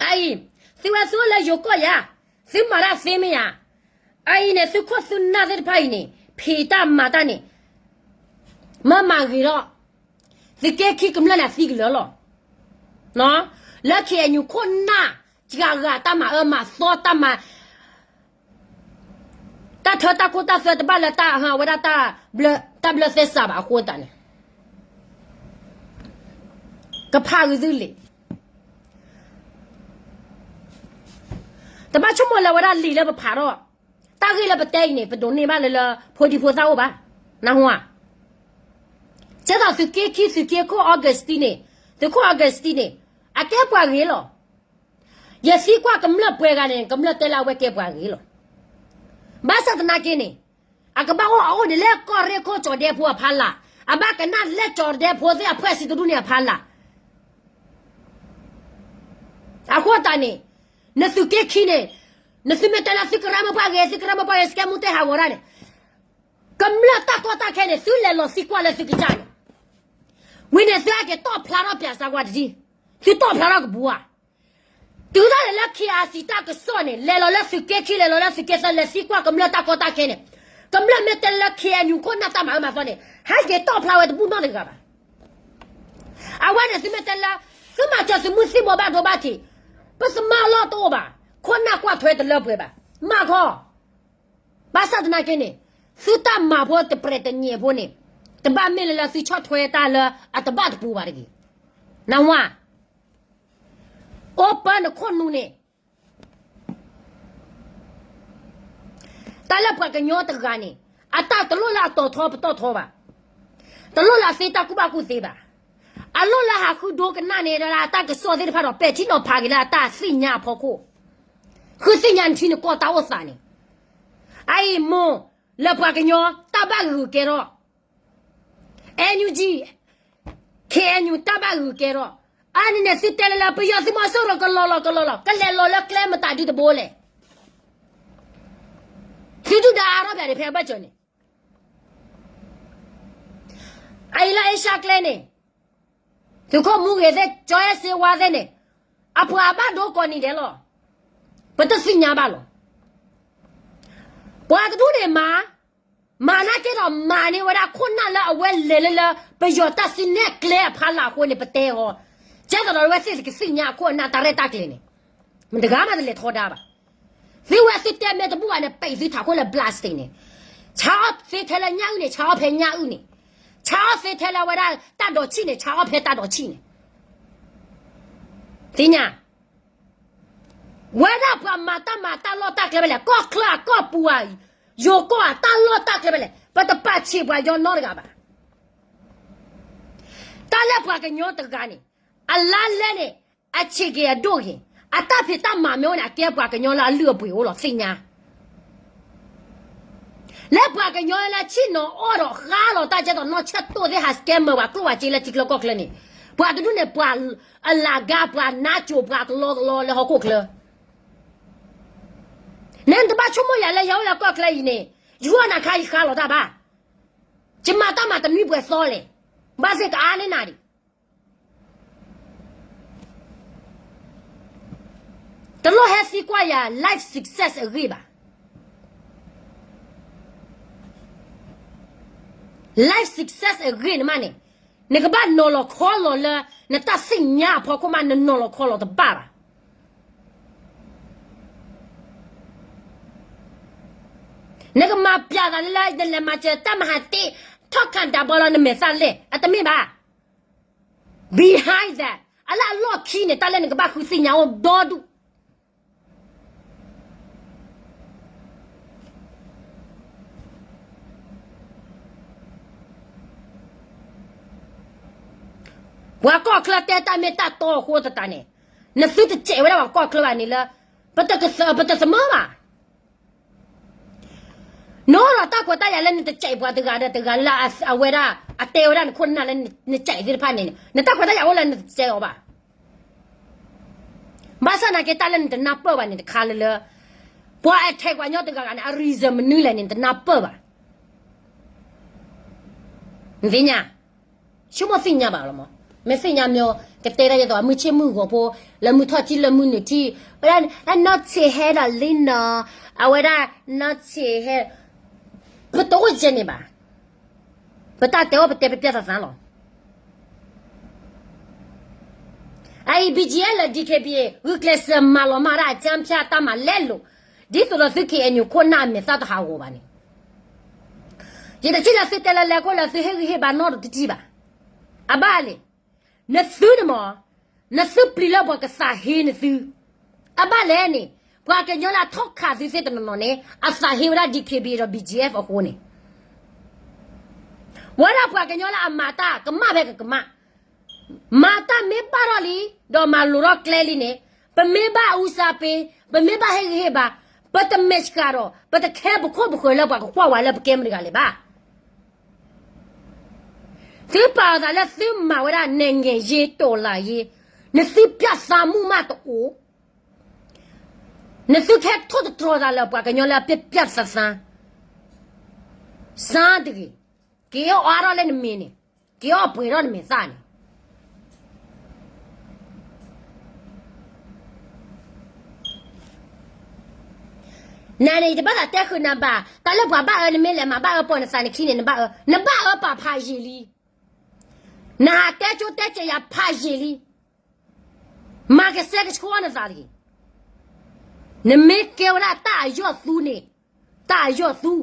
အအံၤ, သုဝဲသုအိၣ်လၢယိၤကီၢ်ယၤ, သုမၤတၢ်သ့မ့ၢ်ဧါ. အအံၤန့ၣ် သုခိၣ်သုနၢ်သ့ၣ်တဖၣ်အံၤန့ၣ် ဖံးတၢ်မၤတၢ်န့ၣ် မ့ၢ်မၤဂ့ၤထီၣ်, သုးက့ခံကမျၢၢ်န့ၣ်သံကလၢာ်လီၤ. လၢ ခ့ၣ်အဲၣ်ယူၣ် ခိၣ်နၢ် စှၤဂၤတၢ်မၤအၢမၤသီတၢ်မၤ တၢ်ထၢတၢ်ခိၣ်တၢ်သွဲတဘၣ်လၢတၢ်ဟးဝဲဒၣ် တၢ်ဘျၢသဲစးဘၣ်အဃိသတးန့ၣ် ကဖးဂုာ်သုလံာ် တဘၣ်ဆိကမိၣ်လၢဝဲဒၣ်လံာ်လၢပဖးထီၣ်, တၢ်ဂ့ၢ်လၢပတဲအံၤန့ၣ် ပဒိးန့ၢ်ဘၣ်လၢလၢ ဖိဒံဖိသၣ်အိၣ်ဘၣ်, နၢ်ဟူဧါ. ကဲသိးသုးက့ခံ သုးက့ခိၣ် Augustine န့ၣ်, သုးခိၣ် Augustine န့ၣ် အကဲပှၤဂ့ၤလီၤ. ယသံကွၢ်ကမျၢၢ်ပှဲၤဂၤန့ၣ် ကမျၢၢ်တဲလၢအဝဲကဲပှၤဂ့ၤလီၤ. ဘၣ်ဆၣ်သနာ်က့န့ၣ် အကဘၣ်အိၣ်အအိၣ်ဒ်လဲၣ်ကီၢ်ရ့ၣ်ခိၣ်ကၠီၤဒဲဖိအဖီလာ်, အဘၣ်ကနၣ်လဲၣ်ကၠီၤဒဲဖိသ့ၣ်အဖှဲၣ်စံးတဒူၣ်န့ၣ်အဖီလာ် အဃိသတးန့ၣ် နသုးက့ခံန့ၣ်, နသုမ့ၢ်တဲလၢသုကရၢမိၢ်ပှၢ်ဂ့ၤ သုကရၢမိၢ်ပှၢ်ဂ့ၤ စကဲမူတဲဟးဂီၤဒၣ်န့ၣ်, ကမျၢၢ်တၢ်ကီတၢ်ခဲန့ၣ် သုလဲၤလီၤသံကွၢ်လၢသုကစၢ်န့ၣ်, ဝံၤန့ၣ်သုဟဲက့ၤတီၣ်ဖျါထီၣ်ပၠးစးကွၢ်တဒ်, သုတီၣ်ဖျါထီၣ်ကပူၤဧါ. တုၤဒၣ်လဲာ်လၢ ခ့ၣ်အဲၣ်ယူၣ် တၢ်ကစီၣ်န့ၣ် လဲၤလီၤလၢသုးက့ခံ လဲၤလီၤလၢသုးက့သၢ လဲၤသံကွၢ်ကမျၢၢ်တၢ်ကီတၢ်ခဲန့ၣ်, ကမျၢၢ်မ့ၢ်တဲလၢ ခ့ၣ်အဲၣ်ယူၣ် ခိၣ်နၢ်တၢ်မၤအၢမၤသီန့ၣ် ဟဲက့ၤတီၣ်ဖျါဝဲတဘူၣ်နီတဂၤဘၣ်. အဝဲန့ၣ်သုမ့ၢ်တဲလၢ သုမၤစၢၤသုးမုၢ်သံၣ်ဘိဘၣ်ဒိဘၣ်ထံး, ပသမါလီၢ်တအိၣ်ဘၣ်, ခိၣ်နၢ်ကွၢ်ထွဲတလၢပှဲၤဘၣ်, မၤခီ, ဘၣ်ဆၣ်သနာ်က့န့ၣ်, သုတၢ်မၤဖိတပြဲၤတညဲးဖိန့ၣ်, တဘၣ်မ့ၢ်လၢလၢသုဆီၣ်ထွဲတၢ်လၢအတဘၣ်တပူၤဘၣ်တဂ့ၤ, နၢ်ဟူဧါ. အိၣ်ပၢနခိၣ်နူာ်န့ၣ် တၢ်လၢပှၤကညီတဂၤန့ၣ် အတၢ်တလိၣ်လၢအတီၤထီပတီၢ်ထီဘၣ်, တလိၣ်လၢအသ့တၢ်ကူၣ်ဘၣ်ကူၣ်သ့ဘၣ်, အလိၣ်လၢဟးဃုဒိကနၣ်န့ၢ်ဒၣ်တၢ်ကစီၣ်သ့ၣ်တဖၣ်ဒီးပဲာ်ထံနီၤဖးက့ၤလၢအတၢ်သ့ၣ်ညါအဖီခိၣ်, ဃုသ့ၣ်ညါနထံနကီၢ်တၢ်အိၣ်သးန့ၣ်, အအံၤမိၢ်, လၢပှၤကညီတၢ်ဘၣ်ဂုာ်ကဲထီၣ် NUG, KNU တၢ်ဘၣ်ဂုာ်ကဲထီၣ်, အါန့ၣ်န့ၣ် သုတဲလၢလၢပယီၤသုးမီၤစိရိၤကလီၤလီၤကလီၤလီၤ ကလဲၤလီၤလၢကျဲမတၤဒုတဘိလဲၣ်, သုဒုၣ်ဒါအါထီၣ်ပၠးဒံးဖဲအဘၢၣ်စၢၤန့ၣ်, အအံၤလၢအ့ရှါကျဲန့ၣ်, သုးခိၣ်မူဂ့ၤသ့ၣ် ကၠီအဲၣ်စ့ဝါသ့ၣ်န့ၣ်, အပှၤဘၣ်ဒိကိးနံၤဒဲးလီၤ, ပတသ့ၣ်ညါဘၣ်လီၤ. ပှၤတဒူၣ်န့ၣ်မၤ, မၤနာ်က့ဒီးမၤန့ၢ်ဝဲဒၣ်ခိၣ်နၢ်လၢအဝဲလဲၤလၢလၢ ပယီၤတၢ်စုနဲၣ်ကျဲအဖီလာ်အဃိန့ၣ် ပတဲအီၤ, ကဲသိးဒီးဝဲသ့ၣ်ကသ့ၣ်ညါအခိၣ်အနၢ်တၢ်ရဲၣ်တၢ်ကျဲၤန့ၣ်, မတဂၤမးတလဲၤထီဒါဘၣ်. သုဝဲသုတဲမ့ၢ်တဘူၣ်ဘၣ်န့ၣ် ပံးသုထးခိၣ်လၢ blasting န့ၣ်, ဆါအီၣ်သ့ထဲလၢညၣ်အုၣ်န့ၣ် ဆါအီၣ်ဖဲညၣ်အုၣ်န့ၣ်, ဆါအီၣ်သ့ထဲလၢဝဲဒၣ်တၢ်ဒိးဆံၣ်န့ၣ် ဆါအီၣ်ဖဲတၢ်ဒိးဆံၣ်န့ၣ်, သ့ၣ်ညါ ဝဲဒၣ်ပှၤမၤတၢ်မၤတၢ်လီၢ်တၢ်ကျဲဖဲလဲၣ်, ကီၢ်ချၢအကီၢ်ပူၤဧါ, ယိၤကီၢ်ဧါ, တၢ်လီၢ်တၢ်ကျဲဖဲလဲၣ်, ပတပာ်ဆံးပှၤကညီနီတဂၤဘၣ်. တၢ်လၢပှၤကညီတဂၤန့ၣ်, အလါလဲန့ၣ်, အဆံးက့ၤအဒိၣ်က့ၤ, အတၢ်ဖံးတၢ်မၤမ့ၢ်အိၣ်န့ၣ် အကဲပှၤကညီလၢအလုၢ်အပှ့ၤအိၣ်လီၤ သ့ၣ်ညါ လၢပှၤကညီလၢဆ့ၣ်နီၤအီၣ်ဒီးဃါလီၤတၢ်ကဲသိးနီၢ်ဆၢၣ်တိၢ်သ့ၣ် ဟး scammer ပှၤကျိၣ်ပှၤစ့လၢထံချၢကီၢ်ချၢန့ၣ်, ပှၤတဒူၣ်န့ၣ် ပှၤအလၤကါ ပှၤနါစိၤ ပှၤကလီကလီလၢဟီၣ်ခိၣ်ချၢ, နတဘၣ်ဆိကမိၣ်ယၤလၢယအိၣ်လၢကီၢ်ချၢအံၤန့ၣ်, ယဂီၢ်နၤခါယဃါလီၤတၢ်ဘၣ်, ယမၤတၢ်မၤတနွံပှဲၤသီလဲၣ်, ဘၣ်သ့ၣ်ကအါန့ၢ်နၤဒံး တလိၣ်ဟဲသံကွၢ်ယၤ life success အဂ့ၢ်ဘၣ်. Life success အဂ့ၢ်န့ၣ်မးန့ၣ်, နကဘၣ်နီၤလီၤခီလီၤလၢ နတၢ်သ့ၣ်ညါအဖီခိၣ်မး နနီၤလီၤခီလီၤတဘၣ်ဘၣ်. နကမၤပျးသးလၢ နလဲၤမၤစၢၤတၢ်မဟါတ့ၢ် ထီၣ်ခးဒးဘီလီၤနမဲာ်သၣ်လဲၣ်, အတမ့ၢ်ဘၣ်. Behind that, အလၢအလီၢ်ခံန့ၣ် တၢ်လၢနကဘၣ်ဃုသ့ၣ်ညါအိၣ်ဒီဒူၣ် ပှၤကီၢ်ချၢတဲတၢ်မ့ၢ်တၢ်တီအဃိသတးန့ၣ်, နသုတစဲးဝဲဒၣ်ပှၤကီၢ်ချၢဘၣ်န့ၣ်လၢ ပတကသၢ ပတသမၢဘၣ်. နအိၣ်ဒီးတၢ်ခွဲးတၢ်ယာ်လၢနတစဲးပှၤတဂၤဒီးတဂၤလၢအဝဲဒၣ် အတဲဝဲဒၣ်နခိၣ်နနၢ်လၢနစဲးသ့ၣ်တဖၣ်န့ၣ် နတၢ်ခွဲးတၢ်ယာ်အိၣ်လၢနတစဲးအီၤဘၣ်. ဘၣ်ဆၣ်နာ်က့တၢ်လၢနတနၢ်ပၢၢ်ဘၣ်န့ၣ်တခါလၢလၢ ပှၤအထဲးပှၤညီတဂၤဂၤန့ၣ် အ reason မနုၤလဲၣ်န့ၣ် နတနၢ်ပၢၢ်ဘၣ်. နသ့ၣ်ညါ, ဆိကမိၣ်သ့ၣ်ညါဘၣ်လီၤမး, မ့ၢ်သ့ၣ်ညါမ့ၢ် ကတဲတၢ်ယဲသိး အမုၢ်ဆ့ၣ်မုၢ်ဂီၤဖိ လၢမုၢ်ထီၣ်ထံလၢမုၢ်နုာ်ထံ, ဝဲဒၣ် အနီၢ်ဆံးဟဲဒီးလံနီၤ, အဝဲဒၣ် နီၢ်ဆံးဟဲ, ပတအိၣ်ယဲၢ်န့ၣ်ဘၣ်. ပတၢ်တဲအီၤပတဲပျဲၢ်သးသးလီၤ. အအံၤ BGF လၢ DKBA ဂုာ်ကျဲးစၢးမၤလီၤမၢ်ဒၣ်အကၠၢဖၠၣ်တၢ်မၤလဲလိာ်, ဒ်သိးဒီးသု KNU ခိၣ်နၢ်အမဲာ်သၣ်တဟးဂီၤဘၣ်န့ၣ်, ယတထံၣ်လၢသုတဲလၢလဲၤခိၣ်လၢသုဟ့ၣ်ဂံၢ်ဟ့ၣ်ဘါနီတထံၣ်ဘၣ်. အဘၣ်လဲၣ်, နသုန့ၣ်မး, နသုပျံၤလၢပှၤကသးဟ့နသု, အဘၣ်လဲၣ်န့ၣ်, ပှၤကညီလၢအထီၣ်ခးသုသ့ၣ်တနီၤနီၤန့ၣ် အသးဟ့ဝဲဒၣ် DKBA ဒီး BGF အဃိန့ၣ် ဝဲဒၣ်ပှၤကညီလၢအမၤတၢ်ကမၣ်ဖဲကကမၣ်, မၤတၢ်မ့ၢ်ဘၣ်ထီၣ်လံ, ဒီးမၤလိၤထီၣ်ကျဲလံန့ၣ်, ပမ့ၢ်ဘၣ်အူစၢ်ပ့ၤ, ပမ့ၢ်ဘၣ်ဟ့ၣ်ဂံၢ်ဟ့ၣ်ဘါ, ပတမဲာ်ဆှးဒီး ပတခဲပခိၣ်ပဃၢၤလၢပှၤကကွၢ်ဝဲလၢပကဲမတဂၤလၢၤဘၣ်. သုပာ်အသးလၢသုမၤဝဲဒၣ် နဲၣ်ငဲၤယ့ တိာ်လၢ်ယ့, နသုပျၢ်သးမူမးတအိၣ်, နသုခဲထိၣ်သတြီၤသးလၢပှၤကညီလၢအပျဲၢ်ပျၢ်သးသး, စၢ်တဂ့ၤ, က့ၤအီၣ်အါထီၣ်လၢနမ့ၤန့ၣ်, က့ၤအီၣ်ပှဲၤထီၣ်နမဲာ်သၣ်န့ၣ် နၤန့ၣ် ယတဘၣ်သးတဲဃုာ်နၤဘၣ်, တၢ်လၢပှၤဘၣ်အၢ နမ့ၢ်လဲၤမၤဘၣ်အၢပိာ်နသးနခံန့ၣ် နဘၣ်အၢ, နဘၣ်အၢပာ်ဖးယံာ်လံ, နဟးတဲကၠိတဲကၠဲးယၤဖးယံာ်လံ, မၤကဆှဲကဆှီနသးတဂ့ၤ, နမ့ၢ်ကဲဝဲဒၣ်တၢ်အယီၢ်သူန့ၣ်, တၢ်အယီၢ်သူ,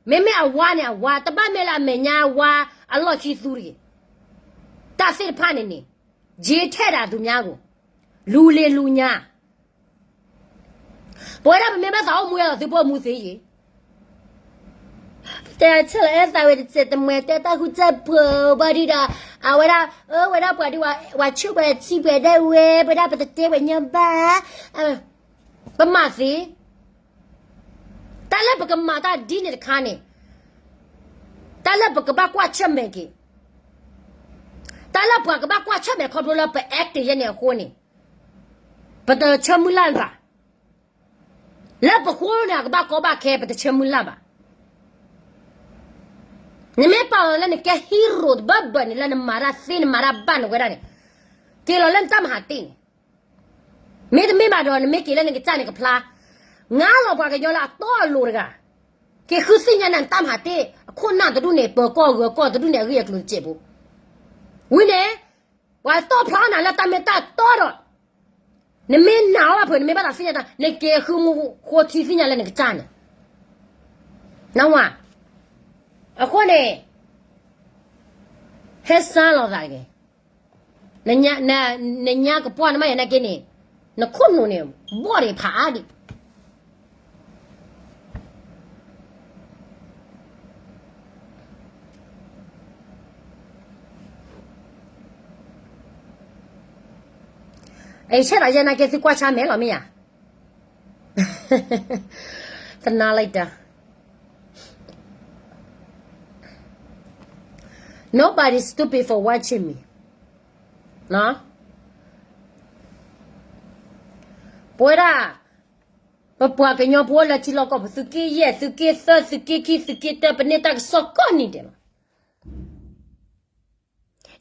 မ့မ့ၢ်အဝါန့ၣ်အဝါ, တဘၣ်မ့ၢ်လၢအမဲာ်ညါဝါအလီၢ်ခံသူတဂ့ၤ, တၢ်သ့ၣ်တဖၣ်န့ၣ်န့ၣ်, ယ့ထဲဒၣ်သုညါဧိၤ, လူလ့လူညါ ပဝဲဒၣ်ပမ့ၢ်ဘၣ်သးအိၣ်မူယၤဒီးသုပအိၣ်မူသ့ယ့ၤ, တဲဆၢလၢအဲၣ်သးဝဲတစဲးတမှဲၤ တဲတၢ်ဃုစၢ်ပှဲၤဘၣ်ဒံးဒီး, အဝဲဒၣ်, အဝဲဒၣ်ပှၤဒ်ဝဲ, ဝဲဆူၣ်ပှဲၤထံပှဲၤဒဲဝဲ, ပဝဲဒၣ်ပတတဲပှဲၤညီဘၣ်, ပမၤသ့, တၢ်လၢပကမၤတၢ်ဒ်န့ၣ်တခါန့ၣ်, တၢ်လၢပကဘၣ်ကွၢ်ဆၢၣ်မဲာ်က့ၤ, တၢ်လၢပှၤကဘၣ်ကွၢ်ဆၢၣ်မဲာ်ခီဖျိလၢပ active ယဲန့ၣ်အဃိန့ၣ်, ပတဆၢမုၢ်လၢ်ဘၣ်, လၢပဃိန့ၣ် အကဘၣ်ကီဘၣ်ခဲ ပတဆၢမုၢ်လၢ်ဘၣ်. နမ့ၢ်ပာ်လီၤလၢနကဲ hero တဘၢဘၢန့ၣ် လၢနမၤတၢ်သ့ နမၤတၢ်ဘၣ်နဝဲဒၣ်န့ၣ်, က့ၤလီၤလၢနတၢ်မၤဟးတ့ၢ်န့ၣ်, မ့တမ့ၢ်ဘၣ်ဒီး နမ့ၢ်က့ၤလၢနကစၢ်န့ၣ်ကဖျါ, ငါလီၤပှၤကညီလၢအတီအလိၤတဂၤ, က့ၤဃုသ့ၣ်ညါနၤနတၢ်မၤဟးတ့ၢ် အခိၣ်နၢ်တဒူၣ်န့ၣ် ပၢၤကီၢ်ဂၢၤကီၢ်တဒူၣ်န့ၣ် အဂ့ၢ်အကျိၤတစဲးဖိ, ဝံၤန့ၣ်, ပှၤတီၣ်ဖျါနၤလၢတၢ်မ့ၢ်တၢ်တီဒီး နမ့ၢ်နာ်အီၤဘၣ်ဖုး နမ့ၢ်ဘၣ်သးသ့ၣ်ညါတၢ် နက့ၤဃုမူဃိထံသ့ၣ်ညါလၢနကစၢ်န့ၣ်, နဝၤ, အဃိန့ၣ်, ဟဲစါလီၤသးတဂ့ၤ, နညါကပှၢ်နမါယၤနာ်က့န့ၣ်, နခိၣ်နူာ်န့ၣ် ဘီၣ်ဒံးဖးအါဒံး အဆဲးဒီးယဲနာ်က့သုကွၢ်ဆါမဲာ်လီၤမ့ၢ်ဧါ, သနာ်လၢတၢ်, nobody stupid for watching me, ပဝဲဒၣ်, ပပှၤကညီဖိလၢထံလီၢ်ကီၢ်ပူၤ သုးက့ယဲၢ် သုးက့သၢ သုးက့ခံ သုးက့တၢ ပန့ၢ်တၢ်ကစီၣ်ကိးနံၤဒဲးလီၤ.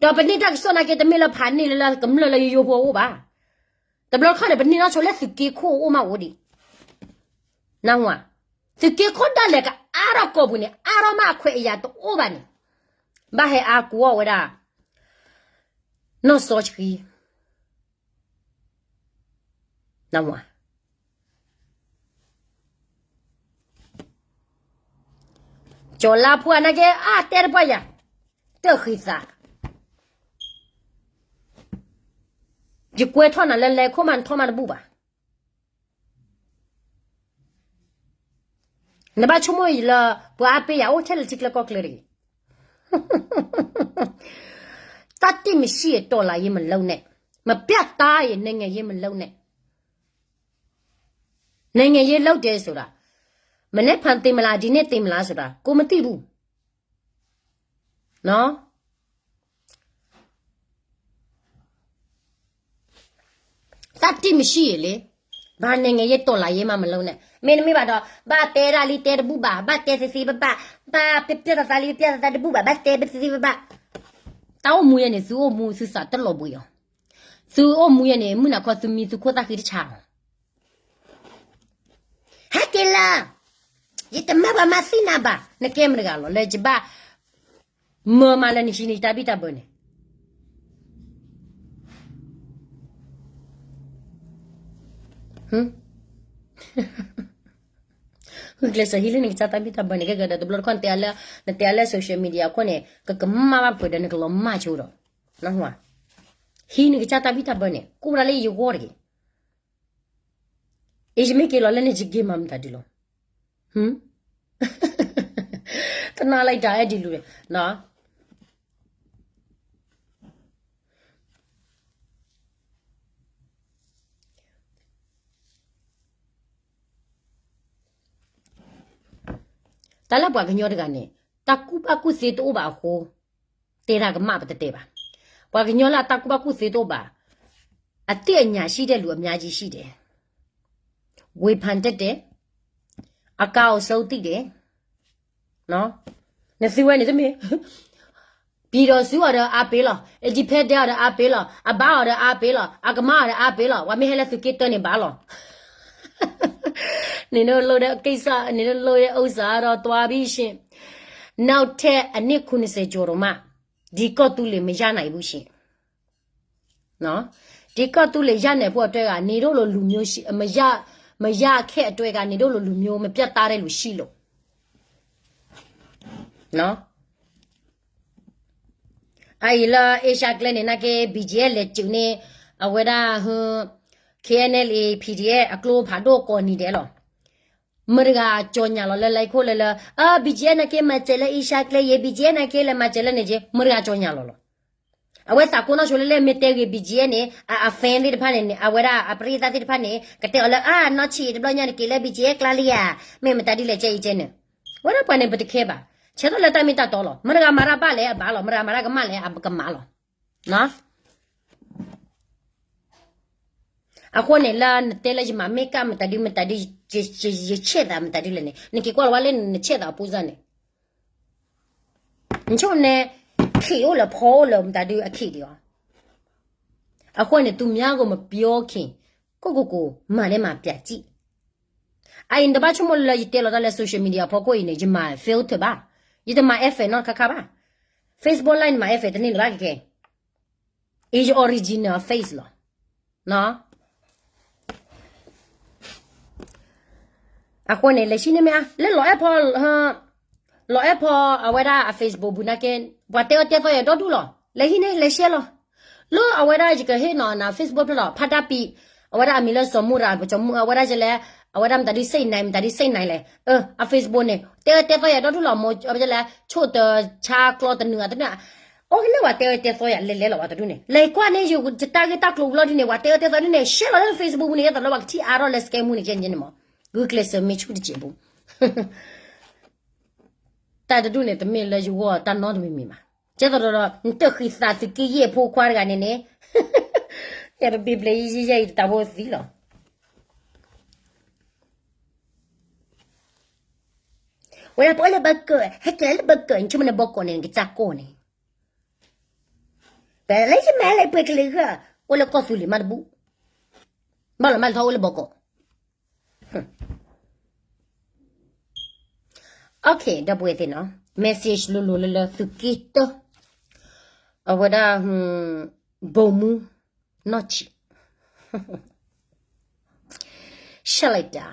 ဒီးပန့ၢ်တၢ်ကစီၣ်နာ်က့ တမ့ၢ်လၢဖးန့ၢ်လၢကမျၢၢ်လၢယိယိဖိအိၣ်ဘၣ်. တဘျီခီန့ၣ် ပန့ၢ်နီၢ်ဆိလၢသုးက့ခိၣ်အိၣ်မးအိၣ်ဒံး, နဝၤ, သုးက့ခိၣ်ဒၣ်လဲာ်ကအါထီၣ်ကီၢ်ပူၤန့ၣ် အါထီၣ်မးအခွဲးအယာ်တအိၣ်ဘၣ်န့ၣ်, ဘၣ်ဟဲအါကိးအီၤဝဲဒၣ် နီၢ်စီဆှံ နဝၤ, ကၠီၤလါဖှိၣ်နာ်က့ အါတဲတပှၢ်ယၤ, တၢ်ဃံသး, ယကွဲထီၣ်နၤလၢလဲၤခိၣ်မး နထီၣ်မးတဘူၣ်ဘၣ်. နဘၣ်ဆိကမိၣ်ယၤလၢ ပှၤအါပ့ၢ်ယၤအိၣ်ထဲလၢထံကျါကီၢ်ကျါတဂ့ၤ. တၢ်တံၢ်မံၤရှံၣ်အတီၢ်လၢယမ့ၢ်လၢန့ၣ်, မပျၢ်တၢ်အံၤ နိုင်ငံရေးမလုပ်နဲ့, နိုင်ငံရေးလုပ်တယ်ဆိုတာ မနက်ဖြန်သေမလား ဒီနေ့သေမလားဆိုတာ ကိုမသိဘူး. တၢ်တံၢ်မံၤရှံၣ်အံၤလံ, ဘာနိုင်ငံရေးတော်လှန်ရေးမှမလုပ်နဲ့, မ့တမ့ၢ်ဘၣ်ဒီး ဘၣ်တဲဒၣ်လံတဲတဘူၣ်ဘၣ်, ဘၣ်တဲသ့သ့ဘၣ်ဘၣ်, ဘၣ်ပျၢ်သးသးလံပျၢ်သးသးတဘူၣ်ဘၣ်, ဘၣ်တဲသ့သ့ဘၣ်ဘၣ်. တၢ်အိၣ်မူယဲန့ၣ် သုအိၣ်မူသုသးတလီၤဘှံးအီၤ, သုအိၣ်မူယဲန့ၣ် မုၢ်နၤခီသုမံသုခိၣ်သၣ်ဃံတဆါအီၤ. ဟဲက့ၤလၢ ယတမၤဘၣ်မၤသံနၤဘၣ်, နကဲမတဂၤလီၤ လၢယဘၣ်မၢမၤလၢနဟံးန့ၢ်ယတၢ်ဘံၣ်တၢ်ဘၢန့ၣ်. ဂုာ်ကျဲးစၢးဟံးလၢနကစၢ်တၢ်ဘံၣ်တၢ်ဘၢန့ၣ် ကဲကဒီးတဘျီတခီၣ် နတဲအါလၢ social media အခိၣ်န့ၣ် ကကမၣ်ဘၣ်ပှဲၤဒီးနကလီၤမၢ်ဆိဒီး ဟံးနကစၢ်တၢ်ဘံၣ်တၢ်ဘၢန့ၣ် ကိးဒၣ်လၢယဂီၢ်တဂ့ၤ. အ့ ယမ့ၢ်က့ၤလီၤလၢန့ၣ် ယက့ၤမၤမတၤဒ်လီၤ. တနာ်လၢယတၢ်အဲၣ်ဒိးလူၤန့ၣ် တၢ်လၢပှၤကညီတဂၤန့ၣ် တၢ်ကူၣ်ဘၣ်ကူၣ်သ့တအိၣ်ဘၣ်အဃိ တဲတၢ်ကမၣ်ပတတဲဘၣ်. ပှၤကညီလၢအတၢ်ကူၣ်ဘၣ်ကူၣ်သ့တအိၣ်ဘၣ် အသ့ၣ်အညါ ရှိတဲ့လူ အများကြီးရှိတယ်, ဝေဖန်တတ်တယ်, အကောင်းဆုံးသိတယ်. နသုဝဲန့ၣ်တမ့ၢ် ပြည်ထောင်စုအီၤဒီးအါပ့ၤလီၤ, independentအီၤဒီးအါပ့ၤလီၤ, အဘါအီၤဒီးအါပ့ၤလီၤ, အကမၣ်အီၤဒီးအါပ့ၤလီၤ, ပှၤမ့ၢ်ဟဲလၢသုးက့တၢန့ၣ်ဘၣ်လီၤ. နင်တို့လုပ်တဲ့ကိစ္စ, နင်တို့လုပ်တဲ့ဥစ္စာတော့သွားပြီရှင်. နောက်ထပ်အနှစ်ခုနှစ်ဆယ်ကျော်တော့မှ ဒီကီၢ်သူလ့ၤမရနိုင်ဘူးရှင်. နော်, ဒီကီၢ်သူလ့ၤရနိုင်ဖို့အတွက်က နေတို့လိုလူမျိုးရှိ, မရ, မရခဲ့အတွက်က နေတို့လိုလူမျိုး မပြတ်သားတဲ့လူရှိလို့. နော်, အအံၤလၢ Asia ကျဲန့ၣ် နာ်က့ ဘီကၠံအဲၣ် လဲၤစုးန့ၣ် အဝဲဒၣ် KNLA PDF အကျိဖးဒိၣ်ကိးနံၤဒဲးလီၤ. မတဂၤကၠီညါလီၤလၢ လဲၤခိၣ်လၢလၢ အ ဘီကၠံအဲၣ် နာ်က့ မၤစၢၤလၢ Asia ကျဲယဲ ဘီကၠံအဲၣ် နာ်က့ လဲၤမၤစၢၤလၢန့ၣ်က့ မတဂၤကၠီညါလီၤလီၤ. အဝဲသးကိးနီၢ်ဆိလၢလဲၣ် မ့ၢ်တဲဂ့ၤ ဘီကၠံအဲၣ် န့ၣ် အ အ fan သ့ၣ်တဖၣ်န့ၣ် အဝဲဒၣ်အပရံသၣ်သ့ၣ်တဖၣ်န့ၣ် ကတဲအီၤလၢ အ နီၢ်ဆံး တဘျီညါန့ၣ် က့ၤလၢ ဘီကၠံအဲၣ် ကျါလံဧါ, မ့ၢ်မတၤဒ်လဲၣ် ကဲအံၤကဲန့ၣ်, ဝဲဒၣ်ပှၤန့ၣ် ပတခဲဘၣ်, ဆဲးထီၣ်လၢတၢ်မ့ၢ်တၢ်တီလီၤ. မတဂၤမၤတၢ်ဘၣ်လဲၣ် အဘၣ်လီၤ, မတဂၤမၤတၢ်ကမၣ်လဲၣ် အကမၣ်လီၤ. အဃိန့ၣ် လၢနတဲလၢယမၤ make up မတၤဒုမတၤဒု ယဆဲးသးမတၤဒုလဲၣ်န့ၣ် နက့ၤကွၢ်လီၤဝဲလၢနဆဲးသးအပူၤစၢ်န့ၣ် နဆိကမိၣ်န့ၣ် ခံးအိၣ်လၢဖီအိၣ်လၢမတၤဒုအခ့ဒံးအီၤ. အဃိန့ၣ် သူများကိုမပြောခင် ကိုယ့်ကိုယ်ကို မၤလည်းမၤပြကြည့်. အအံၤနတဘၣ်ဆိကမိၣ်လၢယတဲလီၤတၢ်လၢ social media အဖီခိၣ်အံၤန့ၣ် ယမၤ filter ဘၣ်, ယတမၤ effect နီတခါခါဘၣ်. Facebook Live န့ၣ်မၤ effect တန့ၢ်လၢၤဘၣ်ကကဲ is your original face လီၤ. အဃိန့ၣ် လဲၤဆံန့ၣ်မ့ၢ်ဧါ လၢလီၤအဲၣ်ဖီ လီၤအဲၣ်ဖီအဝဲဒၣ်အ Facebook ပူၤနာ်က့ ပှၤတဲအၢတဲသီယၤဒီဒူၣ်လီၤ. လဲၤဟံးန့ၢ် လဲၤရှဲလီၤ. လၢအဝဲဒၣ်ယကဟ့ၣ်နီၤနၤ Facebook ဖျၢၣ်လီၤ ဖါတၢ်ပံး အဝဲဒၣ်အမံၤလၢစီၤမူရၤ ပစီၤမူ အဝဲဒၣ်ယလဲၣ် အဝဲဒၣ်မတၤဒုစ့ၣ်နၤ မတၤဒုစ့ၣ်နၤလဲၣ် အ အ Facebook န့ၣ် တဲအၢတဲသီယၤဒီဒူၣ်လီၤ မိၢ်အဝဲဒၣ်လဲၣ် ဆိၣ်တဆါကျီတနုာ်အတနုာ် အိၣ်ကန့ၢ်ဝဲတဲအၢတဲသီယၤလဲၤလဲၤလီၤဝဲတဒူၣ်န့ၣ် လဲၤကွၢ်န့ၣ် ယတၢ်ဂ့ၢ်တၢ်ကျိၤဘျီဒ်န့ၣ် ဝဲတဲအၢတဲသီဒ်န့ၣ် ရှဲလီၤလၢ Facebook ပူၤန့ၣ် ယသးလၢပှၤကထံၣ်အါထီၣ်လၢ scam ပူၤန့ၣ် ကဲန့ၣ်မး ဂုာ်ကျဲးစၢးမ့ၢ်ဆူၣ်တစဲးပူၤ တၢ်တဒူၣ်န့ၣ် တမ့ၢ်လၢယဂီၢ်တၢ်နီတမံၤမံၤဘၣ်. ကဲသိးဒီး နတဃံးသးသုးက့ယဲၢ်ဖိခွါတဂၤန့ၣ်န့ၣ် ယတဘံဘျဲးယဲၢ်ယဲၢ်ယတၢ်ဖိသံလီၤ. ဝဲဒၣ်ပအိၣ်လၢဘီကီး ဟဲက့ၤလၢဘီကီး နဆိကမိၣ်န့ၣ်ဘီကီးန့ၣ် နကစၢ်ကီၢ်န့ၣ် ပလဲၤယမၤလၢပှဲၤကလံၤဃၢ် အိၣ်လၢကီၢ်သူလ့ၤမးတဘူၣ် ဘၣ်လီၤမးလၢထီၣ်အိၣ်လၢဘီကီး OK ဒီပုၢ်ဝဲၢ်သ့ၣ်နီၤ message လိၤလိၤလၢလၢ သုးက့တၢ အဝဲဒၣ် ဗိုလ်မှူး နီၢ်ဆံး ရှက်လိုက်တာ